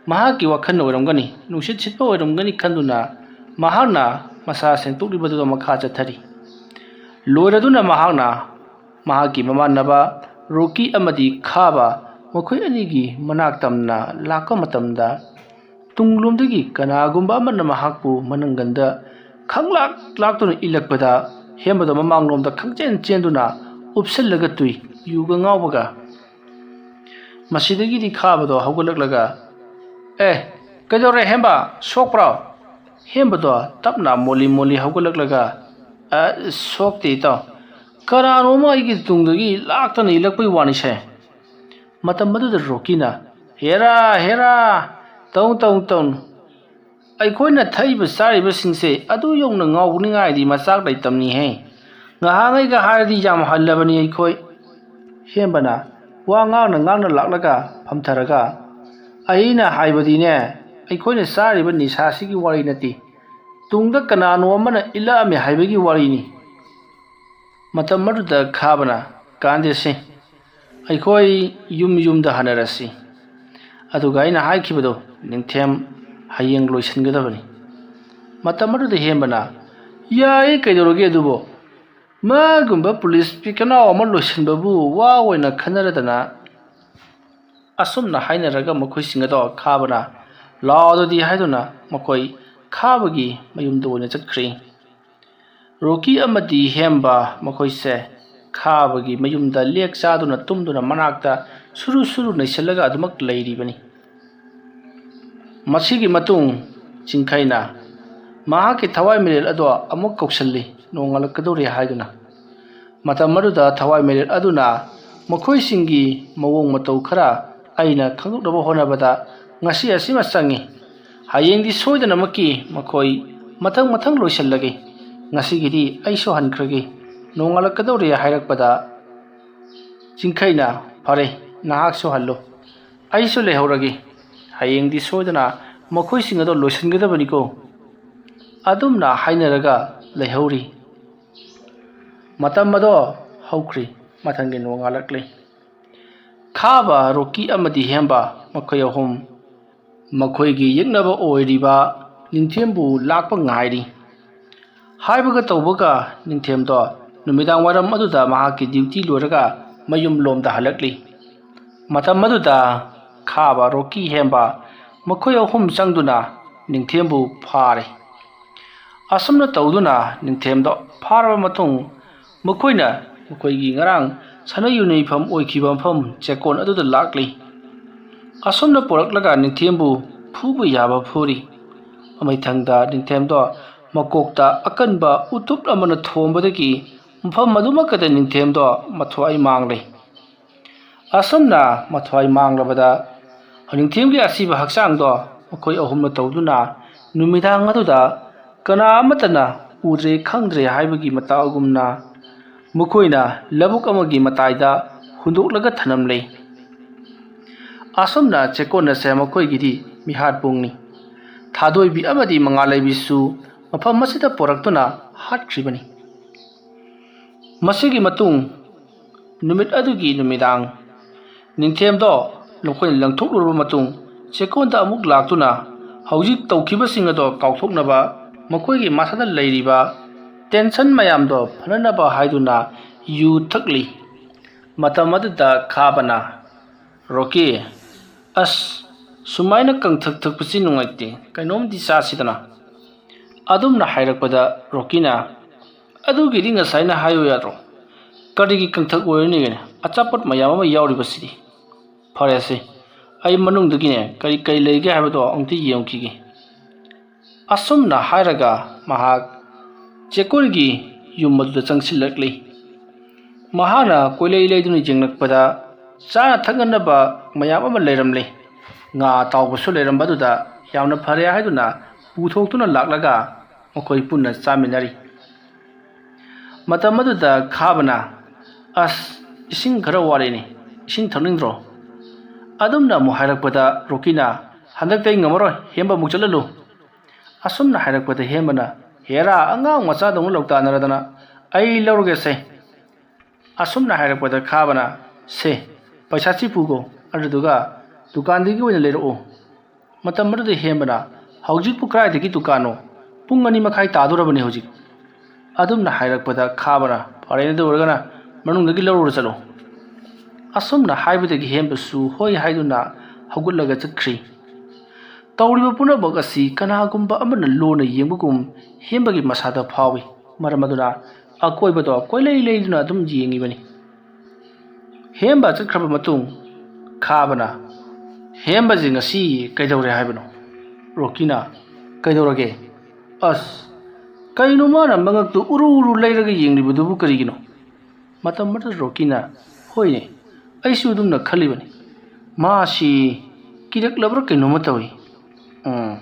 ꯃꯍꯥꯛꯀꯤ ꯋꯥꯈꯜ ꯑꯣꯏꯔꯝꯒꯅꯤ, ꯅꯨꯡꯁꯤꯠ ꯁꯤꯠꯄ ꯑꯣꯏꯔꯝꯒꯅꯤ ꯈꯟꯗꯨꯅ ꯃꯍꯥꯛꯅ ꯃꯁꯥ ꯁꯦꯡꯗꯣꯛꯂꯤꯕꯗꯨꯗ ꯃꯈꯥ ꯆꯠꯊꯔꯤ꯫ ꯂꯣꯏꯔꯗꯨꯅ ꯃꯍꯥꯛꯅ ꯃꯍꯥꯛꯀꯤ ꯃꯃꯥꯟꯅꯕ ꯔꯣꯀꯤ ꯑꯃꯗꯤ ꯈꯥꯕ, ꯃꯈꯣꯏ ꯑꯅꯤꯒꯤ ꯃꯅꯥꯛ ꯇꯝꯅ ꯂꯥꯛꯄ ꯃꯇꯝꯗ, ꯇꯨꯡꯂꯣꯝꯗꯒꯤ ꯀꯅꯥꯒꯨꯝꯕ ꯑꯃꯅ ꯃꯍꯥꯛꯄꯨ ꯃꯅꯪꯒꯟꯗ ꯈꯪꯂꯥꯛ ꯂꯥꯛꯇꯨꯅ ꯏꯜꯂꯛꯄꯗ, ꯍꯦꯝꯕꯗꯣ ꯃꯃꯥꯡꯂꯣꯝꯗ ꯈꯪꯆꯦꯟ ꯆꯦꯟꯗꯨꯅ ꯎꯞꯁꯜꯂꯒ ꯇꯨꯏ, ꯌꯨꯒ ꯉꯥꯎꯕꯒ꯫ ꯃꯁꯤꯗꯒꯤꯗꯤ ꯈꯥꯕꯗꯣ ꯍꯧꯒꯠꯂꯛꯂꯒ, "ꯑꯦ, ꯀꯩꯗꯧꯔꯦ ꯍꯦꯝꯕ? ꯁꯣꯛꯄ꯭ꯔꯣ?" ꯍꯦꯝꯕꯗꯣ ꯇꯞꯅ ꯃꯣꯜꯂꯤ ꯃꯣꯜꯂꯤ ꯍꯧꯒꯠꯂꯛꯂꯒ, "ꯑ, ꯁꯣꯛꯇꯦ ꯏꯇꯥꯎ꯫ ꯀꯅꯥꯅꯣꯝꯃ ꯑꯩꯒꯤ ꯇꯨꯡꯗꯒꯤ ꯂꯥꯛꯇꯅ ꯏꯜꯂꯛꯄꯩ ꯋꯥꯅꯤꯁꯦ꯫" ꯃꯇꯝ ꯑꯗꯨꯗ ꯔꯣꯀꯤꯅ, "ꯍꯦꯔꯥ, ꯍꯦꯔꯥ, ꯇꯧ, ꯇꯧ, ꯇꯧ꯫ ꯑꯩꯈꯣꯏꯅ ꯊꯛꯏꯕ ꯆꯥꯔꯤꯕꯁꯤꯡꯁꯦ ꯑꯗꯨ ꯌꯧꯅ ꯉꯥꯎꯅꯤꯡꯉꯥꯏꯗꯤ ꯃꯆꯥꯛ ꯂꯩꯇꯕꯅꯤꯍꯦ꯫ ꯉꯍꯥꯡꯉꯩꯒ ꯍꯥꯏꯔꯗꯤ ꯌꯥꯝ ꯍꯜꯂꯕꯅꯤ ꯑꯩꯈꯣꯏ꯫" ꯍꯦꯝꯕꯅ ꯋꯥ ꯉꯥꯡꯅ ꯉꯥꯡꯅ ꯂꯥꯛꯂꯒ ꯐꯝꯊꯔꯒ, "ꯑꯩꯅ ꯍꯥꯏꯕꯗꯤꯅꯦ, ꯑꯩꯈꯣꯏꯅ ꯆꯥꯔꯤꯕ ꯅꯤꯁꯥꯁꯤꯒꯤ ꯋꯥꯔꯤ ꯅꯠꯇꯦ꯫ ꯇꯨꯡꯗ ꯀꯅꯥꯅꯣ ꯑꯃꯅ ꯏꯜꯂꯛꯑꯝꯃꯦ ꯍꯥꯏꯕꯒꯤ ꯋꯥꯔꯤꯅꯤ꯫" ꯃꯇꯝ ꯑꯗꯨꯗ ꯈꯥꯕꯅ, "ꯀꯥꯟꯗꯦꯁꯦ, ꯑꯩꯈꯣꯏ ꯌꯨꯝ ꯌꯨꯝꯗ ꯍꯟꯅꯔꯁꯤ꯫ ꯑꯗꯨꯒ ꯑꯩꯅ ꯍꯥꯏꯈꯤꯕꯗꯣ, ꯅꯤꯡꯊꯦꯝ ꯍꯌꯦꯡ ꯂꯣꯏꯁꯤꯟꯒꯗꯕꯅꯤ꯫" ꯃꯇꯝ ꯑꯗꯨꯗ ꯍꯦꯝꯕꯅ, "ꯌꯥꯏ, ꯀꯩꯗꯧꯔꯒꯦ ꯑꯗꯨꯕꯨ? ꯃꯥꯒꯨꯝꯕ ꯄꯨꯂꯤꯁ ꯄꯤꯀꯅꯥꯎ ꯑꯃ ꯂꯣꯏꯁꯤꯟꯕꯕꯨ ꯋꯥ ꯑꯣꯏꯅ ꯈꯟꯅꯔꯗꯅ?" ꯑꯁꯨꯝꯅ ꯍꯥꯏꯅꯔꯒ ꯃꯈꯣꯏꯁꯤꯡ ꯑꯗꯣ ꯈꯥꯕꯅ, "ꯂꯥꯛꯑꯣ ꯑꯗꯨꯗꯤ" ꯍꯥꯏꯗꯨꯅ ꯃꯈꯣꯏ ꯈꯥꯕꯒꯤ ꯃꯌꯨꯝꯗ ꯑꯣꯏꯅ ꯆꯠꯈ꯭ꯔꯤ꯫ ꯔꯣꯀꯤ ꯑꯃꯗꯤ ꯍꯦꯝꯕ ꯃꯈꯣꯏꯁꯦ ꯈꯥꯕꯒꯤ ꯃꯌꯨꯝꯗ ꯂꯦꯛ ꯆꯥꯗꯨꯅ ꯇꯨꯝꯗꯨꯅ ꯃꯅꯥꯛꯇ ꯁꯨꯔꯨ ꯁꯨꯔꯨ ꯅꯩꯁꯤꯜꯂꯒ ꯑꯗꯨꯃꯛ ꯂꯩꯔꯤꯕꯅꯤ꯫ ꯃꯁꯤꯒꯤ ꯃꯇꯨꯡ ꯆꯤꯡꯈꯩꯅ ꯃꯍꯥꯛꯀꯤ ꯊꯋꯥꯏ ꯃꯤꯔꯦꯜ ꯑꯗꯣ ꯑꯃꯨꯛ ꯀꯧꯁꯤꯜꯂꯤ, ꯅꯣꯡꯉꯥꯜꯂꯛꯀꯗꯧꯔꯦ ꯍꯥꯏꯗꯨꯅ꯫ ꯃꯇꯝ ꯑꯗꯨꯗ ꯊꯋꯥꯏ ꯃꯤꯔꯦꯜ ꯑꯗꯨꯅ ꯃꯈꯣꯏꯁꯤꯡꯒꯤ ꯃꯑꯣꯡ ꯃꯇꯧ ꯈꯔ ꯑꯩꯅ ꯈꯪꯗꯣꯛꯅꯕ ꯍꯣꯠꯅꯕꯗ ꯉꯁꯤ ꯑꯁꯤꯃ ꯆꯪꯉꯤ꯫ ꯍꯌꯦꯡꯗꯤ ꯁꯣꯏꯗꯅꯃꯛꯀꯤ ꯃꯈꯣꯏ ꯃꯊꯪ ꯃꯊꯪ ꯂꯣꯏꯁꯤꯜꯂꯒꯦ꯫ ꯉꯁꯤꯒꯤꯗꯤ ꯑꯩꯁꯨ ꯍꯟꯈ꯭ꯔꯒꯦ꯫ ꯅꯣꯡꯉꯥꯜꯂꯛꯀꯗꯧꯔꯦ ꯍꯥꯏꯔꯛꯄꯗ ꯆꯤꯡꯈꯩꯅ, "ꯐꯔꯦ, ꯅꯍꯥꯛꯁꯨ ꯍꯜꯂꯨ꯫ ꯑꯩꯁꯨ ꯂꯩꯍꯧꯔꯒꯦ꯫ ꯍꯌꯦꯡꯗꯤ ꯁꯣꯏꯗꯅ ꯃꯈꯣꯏꯁꯤꯡ ꯑꯗꯣ ꯂꯣꯏꯁꯤꯟꯒꯗꯕꯅꯤꯀꯣ꯫" ꯑꯗꯨꯝꯅ ꯍꯥꯏꯅꯔꯒ ꯂꯩꯍꯧꯔꯤ꯫ ꯃꯇꯝ ꯑꯗꯣ ꯍꯧꯈ꯭ꯔꯤ꯫ ꯃꯊꯪꯒꯤ ꯅꯣꯡꯉꯥꯜꯂꯛꯂꯤ꯫ ꯈꯥꯕ, ꯔꯣꯀꯤ ꯑꯃꯗꯤ ꯍꯦꯝꯕ, ꯃꯈꯣꯏ ꯑꯍꯨꯝ ꯃꯈꯣꯏꯒꯤ ꯌꯦꯛꯅꯕ ꯑꯣꯏꯔꯤꯕ ꯅꯤꯡꯊꯦꯝꯕꯨ ꯂꯥꯛꯄ ꯉꯥꯏꯔꯤ꯫ ꯍꯥꯏꯕꯒ ꯇꯧꯕꯒ ꯅꯤꯡꯊꯦꯝꯗꯣ ꯅꯨꯃꯤꯗꯥꯡ ꯋꯥꯏꯔꯝ ꯑꯗꯨꯗ ꯃꯍꯥꯛꯀꯤ ꯗ꯭ꯌꯨꯇꯤ ꯂꯣꯏꯔꯒ ꯃꯌꯨꯝ ꯂꯣꯝꯗ ꯍꯜꯂꯛꯂꯤ꯫ ꯃꯇꯝ ꯑꯗꯨꯗ ꯈꯥꯕ, ꯔꯣꯀꯤ ꯍꯦꯝꯕ ꯃꯈꯣꯏ ꯑꯍꯨꯝ ꯆꯪꯗꯨꯅ ꯅꯤꯡꯊꯦꯝꯕꯨ ꯐꯥꯔꯦ꯫ ꯑꯁꯨꯝꯅ ꯇꯧꯗꯨꯅ ꯅꯤꯡꯊꯦꯝꯗꯣ ꯐꯥꯔꯕ ꯃꯇꯨꯡ ꯃꯈꯣꯏꯅ ꯃꯈꯣꯏꯒꯤ ꯉꯔꯥꯡ ꯁꯥꯟꯅ ꯌꯨꯅꯩꯐꯝ ꯑꯣꯏꯈꯤꯕ ꯃꯐꯝ ꯆꯦꯛꯀꯣꯟ ꯑꯗꯨꯗ ꯂꯥꯛꯂꯤ꯫ ꯑꯁꯨꯝꯅ ꯄꯨꯔꯛꯂꯒ ꯅꯤꯡꯊꯦꯝꯕꯨ ꯐꯨꯕ ꯌꯥꯕ ꯐꯨꯔꯤ꯫ ꯃꯃꯩꯊꯪꯗ ꯅꯤꯡꯊꯦꯝꯗꯣ ꯃꯀꯣꯛꯇ ꯑꯀꯟꯕ ꯎꯇꯨꯞ ꯑꯃꯅ ꯊꯣꯝꯕꯗꯒꯤ ꯃꯐꯝ ꯑꯗꯨꯃꯛꯀꯗ ꯅꯤꯡꯊꯦꯝꯗꯣ ꯃꯊ꯭ꯋꯥꯏ ꯃꯥꯡꯂꯦ꯫ ꯑꯁꯨꯝꯅ ꯃꯊ꯭ꯋꯥꯏ ꯃꯥꯡꯂꯕꯗ ꯅꯤꯡꯊꯦꯝꯒꯤ ꯑꯁꯤꯕ ꯍꯛꯆꯥꯡꯗꯣ ꯃꯈꯣꯏ ꯑꯍꯨꯝꯅ ꯇꯧꯗꯨꯅ ꯅꯨꯃꯤꯗꯥꯡ ꯑꯗꯨꯗ ꯀꯅꯥ ꯑꯃꯠꯇꯅ ꯎꯗ꯭ꯔꯦ ꯈꯪꯗ꯭ꯔꯦ ꯍꯥꯏꯕꯒꯤ ꯃꯇꯥꯎꯒꯨꯝꯅ ꯃꯈꯣꯏꯅ ꯂꯧꯕꯨꯛ ꯑꯃꯒꯤ ꯃꯇꯥꯏꯗ ꯍꯨꯟꯗꯣꯛꯂꯒ ꯊꯅꯝꯂꯦ꯫ ꯑꯁꯨꯝꯅ ꯆꯦꯛꯀꯣꯟ ꯑꯁꯦ ꯃꯈꯣꯏꯒꯤꯗꯤ ꯃꯤꯍꯥꯠꯄꯨꯡꯅꯤ꯫ ꯊꯥꯗꯣꯏꯕꯤ ꯑꯃꯗꯤ ꯃꯉꯥꯜꯂꯩꯕꯤꯁꯨ ꯃꯐꯝ ꯑꯁꯤꯗ ꯄꯣꯔꯛꯇꯨꯅ ꯍꯥꯠꯈ꯭ꯔꯤꯕꯅꯤ꯫ ꯃꯁꯤꯒꯤ ꯃꯇꯨꯡ ꯅꯨꯃꯤꯠ ꯑꯗꯨꯒꯤ ꯅꯨꯃꯤꯗꯥꯡ ꯅꯤꯡꯊꯦꯝꯗꯣ ꯃꯈꯣꯏꯅ ꯂꯪꯊꯣꯛꯂꯨꯔꯕ ꯃꯇꯨꯡ ꯆꯦꯛꯀꯣꯟꯗ ꯑꯃꯨꯛ ꯂꯥꯛꯇꯨꯅ ꯍꯧꯖꯤꯛ ꯇꯧꯈꯤꯕꯁꯤꯡ ꯑꯗꯣ ꯀꯥꯎꯊꯣꯛꯅꯕ ꯃꯈꯣꯏꯒꯤ ꯃꯁꯥꯗ ꯂꯩꯔꯤꯕ ꯇꯦꯟꯁꯟ ꯃꯌꯥꯝꯗꯣ ꯐꯅꯅꯕ ꯍꯥꯏꯗꯨꯅ ꯌꯨ ꯊꯛꯂꯤ꯫ ꯃꯇꯝ ꯑꯗꯨꯗ ꯈꯥꯕꯅ, "ꯔꯣꯀꯤ, ꯑꯁ, ꯁꯨꯃꯥꯏꯅ ꯀꯪꯊꯛ ꯊꯛꯄꯁꯤ ꯅꯨꯡꯉꯥꯏꯇꯦ, ꯀꯩꯅꯣꯝꯗꯤ ꯆꯥꯁꯤꯗꯅ?" ꯑꯗꯨꯝꯅ ꯍꯥꯏꯔꯛꯄꯗ ꯔꯣꯀꯤꯅ, "ꯑꯗꯨꯒꯤꯗꯤ ꯉꯁꯥꯏꯅ ꯍꯥꯏꯌꯨ ꯌꯥꯗ꯭ꯔꯣ? ꯀꯔꯤꯒꯤ ꯀꯪꯊꯛ ꯑꯣꯏꯔꯅꯤꯒꯦ? ꯑꯆꯥꯄꯣꯠ ꯃꯌꯥꯝ ꯑꯃ ꯌꯥꯎꯔꯤꯕꯁꯤꯗꯤ꯫ ꯐꯔꯦꯁꯦ, ꯑꯩ ꯃꯅꯨꯡꯗꯒꯤꯅꯦ ꯀꯔꯤ ꯀꯔꯤ ꯂꯩꯒꯦ ꯍꯥꯏꯕꯗꯣ ꯑꯃꯨꯛꯇ ꯌꯦꯡꯈꯤꯒꯦ꯫" ꯑꯁꯨꯝꯅ ꯍꯥꯏꯔꯒ ꯃꯍꯥꯛ ꯆꯦꯛꯀꯣꯟꯒꯤ ꯌꯨꯝ ꯑꯗꯨꯗ ꯆꯪꯁꯤꯜꯂꯛꯂꯤ꯫ ꯃꯍꯥꯛꯅ ꯀꯣꯏꯂꯩ ꯂꯩꯗꯨꯅ ꯌꯦꯡꯂꯛꯄꯗ ꯆꯥꯅ ꯊꯛꯅꯅꯕ ꯃꯌꯥꯝ ꯑꯃ ꯂꯩꯔꯝꯂꯦ꯫ ꯉꯥ ꯑꯇꯥꯎꯕꯁꯨ ꯂꯩꯔꯝꯕ ꯑꯗꯨꯗ ꯌꯥꯝꯅ ꯐꯔꯦ ꯍꯥꯏꯗꯨꯅ ꯄꯨꯊꯣꯛꯇꯨꯅ ꯂꯥꯛꯂꯒ ꯃꯈꯣꯏ ꯄꯨꯟꯅ ꯆꯥꯃꯤꯟꯅꯔꯤ꯫ ꯃꯇꯝ ꯑꯗꯨꯗ ꯈꯥꯕꯅ, "ꯑꯁ, ꯏꯁꯤꯡ ꯈꯔ ꯋꯥꯠꯂꯤꯅꯦ, ꯏꯁꯤꯡ ꯊꯛꯅꯤꯡꯗ꯭ꯔꯣ?" ꯑꯗꯨꯝꯅ ꯑꯃꯨꯛ ꯍꯥꯏꯔꯛꯄꯗ ꯔꯣꯀꯤꯅ, "ꯍꯟꯗꯛꯇꯤ ꯑꯩ ꯉꯝꯃꯔꯣꯏ, ꯍꯦꯝꯕ ꯑꯃꯨꯛ ꯆꯠꯍꯜꯂꯨ꯫" ꯑꯁꯨꯝꯅ ꯍꯥꯏꯔꯛꯄꯗ ꯍꯦꯝꯕꯅ, "ꯍꯦꯔꯥ, ꯑꯉꯥꯡ ꯃꯆꯥꯗꯧꯅ ꯂꯧꯇꯥꯟꯅꯔꯗꯅ, ꯑꯩ ꯂꯧꯔꯒꯦꯁꯦ"꯫ ꯑꯁꯨꯝꯅ ꯍꯥꯏꯔꯛꯄꯗ ꯈꯥꯕꯅ, "ꯁꯦ, ꯄꯩꯁꯥꯁꯤ ꯄꯨꯒꯣ, ꯑꯗꯨꯗꯨꯒ ꯗꯨꯀꯥꯟꯗꯒꯤ ꯑꯣꯏꯅ ꯂꯩꯔꯛꯑꯣ"꯫ ꯃꯇꯝ ꯑꯗꯨꯗ ꯍꯦꯝꯕꯅ, "ꯍꯧꯖꯤꯛꯄꯨ ꯀꯗꯥꯏꯗꯒꯤ ꯗꯨꯀꯥꯟꯅꯣ? ꯄꯨꯡ ꯑꯅꯤ ꯃꯈꯥꯏ ꯇꯥꯗꯣꯔꯕꯅꯤ ꯍꯧꯖꯤꯛ"꯫ ꯑꯗꯨꯝꯅ ꯍꯥꯏꯔꯛꯄꯗ ꯈꯥꯕꯅ, "ꯐꯔꯦꯅꯦ, ꯑꯗꯨ ꯑꯣꯏꯔꯒꯅ ꯃꯅꯨꯡꯗꯒꯤ ꯂꯧꯔꯨꯔ ꯆꯠꯂꯣ"꯫ ꯑꯁꯨꯝꯅ ꯍꯥꯏꯕꯗꯒꯤ ꯍꯦꯝꯕꯁꯨ ꯍꯣꯏ ꯍꯥꯏꯗꯨꯅ ꯍꯧꯒꯠꯂꯒ ꯆꯠꯈ꯭ꯔꯤ꯫ ꯇꯧꯔꯤꯕ ꯄꯨꯝꯅꯃꯛ ꯑꯁꯤ ꯀꯅꯥꯒꯨꯝꯕ ꯑꯃꯅ ꯂꯨꯅ ꯌꯦꯡꯕꯒꯨꯝ ꯍꯦꯝꯕꯒꯤ ꯃꯁꯥꯗ ꯐꯥꯎꯏ꯫ ꯃꯔꯝ ꯑꯗꯨꯅ ꯑꯀꯣꯏꯕꯗꯣ ꯀꯣꯏꯂꯩ ꯂꯩꯗꯨꯅ ꯑꯗꯨꯝ ꯌꯦꯡꯉꯤꯕꯅꯤ꯫ ꯍꯦꯝꯕ ꯆꯠꯈ꯭ꯔꯕ ꯃꯇꯨꯡ ꯈꯥꯕꯅ, "ꯍꯦꯝꯕꯁꯦ ꯉꯁꯤ ꯀꯩꯗꯧꯔꯦ ꯍꯥꯏꯕꯅꯣ?" ꯔꯣꯀꯤꯅ, "ꯀꯩꯗꯧꯔꯒꯦ?" "ꯑꯁ, ꯀꯩꯅꯣ ꯃꯥꯅ ꯃꯉꯛꯇꯨ ꯎꯔꯨ ꯎꯔꯨ ꯂꯩꯔꯒ ꯌꯦꯡꯂꯤꯕꯗꯨꯕꯨ ꯀꯔꯤꯒꯤꯅꯣ?" ꯃꯇꯝ ꯑꯗꯨꯗ ꯔꯣꯀꯤꯅ, "ꯍꯣꯏꯅꯦ, ꯑꯩꯁꯨ ꯑꯗꯨꯝꯅ ꯈꯜꯂꯤꯕꯅꯤ꯫ ꯃꯥꯁꯤ ꯀꯤꯔꯛꯂꯕ꯭ꯔꯥ ꯀꯩꯅꯣꯝꯃ ꯇꯧꯏ꯫ ꯎꯝ,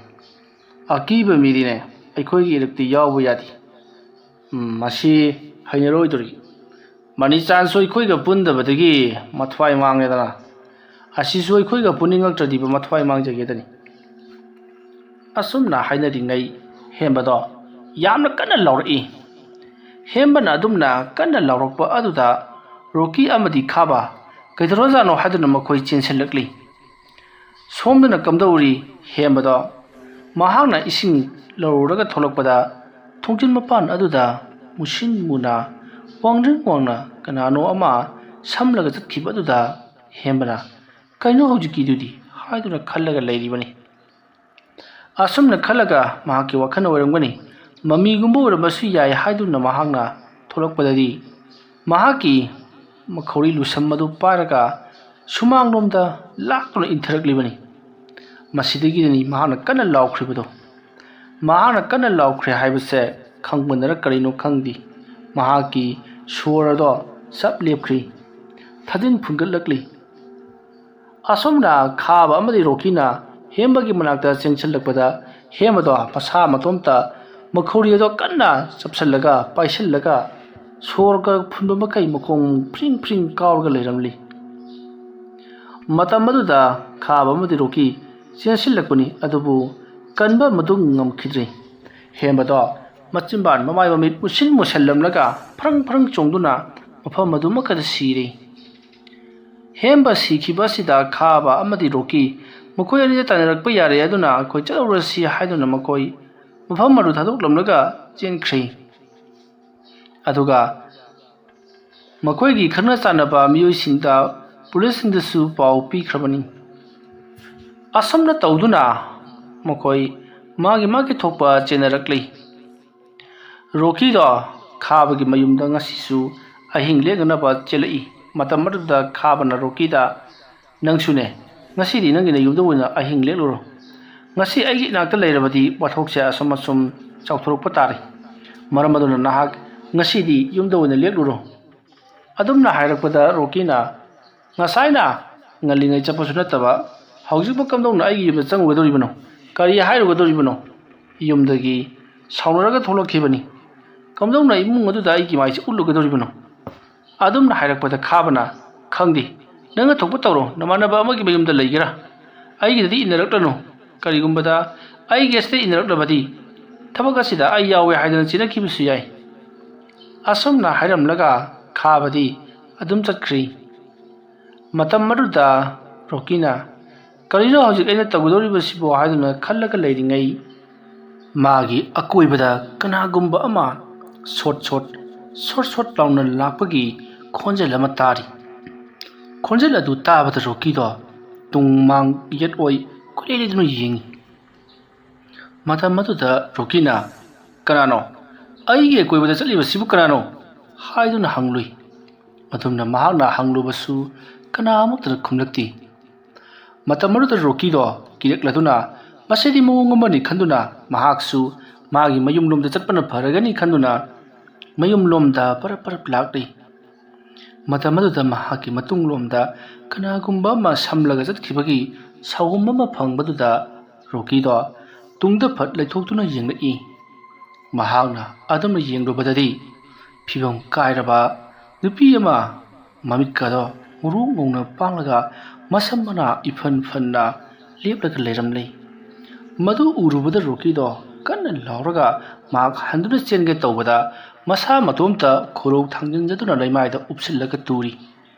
ꯑꯀꯤꯕ ꯃꯤꯗꯤꯅꯦ ꯑꯩꯈꯣꯏꯒꯤ ꯏꯔꯛꯇ ꯌꯥꯎꯕ ꯌꯥꯗꯦ꯫ ꯎꯝ, ꯃꯁꯤ ꯍꯩꯅꯔꯣꯏꯗꯧꯔꯤ꯫ ꯃꯅꯤ ꯆꯥꯟꯁꯨ ꯑꯩꯈꯣꯏꯒ ꯄꯨꯟꯗꯕꯗꯒꯤ ꯃꯊ꯭ꯋꯥꯏ ꯃꯥꯡꯉꯦꯗꯅ꯫ ꯑꯁꯤꯁꯨ ꯑꯩꯈꯣꯏꯒ ꯄꯨꯟꯅꯤꯡꯉꯛꯇ꯭ꯔꯗꯤꯕ ꯃꯊ꯭ꯋꯥꯏ ꯃꯥꯡꯖꯒꯦꯗꯅꯤ"꯫ ꯑꯁꯨꯝꯅ ꯍꯥꯏꯅꯔꯤꯉꯩ ꯍꯦꯝꯕꯗꯣ ꯌꯥꯝꯅ ꯀꯟꯅ ꯂꯥꯎꯔꯛꯏ꯫ ꯍꯦꯝꯕꯅ ꯑꯗꯨꯝꯅ ꯀꯟꯅ ꯂꯥꯎꯔꯛꯄ ꯑꯗꯨꯗ ꯔꯣꯀꯤ ꯑꯃꯗꯤ ꯈꯥꯕ ꯀꯩꯗꯧꯔꯖꯥꯠꯅꯣ ꯍꯥꯏꯗꯨꯅ ꯃꯈꯣꯏ ꯆꯦꯟꯁꯤꯜꯂꯛꯂꯤ꯫ ꯁꯣꯝꯗꯅ ꯀꯝꯗꯧꯔꯤ ꯍꯦꯝꯕꯗꯣ? ꯃꯍꯥꯛꯅ ꯏꯁꯤꯡ ꯂꯧꯔꯨꯔꯒ ꯊꯣꯛꯂꯛꯄꯗ ꯊꯣꯡꯖꯤꯟ ꯃꯄꯥꯟ ꯑꯗꯨꯗ ꯃꯨꯁꯤꯟ ꯃꯨꯅ ꯋꯥꯡꯗ꯭ꯔꯤꯡ ꯋꯥꯡꯅ ꯀꯅꯥꯅꯣ ꯑꯃ ꯁꯝꯂꯒ ꯆꯠꯈꯤꯕ ꯑꯗꯨꯗ ꯍꯦꯝꯕꯅ, "ꯀꯩꯅꯣ ꯍꯧꯖꯤꯛꯀꯤꯗꯨꯗꯤ?" ꯍꯥꯏꯗꯨꯅ ꯈꯜꯂꯒ ꯂꯩꯔꯤꯕꯅꯤ꯫ ꯑꯁꯨꯝꯅ ꯈꯜꯂꯒ ꯃꯍꯥꯛꯀꯤ ꯋꯥꯈꯜ ꯑꯣꯏꯔꯝꯒꯅꯤ, ꯃꯃꯤꯒꯨꯝꯕ ꯑꯣꯏꯔꯝꯕꯁꯨ ꯌꯥꯏ ꯍꯥꯏꯗꯨꯅ ꯃꯍꯥꯛꯅ ꯊꯣꯛꯂꯛꯄꯗꯗꯤ ꯃꯍꯥꯛꯀꯤ ꯃꯈꯧꯔꯤ ꯂꯨꯁꯝ ꯑꯗꯨ ꯄꯥꯏꯔꯒ ꯁꯨꯃꯥꯡꯂꯣꯝꯗ ꯂꯥꯛꯇꯨꯅ ꯏꯟꯊꯔꯛꯂꯤꯕꯅꯤ꯫ ꯃꯁꯤꯗꯒꯤꯗꯅꯤ ꯃꯍꯥꯛꯅ ꯀꯟꯅ ꯂꯥꯎꯈ꯭ꯔꯤꯕꯗꯣ꯫ ꯃꯍꯥꯛꯅ ꯀꯟꯅ ꯂꯥꯎꯈ꯭ꯔꯦ ꯍꯥꯏꯕꯁꯦ ꯈꯪꯕꯅꯔ ꯀꯔꯤꯅꯣ ꯈꯪꯗꯦ, ꯃꯍꯥꯛꯀꯤ ꯁꯣꯔ ꯑꯗꯣ ꯆꯞ ꯂꯦꯞꯈ꯭ꯔꯤ꯫ ꯊꯥꯖꯤꯟ ꯐꯨꯟꯒꯠꯂꯛꯂꯤ꯫ ꯑꯁꯨꯝꯅ ꯈꯥꯕ ꯑꯃꯗꯤ ꯔꯣꯀꯤꯅ ꯍꯦꯝꯕꯒꯤ ꯃꯅꯥꯛꯇ ꯆꯦꯟꯁꯤꯜꯂꯛꯄꯗ, ꯍꯦꯝꯕꯗꯣ ꯃꯁꯥ ꯃꯇꯣꯝꯇ ꯃꯈꯧꯔꯤ ꯑꯗꯣ ꯀꯟꯅ ꯆꯞꯁꯤꯜꯂꯒ, ꯄꯥꯏꯁꯤꯜꯂꯒ, ꯁꯣꯔꯒ ꯐꯨꯟꯕ ꯃꯈꯩ ꯃꯈꯣꯡ ꯐ꯭ꯔꯤꯡ ꯐ꯭ꯔꯤꯡ ꯀꯥꯎꯔꯒ ꯂꯩꯔꯝꯂꯤ꯫ ꯃꯇꯝ ꯑꯗꯨꯗ ꯈꯥꯕ ꯑꯃꯗꯤ ꯔꯣꯀꯤ ꯆꯦꯟꯁꯤꯜꯂꯛꯄꯅꯤ, ꯑꯗꯨꯕꯨ ꯀꯟꯕ ꯑꯃꯗꯨ ꯉꯝꯈꯤꯗ꯭ꯔꯦ꯫ ꯍꯦꯝꯕꯗꯣ ꯃꯆꯤꯟꯕꯥꯟ ꯃꯃꯥꯏ ꯃꯃꯤꯠ ꯃꯨꯁꯤꯟ ꯃꯨꯁꯜꯂꯝꯂꯒ ꯐ꯭ꯔꯪ ꯐ꯭ꯔꯪ ꯆꯣꯡꯗꯨꯅ ꯃꯐꯝ ꯑꯗꯨꯃꯛꯇꯗ ꯁꯤꯔꯦ꯫ ꯍꯦꯝꯕ ꯁꯤꯈꯤꯕ ꯑꯁꯤꯗ ꯈꯥꯕ ꯑꯃꯗꯤ ꯔꯣꯀꯤ ꯃꯈꯣꯏ ꯑꯅꯤꯗ ꯇꯥꯟꯅꯔꯛꯄ ꯌꯥꯔꯦ, ꯑꯗꯨꯅ ꯑꯩꯈꯣꯏ ꯆꯠꯍꯧꯔꯁꯤ ꯍꯥꯏꯗꯨꯅ ꯃꯈꯣꯏ ꯃꯐꯝ ꯑꯗꯨ ꯊꯥꯗꯣꯛꯂꯝꯂꯒ ꯆꯦꯟꯈ꯭ꯔꯦ꯫ ꯑꯗꯨꯒ ꯃꯈꯣꯏꯒꯤ ꯈꯪꯅ ꯆꯥꯟꯅꯕ ꯃꯤꯑꯣꯏꯁꯤꯡꯗ, ꯄꯨꯂꯤꯁꯁꯤꯡꯗꯁꯨ ꯄꯥꯎ ꯄꯤꯈ꯭ꯔꯕꯅꯤ꯫ ꯑꯁꯨꯝꯅ ꯇꯧꯗꯨꯅ ꯃꯈꯣꯏ ꯃꯥꯒꯤ ꯃꯥꯒꯤ ꯊꯣꯛꯄ ꯆꯦꯟꯅꯔꯛꯂꯤ꯫ ꯔꯣꯀꯤꯗꯣ ꯈꯥꯕꯒꯤ ꯃꯌꯨꯝꯗ ꯉꯁꯤꯁꯨ ꯑꯍꯤꯡ ꯂꯦꯛꯅꯅꯕ ꯆꯦꯜꯂꯛꯏ꯫ ꯃꯇꯝ ꯑꯗꯨꯗ ꯈꯥꯕꯅ ꯔꯣꯀꯤꯗ, "ꯅꯪꯁꯨꯅꯦ, ꯉꯁꯤꯗꯤ ꯅꯪꯒꯤ ꯅꯌꯨꯝꯗ ꯑꯣꯏꯅ ꯑꯍꯤꯡ ꯂꯦꯛꯂꯨꯔꯣ꯫ ꯉꯁꯤ ꯑꯩꯒꯤ ꯏꯅꯥꯛꯇ ꯂꯩꯔꯕꯗꯤ ꯋꯥꯊꯣꯛꯁꯦ ꯑꯁꯨꯝ ꯑꯁꯨꯝ ꯆꯥꯎꯊꯣꯔꯛꯄ ꯇꯥꯔꯦ꯫ ꯃꯔꯝ ꯑꯗꯨꯅ ꯅꯍꯥꯛ ꯉꯁꯤꯗꯤ ꯌꯨꯝꯗ ꯑꯣꯏꯅ ꯂꯦꯛꯂꯨꯔꯣ"꯫ ꯑꯗꯨꯝꯅ ꯍꯥꯏꯔꯛꯄꯗ ꯔꯣꯀꯤꯅ, "ꯉꯁꯥꯏꯅ ꯉꯜꯂꯤꯉꯩ ꯆꯠꯄꯁꯨ ꯅꯠꯇꯕ, ꯍꯧꯖꯤꯛꯄꯨ ꯀꯝꯗꯧꯅ ꯑꯩꯒꯤ ꯌꯨꯝꯗ ꯆꯪꯉꯨꯒꯗꯧꯔꯤꯕꯅꯣ? ꯀꯔꯤ ꯍꯥꯏꯔꯨꯒꯗꯧꯔꯤꯕꯅꯣ? ꯌꯨꯝꯗꯒꯤ ꯁꯥꯎꯅꯔꯒ ꯊꯣꯛꯂꯛꯈꯤꯕꯅꯤ꯫ ꯀꯝꯗꯧꯅ ꯏꯃꯨꯡ ꯑꯗꯨꯗ ꯑꯩꯒꯤ ꯃꯥꯏꯁꯦ ꯎꯠꯂꯨꯒꯗꯧꯔꯤꯕꯅꯣ?" ꯑꯗꯨꯝꯅ ꯍꯥꯏꯔꯛꯄꯗ ꯈꯥꯕꯅ, "ꯈꯪꯗꯦ, ꯅꯪꯅ ꯊꯣꯛꯄ ꯇꯧꯔꯣ, ꯅꯃꯥꯟꯅꯕ ꯑꯃꯒꯤ ꯃꯌꯨꯝꯗ ꯂꯩꯒꯦꯔꯥ? ꯑꯩꯒꯤꯗꯗꯤ ꯏꯟꯅꯔꯛꯂꯅꯨ꯫ ꯀꯔꯤꯒꯨꯝꯕꯗ ꯑꯩꯒꯤ ꯑꯁꯤꯗ ꯏꯟꯅꯔꯛꯂꯕꯗꯤ ꯊꯕꯛ ꯑꯁꯤꯗ ꯑꯩ ꯌꯥꯎꯋꯦ ꯍꯥꯏꯗꯅ ꯆꯦꯟꯅꯈꯤꯕꯁꯨ ꯌꯥꯏ"꯫ ꯑꯁꯨꯝꯅ ꯍꯥꯏꯔꯝꯂꯒ ꯈꯥꯕꯗꯤ ꯑꯗꯨꯝ ꯆꯠꯈ꯭ꯔꯤ꯫ ꯃꯇꯝ ꯑꯗꯨꯗ ꯔꯣꯀꯤꯅ, "ꯀꯔꯤꯅꯣ ꯍꯧꯖꯤꯛ ꯑꯩꯅ ꯇꯧꯒꯗꯧꯔꯤꯕꯁꯤꯕꯣ?" ꯍꯥꯏꯗꯨꯅ ꯈꯜꯂꯒ ꯂꯩꯔꯤꯉꯩ, ꯃꯥꯒꯤ ꯑꯀꯣꯏꯕꯗ ꯀꯅꯥꯒꯨꯝꯕ ꯑꯃ ꯁꯣꯠ ꯁꯣꯠ, ꯁꯣꯠ ꯁꯣꯠ ꯂꯥꯎꯅ ꯂꯥꯛꯄꯒꯤ ꯈꯣꯟꯖꯦꯜ ꯑꯃ ꯇꯥꯔꯤ꯫ ꯈꯣꯟꯖꯦꯜ ꯑꯗꯨ ꯇꯥꯕꯗ ꯔꯣꯀꯤꯗꯣ ꯇꯨꯡ ꯃꯥꯡ ꯌꯦꯠ ꯑꯣꯏ ꯀꯣꯏꯂꯩ ꯂꯩꯗꯨꯅ ꯌꯦꯡꯉꯤ꯫ ꯃꯇꯝ ꯑꯗꯨꯗ ꯔꯣꯀꯤꯅ, "ꯀꯅꯥꯅꯣ? ꯑꯩꯒꯤ ꯑꯀꯣꯏꯕꯗ ꯆꯠꯂꯤꯕꯁꯤꯕꯨ ꯀꯅꯥꯅꯣ?" ꯍꯥꯏꯗꯨꯅ ꯍꯪꯂꯨꯏ꯫ ꯑꯗꯨꯝꯅ ꯃꯍꯥꯛꯅ ꯍꯪꯂꯨꯕꯁꯨ ꯀꯅꯥ ꯑꯃꯠꯇꯅ ꯈꯨꯝꯂꯛꯇꯦ꯫ ꯃꯇꯝ ꯑꯗꯨꯗ ꯔꯣꯀꯤꯗꯣ ꯀꯤꯔꯛꯂꯗꯨꯅ, "ꯃꯁꯤꯗꯤ ꯃꯑꯣꯡ ꯑꯃꯅꯤ" ꯈꯟꯗꯨꯅ ꯃꯍꯥꯛꯁꯨ ꯃꯥꯒꯤ ꯃꯌꯨꯝꯂꯣꯝꯗ ꯆꯠꯄꯅ ꯐꯔꯒꯅꯤ ꯈꯟꯗꯨꯅ ꯃꯌꯨꯝꯂꯣꯝꯗ ꯄꯔꯞ ꯄꯔꯞ ꯂꯥꯛꯂꯤ꯫ ꯃꯇꯝ ꯑꯗꯨꯗ ꯃꯍꯥꯛꯀꯤ ꯃꯇꯨꯡꯂꯣꯝꯗ ꯀꯅꯥꯒꯨꯝꯕ ꯑꯃ ꯁꯝꯂꯒ ꯆꯠꯈꯤꯕꯒꯤ ꯁꯥꯎꯒꯨꯝꯕ ꯑꯃ ꯐꯪꯕꯗꯨꯗ ꯔꯣꯀꯤꯗꯣ ꯇꯨꯡꯗ ꯐꯠ ꯂꯩꯊꯣꯛꯇꯨꯅ ꯌꯦꯡꯂꯛꯏ꯫ ꯃꯍꯥꯛꯅ ꯑꯗꯨꯝꯅ ꯌꯦꯡꯂꯨꯕꯗꯗꯤ ꯐꯤꯕꯝ ꯀꯥꯏꯔꯕ ꯅꯨꯄꯤ ꯑꯃ, ꯃꯃꯤꯠꯀꯗꯣ ꯉꯧꯔꯣꯛ ꯉꯧꯅ ꯄꯥꯡꯂꯒ ꯃꯁꯝ ꯃꯅꯥ ꯏꯐꯟ ꯐꯟꯅ ꯂꯦꯞꯂꯒ ꯂꯩꯔꯝꯂꯦ꯫ ꯃꯗꯨ ꯎꯔꯨꯕꯗ ꯔꯣꯀꯤꯗꯣ ꯀꯟꯅ ꯂꯥꯎꯔꯒ ꯃꯍꯥꯛ ꯍꯟꯗꯨꯅ ꯆꯦꯟꯒꯦ ꯇꯧꯕꯗ ꯃꯁꯥ ꯃꯇꯣꯝꯇ ꯈꯨꯔꯧ ꯊꯥꯡꯖꯤꯟꯖꯗꯨꯅ ꯂꯩꯃꯥꯏꯗ ꯎꯞꯁꯤꯜꯂꯒ ꯇꯨꯔꯤ꯫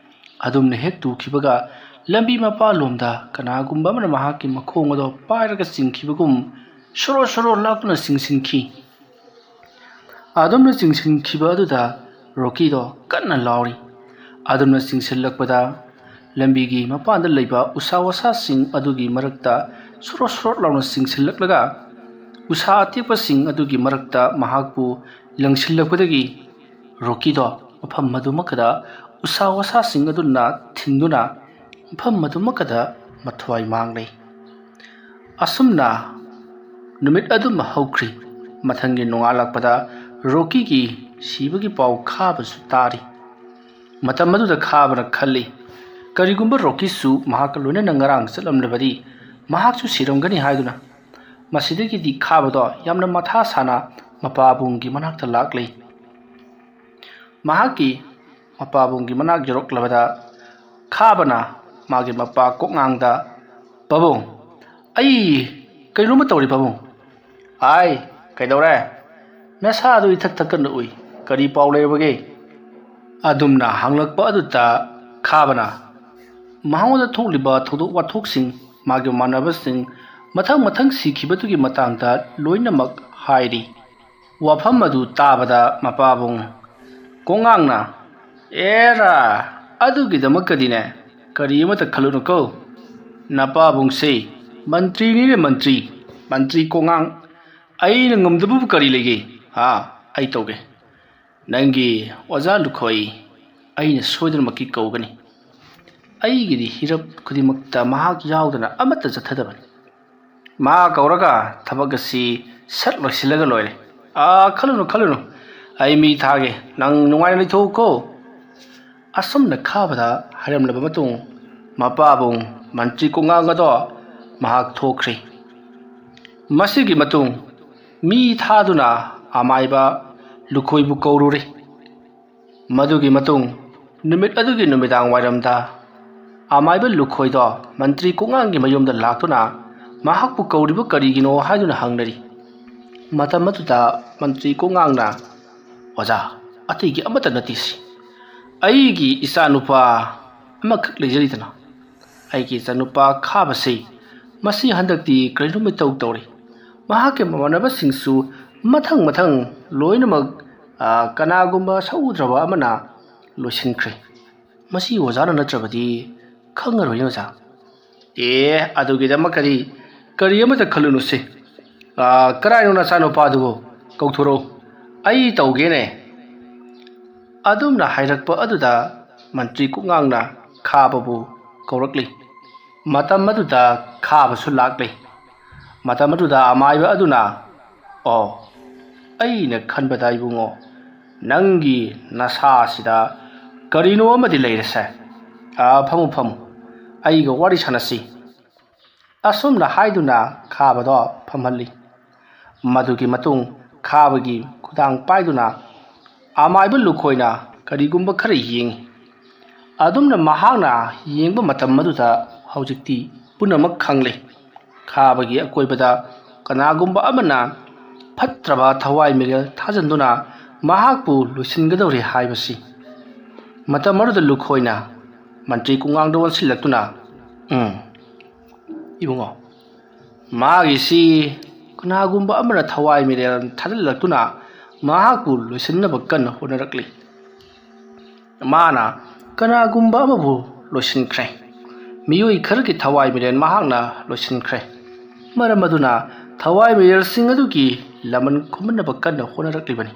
ꯑꯗꯨꯝꯅ ꯍꯦꯛ ꯇꯨꯈꯤꯕꯒ ꯂꯝꯕꯤ ꯃꯄꯥꯜꯂꯣꯝꯗ ꯀꯅꯥꯒꯨꯝꯕ ꯑꯃꯅ ꯃꯍꯥꯛꯀꯤ ꯃꯈꯣꯡ ꯑꯗꯣ ꯄꯥꯏꯔꯒ ꯆꯤꯡꯈꯤꯕꯒꯨꯝ ꯁꯣꯔꯣ ꯁꯣꯔꯣ ꯂꯥꯛꯇꯨꯅ ꯆꯤꯡꯁꯤꯟꯈꯤ꯫ ꯑꯗꯨꯝꯅ ꯆꯤꯡꯁꯤꯟꯈꯤꯕ ꯑꯗꯨꯗ ꯔꯣꯀꯤꯗꯣ ꯀꯟꯅ ꯂꯥꯎꯔꯤ꯫ ꯑꯗꯨꯝꯅ ꯆꯤꯡꯁꯤꯜꯂꯛꯄꯗ ꯂꯝꯕꯤꯒꯤ ꯃꯄꯥꯟꯗ ꯂꯩꯕ ꯎꯁꯥ ꯋꯥꯁꯥꯁꯤꯡ ꯑꯗꯨꯒꯤ ꯃꯔꯛꯇ ꯁꯣꯔꯣ ꯁꯣꯔꯣ ꯂꯥꯎꯅ ꯆꯤꯡꯁꯤꯜꯂꯛꯂꯒ ꯎꯁꯥ ꯑꯇꯦꯛꯄꯁꯤꯡ ꯑꯗꯨꯒꯤ ꯃꯔꯛꯇ ꯃꯍꯥꯛꯄꯨ ꯂꯪꯁꯤꯜꯂꯛꯄꯗꯒꯤ ꯔꯣꯀꯤꯗꯣ ꯃꯐꯝ ꯑꯗꯨꯃꯛꯀꯗ ꯎꯁꯥ ꯋꯥꯁꯥꯁꯤꯡ ꯑꯗꯨꯅ ꯊꯤꯟꯗꯨꯅ ꯃꯐꯝ ꯑꯗꯨꯃꯛꯀꯗ ꯃꯊ꯭ꯋꯥꯏ ꯃꯥꯡꯂꯦ꯫ ꯑꯁꯨꯝꯅ ꯅꯨꯃꯤꯠ ꯑꯗꯨꯃ ꯍꯧꯈ꯭ꯔꯤ꯫ ꯃꯊꯪꯒꯤ ꯅꯣꯡꯉꯥꯜꯂꯛꯄꯗ ꯔꯣꯀꯤꯒꯤ ꯁꯤꯕꯒꯤ ꯄꯥꯎ ꯈꯥꯕꯁꯨ ꯇꯥꯔꯤ꯫ ꯃꯇꯝ ꯑꯗꯨꯗ ꯈꯥꯕꯅ ꯈꯜꯂꯤ, ꯀꯔꯤꯒꯨꯝꯕ ꯔꯣꯀꯤꯁꯨ ꯃꯍꯥꯛꯀ ꯂꯣꯏꯅꯅ ꯉꯔꯥꯡ ꯆꯠꯂꯝꯂꯕꯗꯤ ꯃꯍꯥꯛꯁꯨ ꯁꯤꯔꯝꯒꯅꯤ ꯍꯥꯏꯗꯨꯅ꯫ ꯃꯁꯤꯗꯒꯤꯗꯤ ꯈꯥꯕꯗꯣ ꯌꯥꯝꯅ ꯃꯊꯥ ꯁꯥꯅ ꯃꯄꯥꯕꯨꯡꯒꯤ ꯃꯅꯥꯛꯇ ꯂꯥꯛꯂꯤ꯫ ꯃꯍꯥꯛꯀꯤ ꯃꯄꯥꯕꯨꯡꯒꯤ ꯃꯅꯥꯛ ꯌꯧꯔꯛꯂꯕꯗ ꯈꯥꯕꯅ ꯃꯥꯒꯤ ꯃꯄꯥ ꯀꯣꯛꯉꯥꯡꯗ, "ꯄꯥꯕꯨꯡ, ꯑꯩ ꯀꯩꯅꯣꯝꯃ ꯇꯧꯔꯤ ꯄꯥꯕꯨꯡ꯫" "ꯑꯥꯏ, ꯀꯩꯗꯧꯔꯦ? ꯅꯁꯥꯗꯨ ꯏꯊꯛ ꯊꯛꯀꯟꯅ ꯎꯏ꯫ ꯀꯔꯤ ꯄꯥꯎ ꯂꯩꯔꯕꯒꯦ?" ꯑꯗꯨꯝꯅ ꯍꯪꯂꯛꯄ ꯑꯗꯨꯗ ꯈꯥꯕꯅ ꯃꯉꯣꯟꯗ ꯊꯣꯛꯂꯤꯕ ꯊꯧꯗꯣꯛ ꯋꯥꯊꯣꯛꯁꯤꯡ, ꯃꯥꯒꯤ ꯃꯃꯥꯟꯅꯕꯁꯤꯡ ꯃꯊꯪ ꯃꯊꯪ ꯁꯤꯈꯤꯕꯗꯨꯒꯤ ꯃꯇꯥꯡꯗ ꯂꯣꯏꯅꯃꯛ ꯍꯥꯏꯔꯤ꯫ ꯋꯥꯐꯝ ꯑꯗꯨ ꯇꯥꯕꯗ ꯃꯄꯥꯕꯨꯡ ꯀꯣꯡꯉꯥꯡꯅ, "ꯑꯦꯔꯥ, ꯑꯗꯨꯒꯤꯗꯃꯛꯀꯗꯤꯅꯦ ꯀꯔꯤ ꯑꯃꯠꯇ ꯈꯜꯂꯨꯅꯨꯀꯣ꯫ ꯅꯄꯥꯕꯨꯡꯁꯦ ꯃꯟꯇ꯭ꯔꯤꯅꯤꯅꯦ ꯃꯟꯇ꯭ꯔꯤ, ꯃꯟꯇ꯭ꯔꯤ ꯀꯣꯡꯉꯥꯡ꯫ ꯑꯩꯅ ꯉꯝꯗꯕꯕꯨ ꯀꯔꯤ ꯂꯩꯒꯦ? ꯍꯥ, ꯑꯩ ꯇꯧꯒꯦ꯫ ꯅꯪꯒꯤ ꯑꯣꯖꯥ ꯂꯨꯈꯣꯏ ꯑꯩꯅ ꯁꯣꯏꯗꯅꯃꯛꯀꯤ ꯀꯧꯒꯅꯤ꯫ ꯑꯩꯒꯤꯗꯤ ꯍꯤꯔꯞ ꯈꯨꯗꯤꯡꯃꯛꯇ ꯃꯍꯥꯛ ꯌꯥꯎꯗꯅ ꯑꯃꯠꯇ ꯆꯠꯊꯗꯕꯅꯤ꯫ ꯃꯥ ꯀꯧꯔꯒ ꯊꯕꯛ ꯑꯁꯤ ꯁꯠ ꯂꯣꯏꯁꯤꯜꯂꯒ ꯂꯣꯏꯔꯦ꯫ ꯑꯥ, ꯈꯜꯂꯨꯅꯨ, ꯈꯜꯂꯨꯅꯨ꯫ ꯑꯩ ꯃꯤ ꯊꯥꯒꯦ꯫ ꯅꯪ ꯅꯨꯡꯉꯥꯏꯅ ꯂꯩꯊꯣꯛꯎꯀꯣ꯫" ꯑꯁꯨꯝꯅ ꯈꯥꯕꯗ ꯍꯥꯏꯔꯝꯂꯕ ꯃꯇꯨꯡ, ꯃꯄꯥꯕꯨꯡ ꯃꯟꯇ꯭ꯔꯤ ꯀꯣꯡꯉꯥꯡ ꯑꯗꯣ ꯃꯍꯥꯛ ꯊꯣꯛꯈ꯭ꯔꯤ꯫ ꯃꯁꯤꯒꯤ ꯃꯇꯨꯡ ꯃꯤ ꯊꯥꯗꯨꯅ ꯑꯃꯥꯏꯕ ꯂꯨꯈꯣꯏꯕꯨ ꯀꯧꯔꯨꯔꯦ꯫ ꯃꯗꯨꯒꯤ ꯃꯇꯨꯡ ꯅꯨꯃꯤꯠ ꯑꯗꯨꯒꯤ ꯅꯨꯃꯤꯗꯥꯡ ꯋꯥꯏꯔꯝꯗ ꯑꯃꯥꯏꯕ ꯂꯨꯈꯣꯏꯗꯣ ꯃꯟꯇ꯭ꯔꯤ ꯀꯣꯡꯉꯥꯡꯒꯤ ꯃꯌꯨꯝꯗ ꯂꯥꯛꯇꯨꯅ ꯃꯍꯥꯛꯄꯨ ꯀꯧꯔꯤꯕ ꯀꯔꯤꯒꯤꯅꯣ ꯍꯥꯏꯗꯨꯅ ꯍꯪꯅꯔꯤ꯫ ꯃꯇꯝ ꯑꯗꯨꯗ ꯃꯟꯇ꯭ꯔꯤ ꯀꯣꯛꯉꯥꯡꯅ, "ꯑꯣꯖꯥ, ꯑꯇꯩꯒꯤ ꯑꯃꯠꯇ ꯅꯠꯇꯦ ꯁꯤ꯫ ꯑꯩꯒꯤ ꯏꯆꯥꯅꯨꯄꯥ ꯑꯃꯈꯛ ꯂꯩꯖꯔꯤꯗꯅ, ꯑꯩꯒꯤ ꯏꯆꯥꯅꯨꯄꯥ ꯈꯥꯕꯁꯤ ꯃꯁꯤ ꯍꯟꯗꯛꯇꯤ ꯀꯔꯤꯅꯣꯝ ꯏꯇꯧ ꯇꯧꯔꯤ꯫ ꯃꯍꯥꯛꯀꯤ ꯃꯃꯥꯟꯅꯕꯁꯤꯡꯁꯨ ꯃꯊꯪ ꯃꯊꯪ ꯂꯣꯏꯅꯃꯛ, ꯑ, ꯀꯅꯥꯒꯨꯝꯕ ꯁꯛꯎꯗ꯭ꯔꯕ ꯑꯃꯅ ꯂꯣꯏꯁꯤꯟꯈ꯭ꯔꯦ꯫ ꯃꯁꯤ ꯑꯣꯖꯥꯅ ꯅꯠꯇ꯭ꯔꯕꯗꯤ ꯈꯪꯉꯔꯣꯏꯅꯦ ꯑꯣꯖꯥ꯫" "ꯑꯦ, ꯑꯗꯨꯒꯤꯗꯃꯛ ꯀꯔꯤ, ꯀꯔꯤ ꯑꯃꯠꯇ ꯈꯜꯂꯨꯅꯨꯁꯦ꯫ ꯑ, ꯀꯔꯥꯏꯅꯣ ꯅꯆꯥꯅꯨꯄꯥꯗꯨꯕꯨ? ꯀꯧꯊꯣꯔꯛꯎ, ꯑꯩ ꯇꯧꯒꯦꯅꯦ꯫" ꯑꯗꯨꯝꯅ ꯍꯥꯏꯔꯛꯄ ꯑꯗꯨꯗ ꯃꯟꯇ꯭ꯔꯤ ꯀꯣꯛꯉꯥꯡꯅ ꯈꯥꯕꯕꯨ ꯀꯧꯔꯛꯂꯤ꯫ ꯃꯇꯝ ꯑꯗꯨꯗ ꯈꯥꯕꯁꯨ ꯂꯥꯛꯂꯤ꯫ ꯃꯇꯝ ꯑꯗꯨꯗ ꯑꯃꯥꯏꯕ ꯑꯗꯨꯅ, "ꯑꯣ, ꯑꯩꯅ ꯈꯟꯕꯗ ꯏꯕꯨꯡꯉꯣ, ꯅꯪꯒꯤ ꯅꯁꯥꯁꯤꯗ ꯀꯔꯤꯅꯣ ꯑꯃꯗꯤ ꯂꯩꯔꯦꯁꯦ꯫ ꯑ, ꯐꯝꯃꯨ, ꯐꯝꯃꯨ, ꯑꯩꯒ ꯋꯥꯔꯤ ꯁꯥꯟꯅꯁꯤ꯫" ꯑꯁꯨꯝꯅ ꯍꯥꯏꯗꯨꯅ ꯈꯥꯕꯗꯣ ꯐꯝꯍꯜꯂꯤ꯫ ꯃꯗꯨꯒꯤ ꯃꯇꯨꯡ ꯈꯥꯕꯒꯤ ꯈꯨꯗꯥꯡ ꯄꯥꯏꯗꯨꯅ ꯑꯃꯥꯏꯕ ꯂꯨꯈꯣꯏꯅ ꯀꯔꯤꯒꯨꯝꯕ ꯈꯔ ꯌꯦꯡꯉꯤ꯫ ꯑꯗꯨꯝꯅ ꯃꯍꯥꯛꯅ ꯌꯦꯡꯕ ꯃꯇꯝ ꯑꯗꯨꯗ ꯍꯧꯖꯤꯛꯇꯤ ꯄꯨꯝꯅꯃꯛ ꯈꯪꯂꯦ꯫ ꯈꯥꯕꯒꯤ ꯑꯀꯣꯏꯕꯗ ꯀꯅꯥꯒꯨꯝꯕ ꯑꯃꯅ ꯐꯠꯇ꯭ꯔꯕ ꯊꯋꯥꯏ ꯃꯤꯔꯦꯜ ꯊꯥꯖꯤꯟꯗꯨꯅ ꯃꯍꯥꯛꯄꯨ ꯂꯣꯏꯁꯤꯟꯒꯗꯧꯔꯦ ꯍꯥꯏꯕꯁꯤ꯫ ꯃꯇꯝ ꯑꯗꯨꯗ ꯂꯨꯈꯣꯏꯅ ꯃꯟꯇ꯭ꯔꯤ ꯀꯣꯛꯉꯥꯡꯗ ꯑꯣꯟꯁꯤꯜꯂꯛꯇꯨꯅ, "ꯎꯝ, ꯏꯕꯨꯡꯉꯣ, ꯃꯥꯒꯤꯁꯤ ꯀꯅꯥꯒꯨꯝꯕ ꯑꯃꯅ ꯊꯋꯥꯏ ꯃꯤꯔꯦꯜ ꯊꯥꯖꯤꯜꯂꯛꯇꯨꯅ ꯃꯍꯥꯛꯄꯨ ꯂꯣꯏꯁꯤꯟꯅꯕ ꯀꯟꯅ ꯍꯣꯠꯅꯔꯛꯂꯤ꯫ ꯃꯥꯅ ꯀꯅꯥꯒꯨꯝꯕ ꯑꯃꯕꯨ ꯂꯣꯏꯁꯤꯟꯈ꯭ꯔꯦ꯫ ꯃꯤꯑꯣꯏ ꯈꯔꯒꯤ ꯊꯋꯥꯏ ꯃꯤꯔꯦꯜ ꯃꯍꯥꯛꯅ ꯂꯣꯏꯁꯤꯟꯈ꯭ꯔꯦ꯫ ꯃꯔꯝ ꯑꯗꯨꯅ ꯊꯋꯥꯏ ꯃꯤꯔꯦꯜꯁꯤꯡ ꯑꯗꯨꯒꯤ ꯂꯃꯟ ꯈꯨꯝꯅꯕ ꯀꯟꯅ ꯍꯣꯠꯅꯔꯛꯂꯤꯕꯅꯤ꯫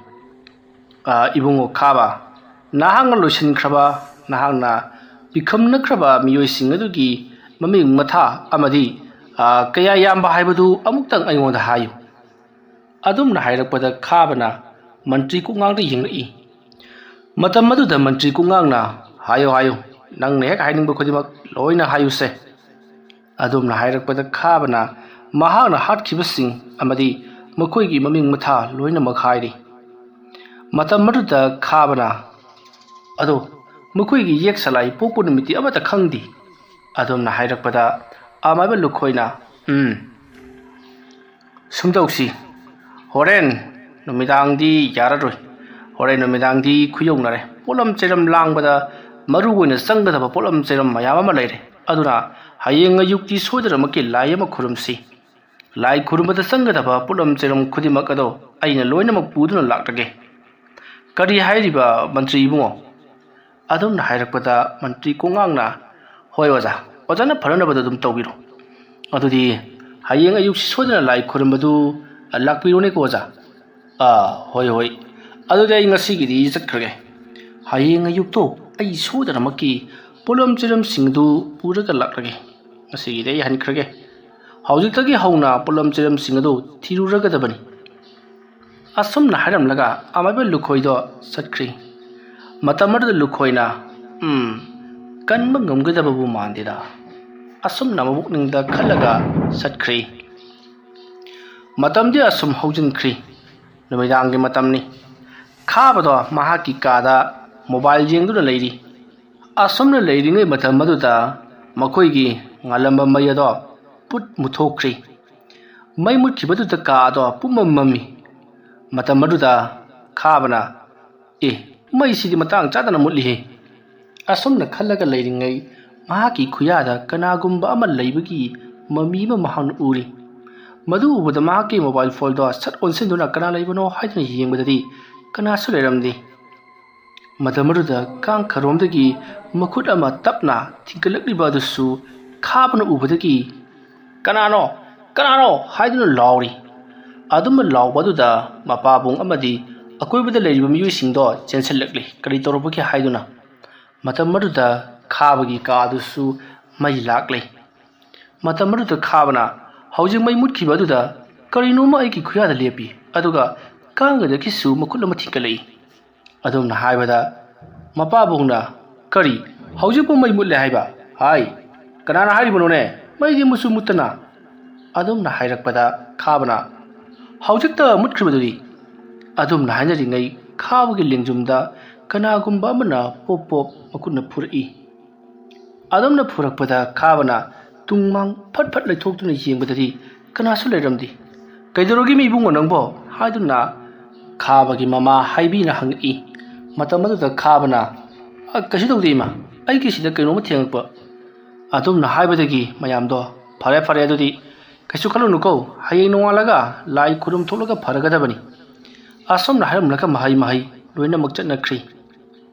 ꯑ, ꯏꯕꯨꯡꯉꯣ ꯈꯥꯕ, ꯅꯍꯥꯛꯅ ꯂꯣꯏꯁꯤꯟꯈ꯭ꯔꯕ, ꯅꯍꯥꯛꯅ ꯄꯤꯈꯝꯅꯈ꯭ꯔꯕ ꯃꯤꯑꯣꯏꯁꯤꯡ ꯑꯗꯨꯒꯤ ꯃꯃꯤꯡ ꯃꯊꯥ ꯑꯃꯗꯤ, ꯑ, ꯀꯌꯥ ꯌꯥꯝꯕ ꯍꯥꯏꯕꯗꯨ ꯑꯃꯨꯛꯇꯪ ꯑꯩꯉꯣꯟꯗ ꯍꯥꯏꯌꯨ꯫" ꯑꯗꯨꯝꯅ ꯍꯥꯏꯔꯛꯄꯗ ꯈꯥꯕꯅ ꯃꯟꯇ꯭ꯔꯤ ꯀꯣꯛꯉꯥꯡꯗ ꯌꯦꯡꯂꯛꯏ꯫ ꯃꯇꯝ ꯑꯗꯨꯗ ꯃꯟꯇ꯭ꯔꯤ ꯀꯣꯛꯉꯥꯡꯅ, "ꯍꯥꯏꯌꯨ, ꯍꯥꯏꯌꯨ, ꯅꯪꯅ ꯍꯦꯛ ꯍꯥꯏꯅꯤꯡꯕ ꯈꯨꯗꯤꯡꯃꯛ ꯂꯣꯏꯅ ꯍꯥꯏꯌꯨꯁꯦ꯫" ꯑꯗꯨꯝꯅ ꯍꯥꯏꯔꯛꯄꯗ ꯈꯥꯕꯅ ꯃꯍꯥꯛꯅ ꯍꯥꯠꯈꯤꯕꯁꯤꯡ ꯑꯃꯗꯤ ꯃꯈꯣꯏꯒꯤ ꯃꯃꯤꯡ ꯃꯊꯥ ꯂꯣꯏꯅꯃꯛ ꯍꯥꯏꯔꯤ꯫ ꯃꯇꯝ ꯑꯗꯨꯗ ꯈꯥꯕꯅ, "ꯑꯗꯣ, ꯃꯈꯣꯏꯒꯤ ꯌꯦꯛ ꯁꯂꯥꯏ ꯄꯣꯛꯄ ꯅꯨꯃꯤꯠꯇꯤ ꯑꯃꯠꯇ ꯈꯪꯗꯦ꯫" ꯑꯗꯨꯝꯅ ꯍꯥꯏꯔꯛꯄꯗ ꯑꯃꯥꯏꯕ ꯂꯨꯈꯣꯏꯅ, ꯎꯝ, ꯁꯨꯝ ꯇꯧꯁꯤ꯫ ꯍꯣꯔꯦꯟ ꯅꯨꯃꯤꯗꯥꯡꯗꯤ ꯌꯥꯔꯔꯣꯏ꯫ ꯍꯣꯔꯦꯟ ꯅꯨꯃꯤꯗꯥꯡꯗꯤ ꯈꯨꯌꯧꯅꯔꯦ꯫ ꯄꯣꯠꯂꯝ ꯆꯩꯔꯝ ꯂꯥꯡꯕꯗ ꯃꯔꯨ ꯑꯣꯏꯅ ꯆꯪꯒꯗꯕ ꯄꯣꯠꯂꯝ ꯆꯩꯔꯝ ꯃꯌꯥꯝ ꯑꯃ ꯂꯩꯔꯦ꯫ ꯑꯗꯨꯅ ꯍꯌꯦꯡ ꯑꯌꯨꯛꯇꯤ ꯁꯣꯏꯗꯅꯃꯛꯀꯤ ꯂꯥꯏ ꯑꯃ ꯈꯨꯔꯨꯝꯁꯤ꯫ ꯂꯥꯏ ꯈꯨꯔꯨꯝꯕꯗ ꯆꯪꯒꯗꯕ ꯄꯣꯠꯂꯝ ꯆꯩꯔꯝ ꯈꯨꯗꯤꯡꯃꯛ ꯑꯗꯣ ꯑꯩꯅ ꯂꯣꯏꯅꯃꯛ ꯄꯨꯗꯨꯅ ꯂꯥꯛꯂꯒꯦ꯫ ꯀꯔꯤ ꯍꯥꯏꯔꯤꯕ ꯃꯟꯇ꯭ꯔꯤ ꯏꯕꯨꯡꯉꯣ? ꯑꯗꯨꯝꯅ ꯍꯥꯏꯔꯛꯄꯗ ꯃꯟꯇ꯭ꯔꯤ ꯀꯣꯉꯥꯡꯅ, "ꯍꯣꯏ ꯑꯣꯖꯥ, ꯑꯣꯖꯥꯅ ꯐꯅꯅꯕꯗꯣ ꯑꯗꯨꯝ ꯇꯧꯕꯤꯔꯣ꯫ ꯑꯗꯨꯗꯤ ꯍꯌꯦꯡ ꯑꯌꯨꯛꯁꯤ ꯁꯣꯏꯗꯅ ꯂꯥꯏ ꯈꯨꯔꯨꯝꯕꯗꯨ ꯂꯥꯛꯄꯤꯔꯣꯅꯦꯀꯣ ꯑꯣꯖꯥ?" "ꯑꯥ, ꯍꯣꯏ, ꯍꯣꯏ꯫ ꯑꯗꯨꯗꯤ ꯑꯩ ꯉꯁꯤꯒꯤꯗꯤ ꯆꯠꯈ꯭ꯔꯒꯦ꯫ ꯍꯌꯦꯡ ꯑꯌꯨꯛꯇꯣ ꯑꯩ ꯁꯣꯏꯗꯅꯃꯛꯀꯤ ꯄꯣꯠꯂꯝ ꯆꯩꯔꯝꯁꯤꯡ ꯑꯗꯨ ꯄꯨꯔꯒ ꯂꯥꯛꯂꯒꯦ꯫ ꯉꯁꯤꯒꯤꯗꯤ ꯑꯩ ꯍꯟꯈ꯭ꯔꯒꯦ꯫ ꯍꯧꯖꯤꯛꯇꯒꯤ ꯍꯧꯅ ꯄꯣꯠꯂꯝ ꯆꯩꯔꯝꯁꯤꯡ ꯑꯗꯨ ꯊꯤꯔꯨꯔꯒꯗꯕꯅꯤ"꯫ ꯑꯁꯨꯝꯅ ꯍꯥꯏꯔꯝꯂꯒ ꯑꯃꯥꯏꯕ ꯂꯨꯈꯣꯏꯗꯣ ꯆꯠꯈ꯭ꯔꯤ꯫ ꯃꯇꯝ ꯑꯗꯨꯗ ꯂꯨꯈꯣꯏꯅ, "ꯎꯝ, ꯀꯟꯕ ꯉꯝꯒꯗꯕꯕꯨ ꯃꯥꯟꯗꯦꯗ"꯫ ꯑꯁꯨꯝꯅ ꯃꯕꯨꯛꯅꯤꯡꯗ ꯈꯜꯂꯒ ꯆꯠꯈ꯭ꯔꯤ꯫ ꯃꯇꯝꯗꯤ ꯑꯁꯨꯝ ꯍꯧꯖꯤꯟꯈ꯭ꯔꯤ꯫ ꯅꯨꯃꯤꯗꯥꯡꯒꯤ ꯃꯇꯝꯅꯤ꯫ ꯈꯥꯕꯗꯣ ꯃꯍꯥꯛꯀꯤ ꯀꯥꯗ ꯃꯣꯕꯥꯏꯜ ꯌꯦꯡꯗꯨꯅ ꯂꯩꯔꯤ꯫ ꯑꯁꯨꯝꯅ ꯂꯩꯔꯤꯉꯩ ꯃꯇꯝ ꯑꯗꯨꯗ ꯃꯈꯣꯏꯒꯤ ꯉꯥꯜꯂꯝꯕ ꯃꯩ ꯑꯗꯣ ꯄꯨꯠ ꯃꯨꯠꯊꯣꯛꯈ꯭ꯔꯤ꯫ ꯃꯩ ꯃꯨꯠꯈꯤꯕꯗꯨꯗ ꯀꯥ ꯑꯗꯣ ꯄꯨꯝꯃꯝ ꯃꯝꯃꯤ꯫ ꯃꯇꯝ ꯑꯗꯨꯗ ꯈꯥꯕꯅ, "ꯑꯦ, ꯃꯩꯁꯤꯗꯤ ꯃꯇꯥꯡ ꯆꯥꯗꯅ ꯃꯨꯠꯂꯤꯍꯦ"꯫ ꯑꯁꯨꯝꯅ ꯈꯜꯂꯒ ꯂꯩꯔꯤꯉꯩ ꯃꯍꯥꯛꯀꯤ ꯈꯨꯌꯥꯗ ꯀꯅꯥꯒꯨꯝꯕ ꯑꯃ ꯂꯩꯕꯒꯤ ꯃꯃꯤ ꯑꯃ ꯃꯍꯥꯛꯅ ꯎꯔꯤ꯫ ꯃꯗꯨ ꯎꯕꯗ ꯃꯍꯥꯛꯀꯤ ꯃꯣꯕꯥꯏꯜ ꯐꯣꯟꯗꯣ ꯁꯠ ꯑꯣꯟꯁꯤꯟꯗꯨꯅ ꯀꯅꯥ ꯂꯩꯕꯅꯣ ꯍꯥꯏꯗꯨꯅ ꯌꯦꯡꯕꯗꯗꯤ ꯀꯅꯥꯁꯨ ꯂꯩꯔꯝꯗꯦ꯫ ꯃꯇꯝ ꯑꯗꯨꯗ ꯀꯥꯡ ꯈꯔꯣꯝꯗꯒꯤ ꯃꯈꯨꯠ ꯑꯃ ꯇꯞꯅ ꯊꯤꯡꯀꯠꯂꯛꯂꯤꯕ ꯑꯗꯨꯁꯨ ꯈꯥꯕꯅ ꯎꯕꯗꯒꯤ, "ꯀꯅꯥꯅꯣ? ꯀꯅꯥꯅꯣ?" ꯍꯥꯏꯗꯨꯅ ꯂꯥꯎꯔꯤ꯫ ꯑꯗꯨꯝꯅ ꯂꯥꯎꯕ ꯑꯗꯨꯗ ꯃꯄꯥꯕꯨꯡ ꯑꯃꯗꯤ ꯑꯀꯣꯏꯕꯗ ꯂꯩꯔꯤꯕ ꯃꯤꯑꯣꯏꯁꯤꯡꯗꯣ ꯆꯦꯟꯁꯤꯜꯂꯛꯂꯤ, ꯀꯔꯤ ꯇꯧꯔꯕꯒꯦ ꯍꯥꯏꯗꯨꯅ꯫ ꯃꯇꯝ ꯑꯗꯨꯗ ꯈꯥꯕꯒꯤ ꯀꯥ ꯑꯗꯨꯁꯨ ꯃꯩ ꯂꯥꯛꯂꯤ꯫ ꯃꯇꯝ ꯑꯗꯨꯗ ꯈꯥꯕꯅ ꯍꯧꯖꯤꯛ ꯃꯩ ꯃꯨꯠꯈꯤꯕ ꯑꯗꯨꯗ ꯀꯔꯤꯅꯣꯃ ꯑꯩꯒꯤ ꯈꯨꯌꯥꯗ ꯂꯦꯞꯄꯤ, ꯑꯗꯨꯒ ꯀꯥꯡꯒꯗꯒꯤꯁꯨ ꯃꯈꯨꯠ ꯑꯃ ꯊꯤꯡꯀꯠꯂꯛꯏ꯫ ꯑꯗꯨꯝꯅ ꯍꯥꯏꯕꯗ ꯃꯄꯥꯕꯨꯡꯅ, "ꯀꯔꯤ? ꯍꯧꯖꯤꯛꯄꯨ ꯃꯩ ꯃꯨꯠꯂꯦ ꯍꯥꯏꯕ? ꯍꯥꯏ, ꯀꯅꯥꯅ ꯍꯥꯏꯔꯤꯕꯅꯣꯅꯦ? ꯃꯩꯗꯤ ꯃꯨꯠꯁꯨ ꯃꯨꯠꯇꯅ!" ꯑꯗꯨꯝꯅ ꯍꯥꯏꯔꯛꯄꯗ ꯈꯥꯕꯅ, "ꯍꯧꯖꯤꯛꯇ ꯃꯨꯠꯈ꯭ꯔꯤꯕꯗꯨꯗꯤ?" ꯑꯗꯨꯝꯅ ꯍꯥꯏꯅꯔꯤꯉꯩ ꯈꯥꯕꯒꯤ ꯂꯦꯡꯖꯨꯝꯗ ꯀꯅꯥꯒꯨꯝꯕ ꯑꯃꯅ ꯄꯣꯞ ꯄꯣꯞ ꯃꯈꯨꯠꯅ ꯐꯨꯔꯛꯏ꯫ ꯑꯗꯨꯝꯅ ꯐꯨꯔꯛꯄꯗ ꯈꯥꯕꯅ ꯇꯨꯡ ꯃꯥꯡ ꯐꯠ ꯐꯠ ꯂꯩꯊꯣꯛꯇꯨꯅ ꯌꯦꯡꯕꯗꯗꯤ ꯀꯅꯥꯁꯨ ꯂꯩꯔꯝꯗꯦ꯫ "ꯀꯩꯗꯧꯔꯒꯦ ꯃꯤ ꯏꯕꯨꯡꯉꯣ ꯅꯪꯕꯣ?" ꯍꯥꯏꯗꯨꯅ ꯈꯥꯕꯒꯤ ꯃꯃꯥ ꯍꯥꯏꯕꯤꯅ ꯍꯪꯉꯛꯏ꯫ ꯃꯇꯝ ꯑꯗꯨꯗ ꯈꯥꯕꯅ, "ꯑ, ꯀꯩꯁꯨ ꯇꯧꯗꯦ ꯏꯃꯥ, ꯑꯩꯒꯤ ꯁꯤꯗ ꯀꯩꯅꯣꯝꯃ ꯊꯦꯡꯉꯛꯄ"꯫ ꯑꯗꯨꯝꯅ ꯍꯥꯏꯕꯗꯒꯤ ꯃꯌꯥꯝꯗꯣ, "ꯐꯔꯦ ꯐꯔꯦ, ꯑꯗꯨꯗꯤ ꯀꯩꯁꯨ ꯈꯜꯂꯨꯅꯨꯀꯣ, ꯍꯌꯦꯡ ꯅꯣꯡꯉꯥꯜꯂꯒ ꯂꯥꯏ ꯈꯨꯔꯨꯝ ꯊꯣꯛꯂꯒ ꯐꯔꯒꯗꯕꯅꯤ"꯫ ꯑꯁꯨꯝꯅ ꯍꯥꯏꯔꯝꯂꯒ ꯃꯍꯩ ꯃꯍꯩ ꯂꯣꯏꯅꯃꯛ ꯆꯠꯅꯈ꯭ꯔꯤ꯫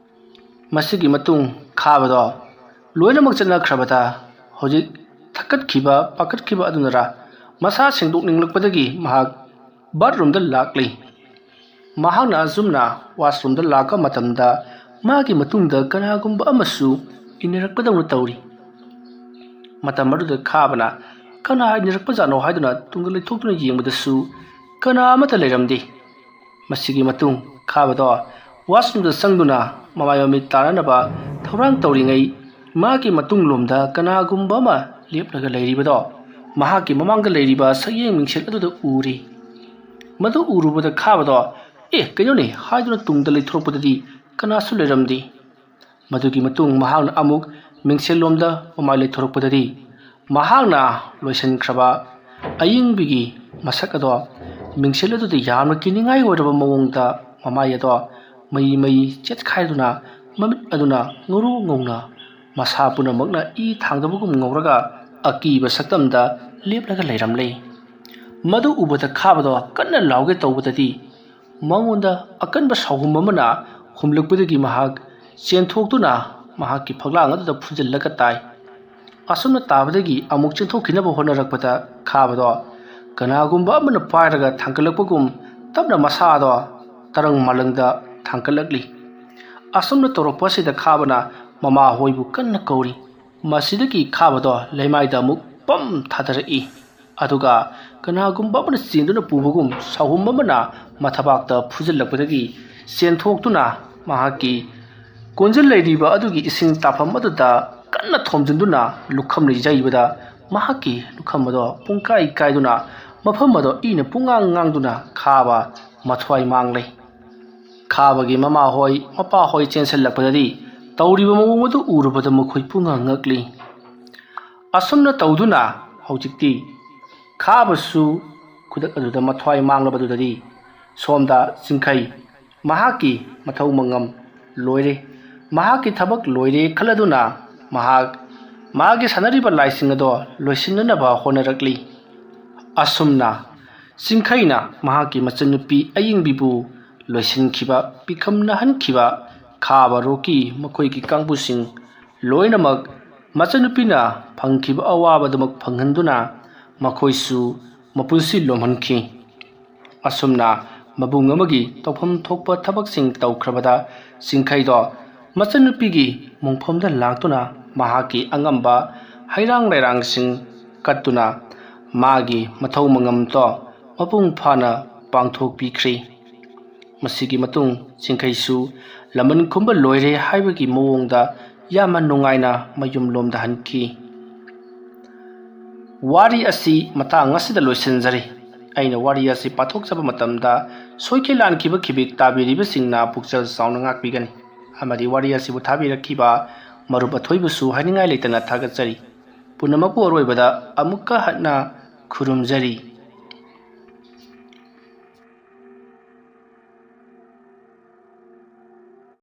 ꯃꯁꯤꯒꯤ ꯃꯇꯨꯡ ꯈꯥꯕꯗꯣ ꯂꯣꯏꯅꯃꯛ ꯆꯠꯅꯈ꯭ꯔꯕꯗ ꯍꯧꯖꯤꯛ ꯊꯛꯀꯠꯈꯤꯕ ꯄꯥꯈꯠꯈꯤꯕ ꯑꯗꯨꯅꯔ ꯃꯁꯥ ꯁꯦꯡꯗꯣꯛꯅꯤꯡꯂꯛꯄꯗꯒꯤ ꯃꯍꯥꯛ ꯕꯥꯠꯔꯨꯝꯗ ꯂꯥꯛꯂꯤ꯫ ꯃꯍꯥꯛꯅ ꯑꯁꯨꯝꯅ ꯋꯥꯁꯔꯨꯝꯗ ꯂꯥꯛꯄ ꯃꯇꯝꯗ ꯃꯥꯒꯤ ꯃꯇꯨꯡꯗ ꯀꯅꯥꯒꯨꯝꯕ ꯑꯃꯁꯨ ꯏꯟꯅꯔꯛꯄꯗꯧꯅ ꯇꯧꯔꯤ꯫ ꯃꯇꯝ ꯑꯗꯨꯗ ꯈꯥꯕꯅ ꯀꯅꯥ ꯏꯟꯅꯔꯛꯄꯖꯥꯠꯅꯣ ꯍꯥꯏꯗꯨꯅ ꯇꯨꯡꯗ ꯂꯩꯊꯣꯛꯇꯨꯅ ꯌꯦꯡꯕꯗꯁꯨ ꯀꯅꯥ ꯑꯃꯠꯇ ꯂꯩꯔꯝꯗꯦ꯫ ꯃꯁꯤꯒꯤ ꯃꯇꯨꯡ ꯈꯥꯕꯗꯣ ꯋꯥꯁꯔꯨꯝꯗ ꯆꯪꯗꯨꯅ ꯃꯃꯥꯏ ꯃꯃꯤꯠ ꯇꯥꯅꯅꯕ ꯊꯧꯔꯥꯡ ꯇꯧꯔꯤꯉꯩ ꯃꯥꯒꯤ ꯃꯇꯨꯡꯂꯣꯝꯗ ꯀꯅꯥꯒꯨꯝꯕ ꯑꯃ ꯂꯦꯞꯂꯒ ꯂꯩꯔꯤꯕꯗꯣ ꯃꯍꯥꯛꯀꯤ ꯃꯃꯥꯡꯗ ꯂꯩꯔꯤꯕ ꯁꯛꯌꯦꯡ ꯃꯤꯡꯁꯦꯜ ꯑꯗꯨꯗ ꯎꯔꯤ꯫ ꯃꯗꯨ ꯎꯔꯨꯕꯗ ꯈꯥꯕꯗꯣ "ꯑꯦ, ꯀꯩꯅꯣꯅꯦ?" ꯍꯥꯏꯗꯨꯅ ꯇꯨꯡꯗ ꯂꯩꯊꯣꯔꯛꯄꯗꯗꯤ ꯀꯅꯥꯁꯨ ꯂꯩꯔꯝꯗꯦ꯫ ꯃꯗꯨꯒꯤ ꯃꯇꯨꯡ ꯃꯍꯥꯛꯅ ꯑꯃꯨꯛ ꯃꯤꯡꯁꯦꯜꯂꯣꯝꯗ ꯃꯃꯥꯏ ꯂꯩꯊꯣꯔꯛꯄꯗꯗꯤ ꯃꯍꯥꯛꯅ ꯂꯣꯏꯁꯤꯟꯈ꯭ꯔꯕ ꯑꯏꯪꯕꯤꯒꯤ ꯃꯁꯛ ꯑꯗꯣ ꯃꯤꯡꯁꯦꯜ ꯑꯗꯨꯗ ꯌꯥꯝꯅ ꯀꯤꯅꯤꯡꯉꯥꯏ ꯑꯣꯏꯔꯕ ꯃꯑꯣꯡꯗ ꯃꯃꯥꯏ ꯑꯗꯣ ꯃꯩ ꯃꯩ ꯆꯦꯠꯈꯥꯏꯗꯨꯅ ꯃꯃꯤꯠ ꯑꯗꯨꯅ ꯉꯧꯔꯣ ꯉꯧꯅ ꯃꯁꯥ ꯄꯨꯝꯅꯃꯛꯅ ꯏ ꯊꯥꯡꯗꯕꯒꯨꯝ ꯉꯧꯔꯒ ꯑꯀꯤꯕ ꯁꯛꯇꯝꯗ ꯂꯦꯞꯂꯒ ꯂꯩꯔꯝꯂꯦ꯫ ꯃꯗꯨ ꯎꯕꯗ ꯈꯥꯕꯗꯣ ꯀꯟꯅ ꯂꯥꯎꯒꯦ ꯇꯧꯕꯗꯗꯤ ꯃꯉꯣꯟꯗ ꯑꯀꯟꯕ ꯁꯥꯎꯍꯨꯝ ꯑꯃꯅ ꯍꯨꯝꯂꯛꯄꯗꯒꯤ ꯃꯍꯥꯛ ꯆꯦꯟꯊꯣꯛꯇꯨꯅ ꯃꯍꯥꯛꯀꯤ ꯐꯛꯂꯥꯡ ꯑꯗꯨꯗ ꯐꯨꯖꯤꯜꯂꯒ ꯇꯥꯏ꯫ ꯑꯁꯨꯝꯅ ꯇꯥꯕꯗꯒꯤ ꯑꯃꯨꯛ ꯆꯦꯟꯊꯣꯛꯈꯤꯅꯕ ꯍꯣꯠꯅꯔꯛꯄꯗ ꯈꯥꯕꯗꯣ ꯀꯅꯥꯒꯨꯝꯕ ꯑꯃꯅ ꯄꯥꯏꯔꯒ ꯊꯥꯡꯒꯠꯂꯛꯄꯒꯨꯝ ꯇꯞꯅ ꯃꯁꯥꯗꯣ ꯇꯔꯪ ꯃꯥꯂꯪꯗ ꯊꯥꯡꯒꯠꯂꯛꯂꯤ꯫ ꯑꯁꯨꯝꯅ ꯇꯧꯔꯛꯄ ꯑꯁꯤꯗ ꯈꯥꯕꯅ ꯃꯃꯥ ꯍꯣꯏꯕꯨ ꯀꯟꯅ ꯀꯧꯔꯤ꯫ ꯃꯁꯤꯗꯒꯤ ꯈꯥꯕꯗꯣ ꯂꯩꯃꯥꯏꯗ ꯑꯃꯨꯛ ꯄꯝ ꯊꯥꯗꯔꯛꯏ꯫ ꯑꯗꯨꯒ ꯀꯅꯥꯒꯨꯝꯕ ꯑꯃꯅ ꯆꯦꯟꯗꯨꯅ ꯄꯨꯕꯒꯨꯝ ꯁꯥꯍꯨꯝ ꯑꯃꯅ ꯃꯊꯕꯥꯛꯇ ꯐꯨꯖꯤꯜꯂꯛꯄꯗꯒꯤ ꯆꯦꯟꯊꯣꯛꯇꯨꯅ ꯃꯍꯥꯛꯀꯤ ꯀꯣꯟꯖꯤꯜ ꯂꯩꯔꯤꯕ ꯑꯗꯨꯒꯤ ꯏꯁꯤꯡ ꯇꯥꯐꯝ ꯑꯗꯨꯗ ꯀꯟꯅ ꯊꯣꯝꯖꯤꯟꯗꯨꯅ ꯂꯨꯈꯝꯅ ꯌꯩꯕꯗ ꯃꯍꯥꯛꯀꯤ ꯂꯨꯈꯝ ꯑꯗꯣ ꯄꯨꯡꯀꯥꯏ ꯀꯥꯏꯗꯨꯅ ꯃꯐꯝ ꯑꯗꯣ ꯏꯅ ꯄꯨꯡꯉꯥꯡ ꯉꯥꯡꯗꯨꯅ ꯈꯥꯕ ꯃꯊ꯭ꯋꯥꯏ ꯃꯥꯡꯂꯦ꯫ ꯈꯥꯕꯒꯤ ꯃꯃꯥ ꯍꯣꯏ ꯃꯄꯥ ꯍꯣꯏ ꯆꯦꯟꯁꯤꯜꯂꯛꯄꯗꯗꯤ ꯇꯧꯔꯤꯕ ꯃꯑꯣꯡ ꯑꯗꯨ ꯎꯔꯨꯕꯗ ꯃꯈꯣꯏ ꯄꯨꯡꯉꯥꯡ ꯉꯛꯂꯤ꯫ ꯑꯁꯨꯝꯅ ꯇꯧꯗꯨꯅ ꯍꯧꯖꯤꯛꯇꯤ ꯈꯥꯕꯁꯨ ꯈꯨꯗꯛ ꯑꯗꯨꯗ ꯃꯊ꯭ꯋꯥꯏ ꯃꯥꯡꯂꯕꯗꯨꯗꯗꯤ ꯁꯣꯝꯗ ꯆꯤꯡꯈꯩ ꯃꯍꯥꯛꯀꯤ ꯃꯊꯧ ꯃꯉꯝ ꯂꯣꯏꯔꯦ, ꯃꯍꯥꯛꯀꯤ ꯊꯕꯛ ꯂꯣꯏꯔꯦ ꯈꯜꯂꯗꯨꯅ ꯃꯍꯥꯛ ꯃꯥꯒꯤ ꯁꯥꯟꯅꯔꯤꯕ ꯂꯥꯏꯁꯤꯡ ꯑꯗꯣ ꯂꯣꯏꯁꯤꯟꯅꯅꯕ ꯍꯣꯠꯅꯔꯛꯂꯤ꯫ ꯑꯁꯨꯝꯅ ꯆꯤꯡꯈꯩꯅ ꯃꯍꯥꯛꯀꯤ ꯃꯆꯟꯅꯨꯄꯤ ꯑꯌꯤꯡꯕꯤꯕꯨ ꯂꯣꯏꯁꯤꯟꯈꯤꯕ, ꯄꯤꯈꯝꯅꯍꯟꯈꯤꯕ ꯈꯥꯕ ꯔꯣꯛꯀꯤ ꯃꯈꯣꯏꯒꯤ ꯀꯥꯡꯕꯨꯁꯤꯡ ꯂꯣꯏꯅꯃꯛ ꯃꯆꯟꯅꯨꯄꯤꯅ ꯐꯪꯈꯤꯕ ꯑꯋꯥꯕꯗꯨꯃꯛ ꯐꯪꯍꯟꯗꯨꯅ ꯃꯈꯣꯏꯁꯨ ꯃꯄꯨꯟꯁꯤ ꯂꯣꯝꯍꯟꯈꯤ꯫ ꯑꯁꯨꯝꯅ ꯃꯕꯨꯡ ꯑꯃꯒꯤ ꯇꯧꯐꯝ ꯊꯣꯛꯄ ꯊꯕꯛꯁꯤꯡ ꯇꯧꯈ꯭ꯔꯕꯗ ꯆꯤꯡꯈꯩꯗꯣ ꯃꯆꯟꯅꯨꯄꯤꯒꯤ ꯃꯣꯡꯐꯝꯗ ꯂꯥꯛꯇꯨꯅ ꯃꯍꯥꯛꯀꯤ ꯑꯉꯝꯕ ꯍꯩꯔꯥꯡ ꯂꯩꯔꯥꯡꯁꯤꯡ ꯀꯠꯇꯨꯅ ꯃꯥꯒꯤ ꯃꯊꯧ ꯃꯉꯝꯗꯣ ꯃꯄꯨꯡ ꯐꯥꯅ ꯄꯥꯡꯊꯣꯛꯄꯤꯈ꯭ꯔꯤ꯫ ꯃꯁꯤꯒꯤ ꯃꯇꯨꯡ ꯆꯤꯡꯈꯩꯁꯨ ꯂꯃꯟ ꯈꯨꯝꯕ ꯂꯣꯏꯔꯦ ꯍꯥꯏꯕꯒꯤ ꯃꯑꯣꯡꯗ ꯌꯥꯝꯅ ꯅꯨꯡꯉꯥꯏꯅ ꯃꯌꯨꯝꯂꯣꯝꯗ ꯍꯟꯈꯤ꯫ ꯋꯥꯔꯤ ꯑꯁꯤ ꯃꯇꯥꯡ ꯑꯁꯤꯗ ꯂꯣꯏꯁꯤꯟꯖꯔꯤ꯫ ꯑꯩꯅ ꯋꯥꯔꯤ ꯑꯁꯤ ꯄꯥꯊꯣꯛꯆꯕ ꯃꯇꯝꯗ ꯁꯣꯏꯈꯤ ꯂꯥꯟꯈꯤꯕ ꯈꯤꯕꯤꯛ ꯇꯥꯕꯤꯔꯤꯕꯁꯤꯡꯅ ꯄꯨꯛꯆꯦꯜ ꯆꯥꯎꯅ ꯉꯥꯛꯄꯤꯒꯅꯤ꯫ ꯑꯃꯗꯤ ꯋꯥꯔꯤ ꯑꯁꯤꯕꯨ ꯊꯥꯕꯤꯔꯛꯈꯤꯕ ꯃꯔꯨꯞ ꯑꯊꯣꯏꯕꯨꯁꯨ ꯍꯥꯏꯅꯤꯡꯉꯥꯏ ꯂꯩꯇꯅ ꯊꯥꯒꯠꯆꯔꯤ꯫ ꯄꯨꯝꯅꯃꯛꯄꯨ ꯑꯔꯣꯏꯕꯗ ꯑꯃꯨꯛꯀ ꯍꯟꯅ ꯈꯨꯔꯨꯝꯖꯔꯤ꯫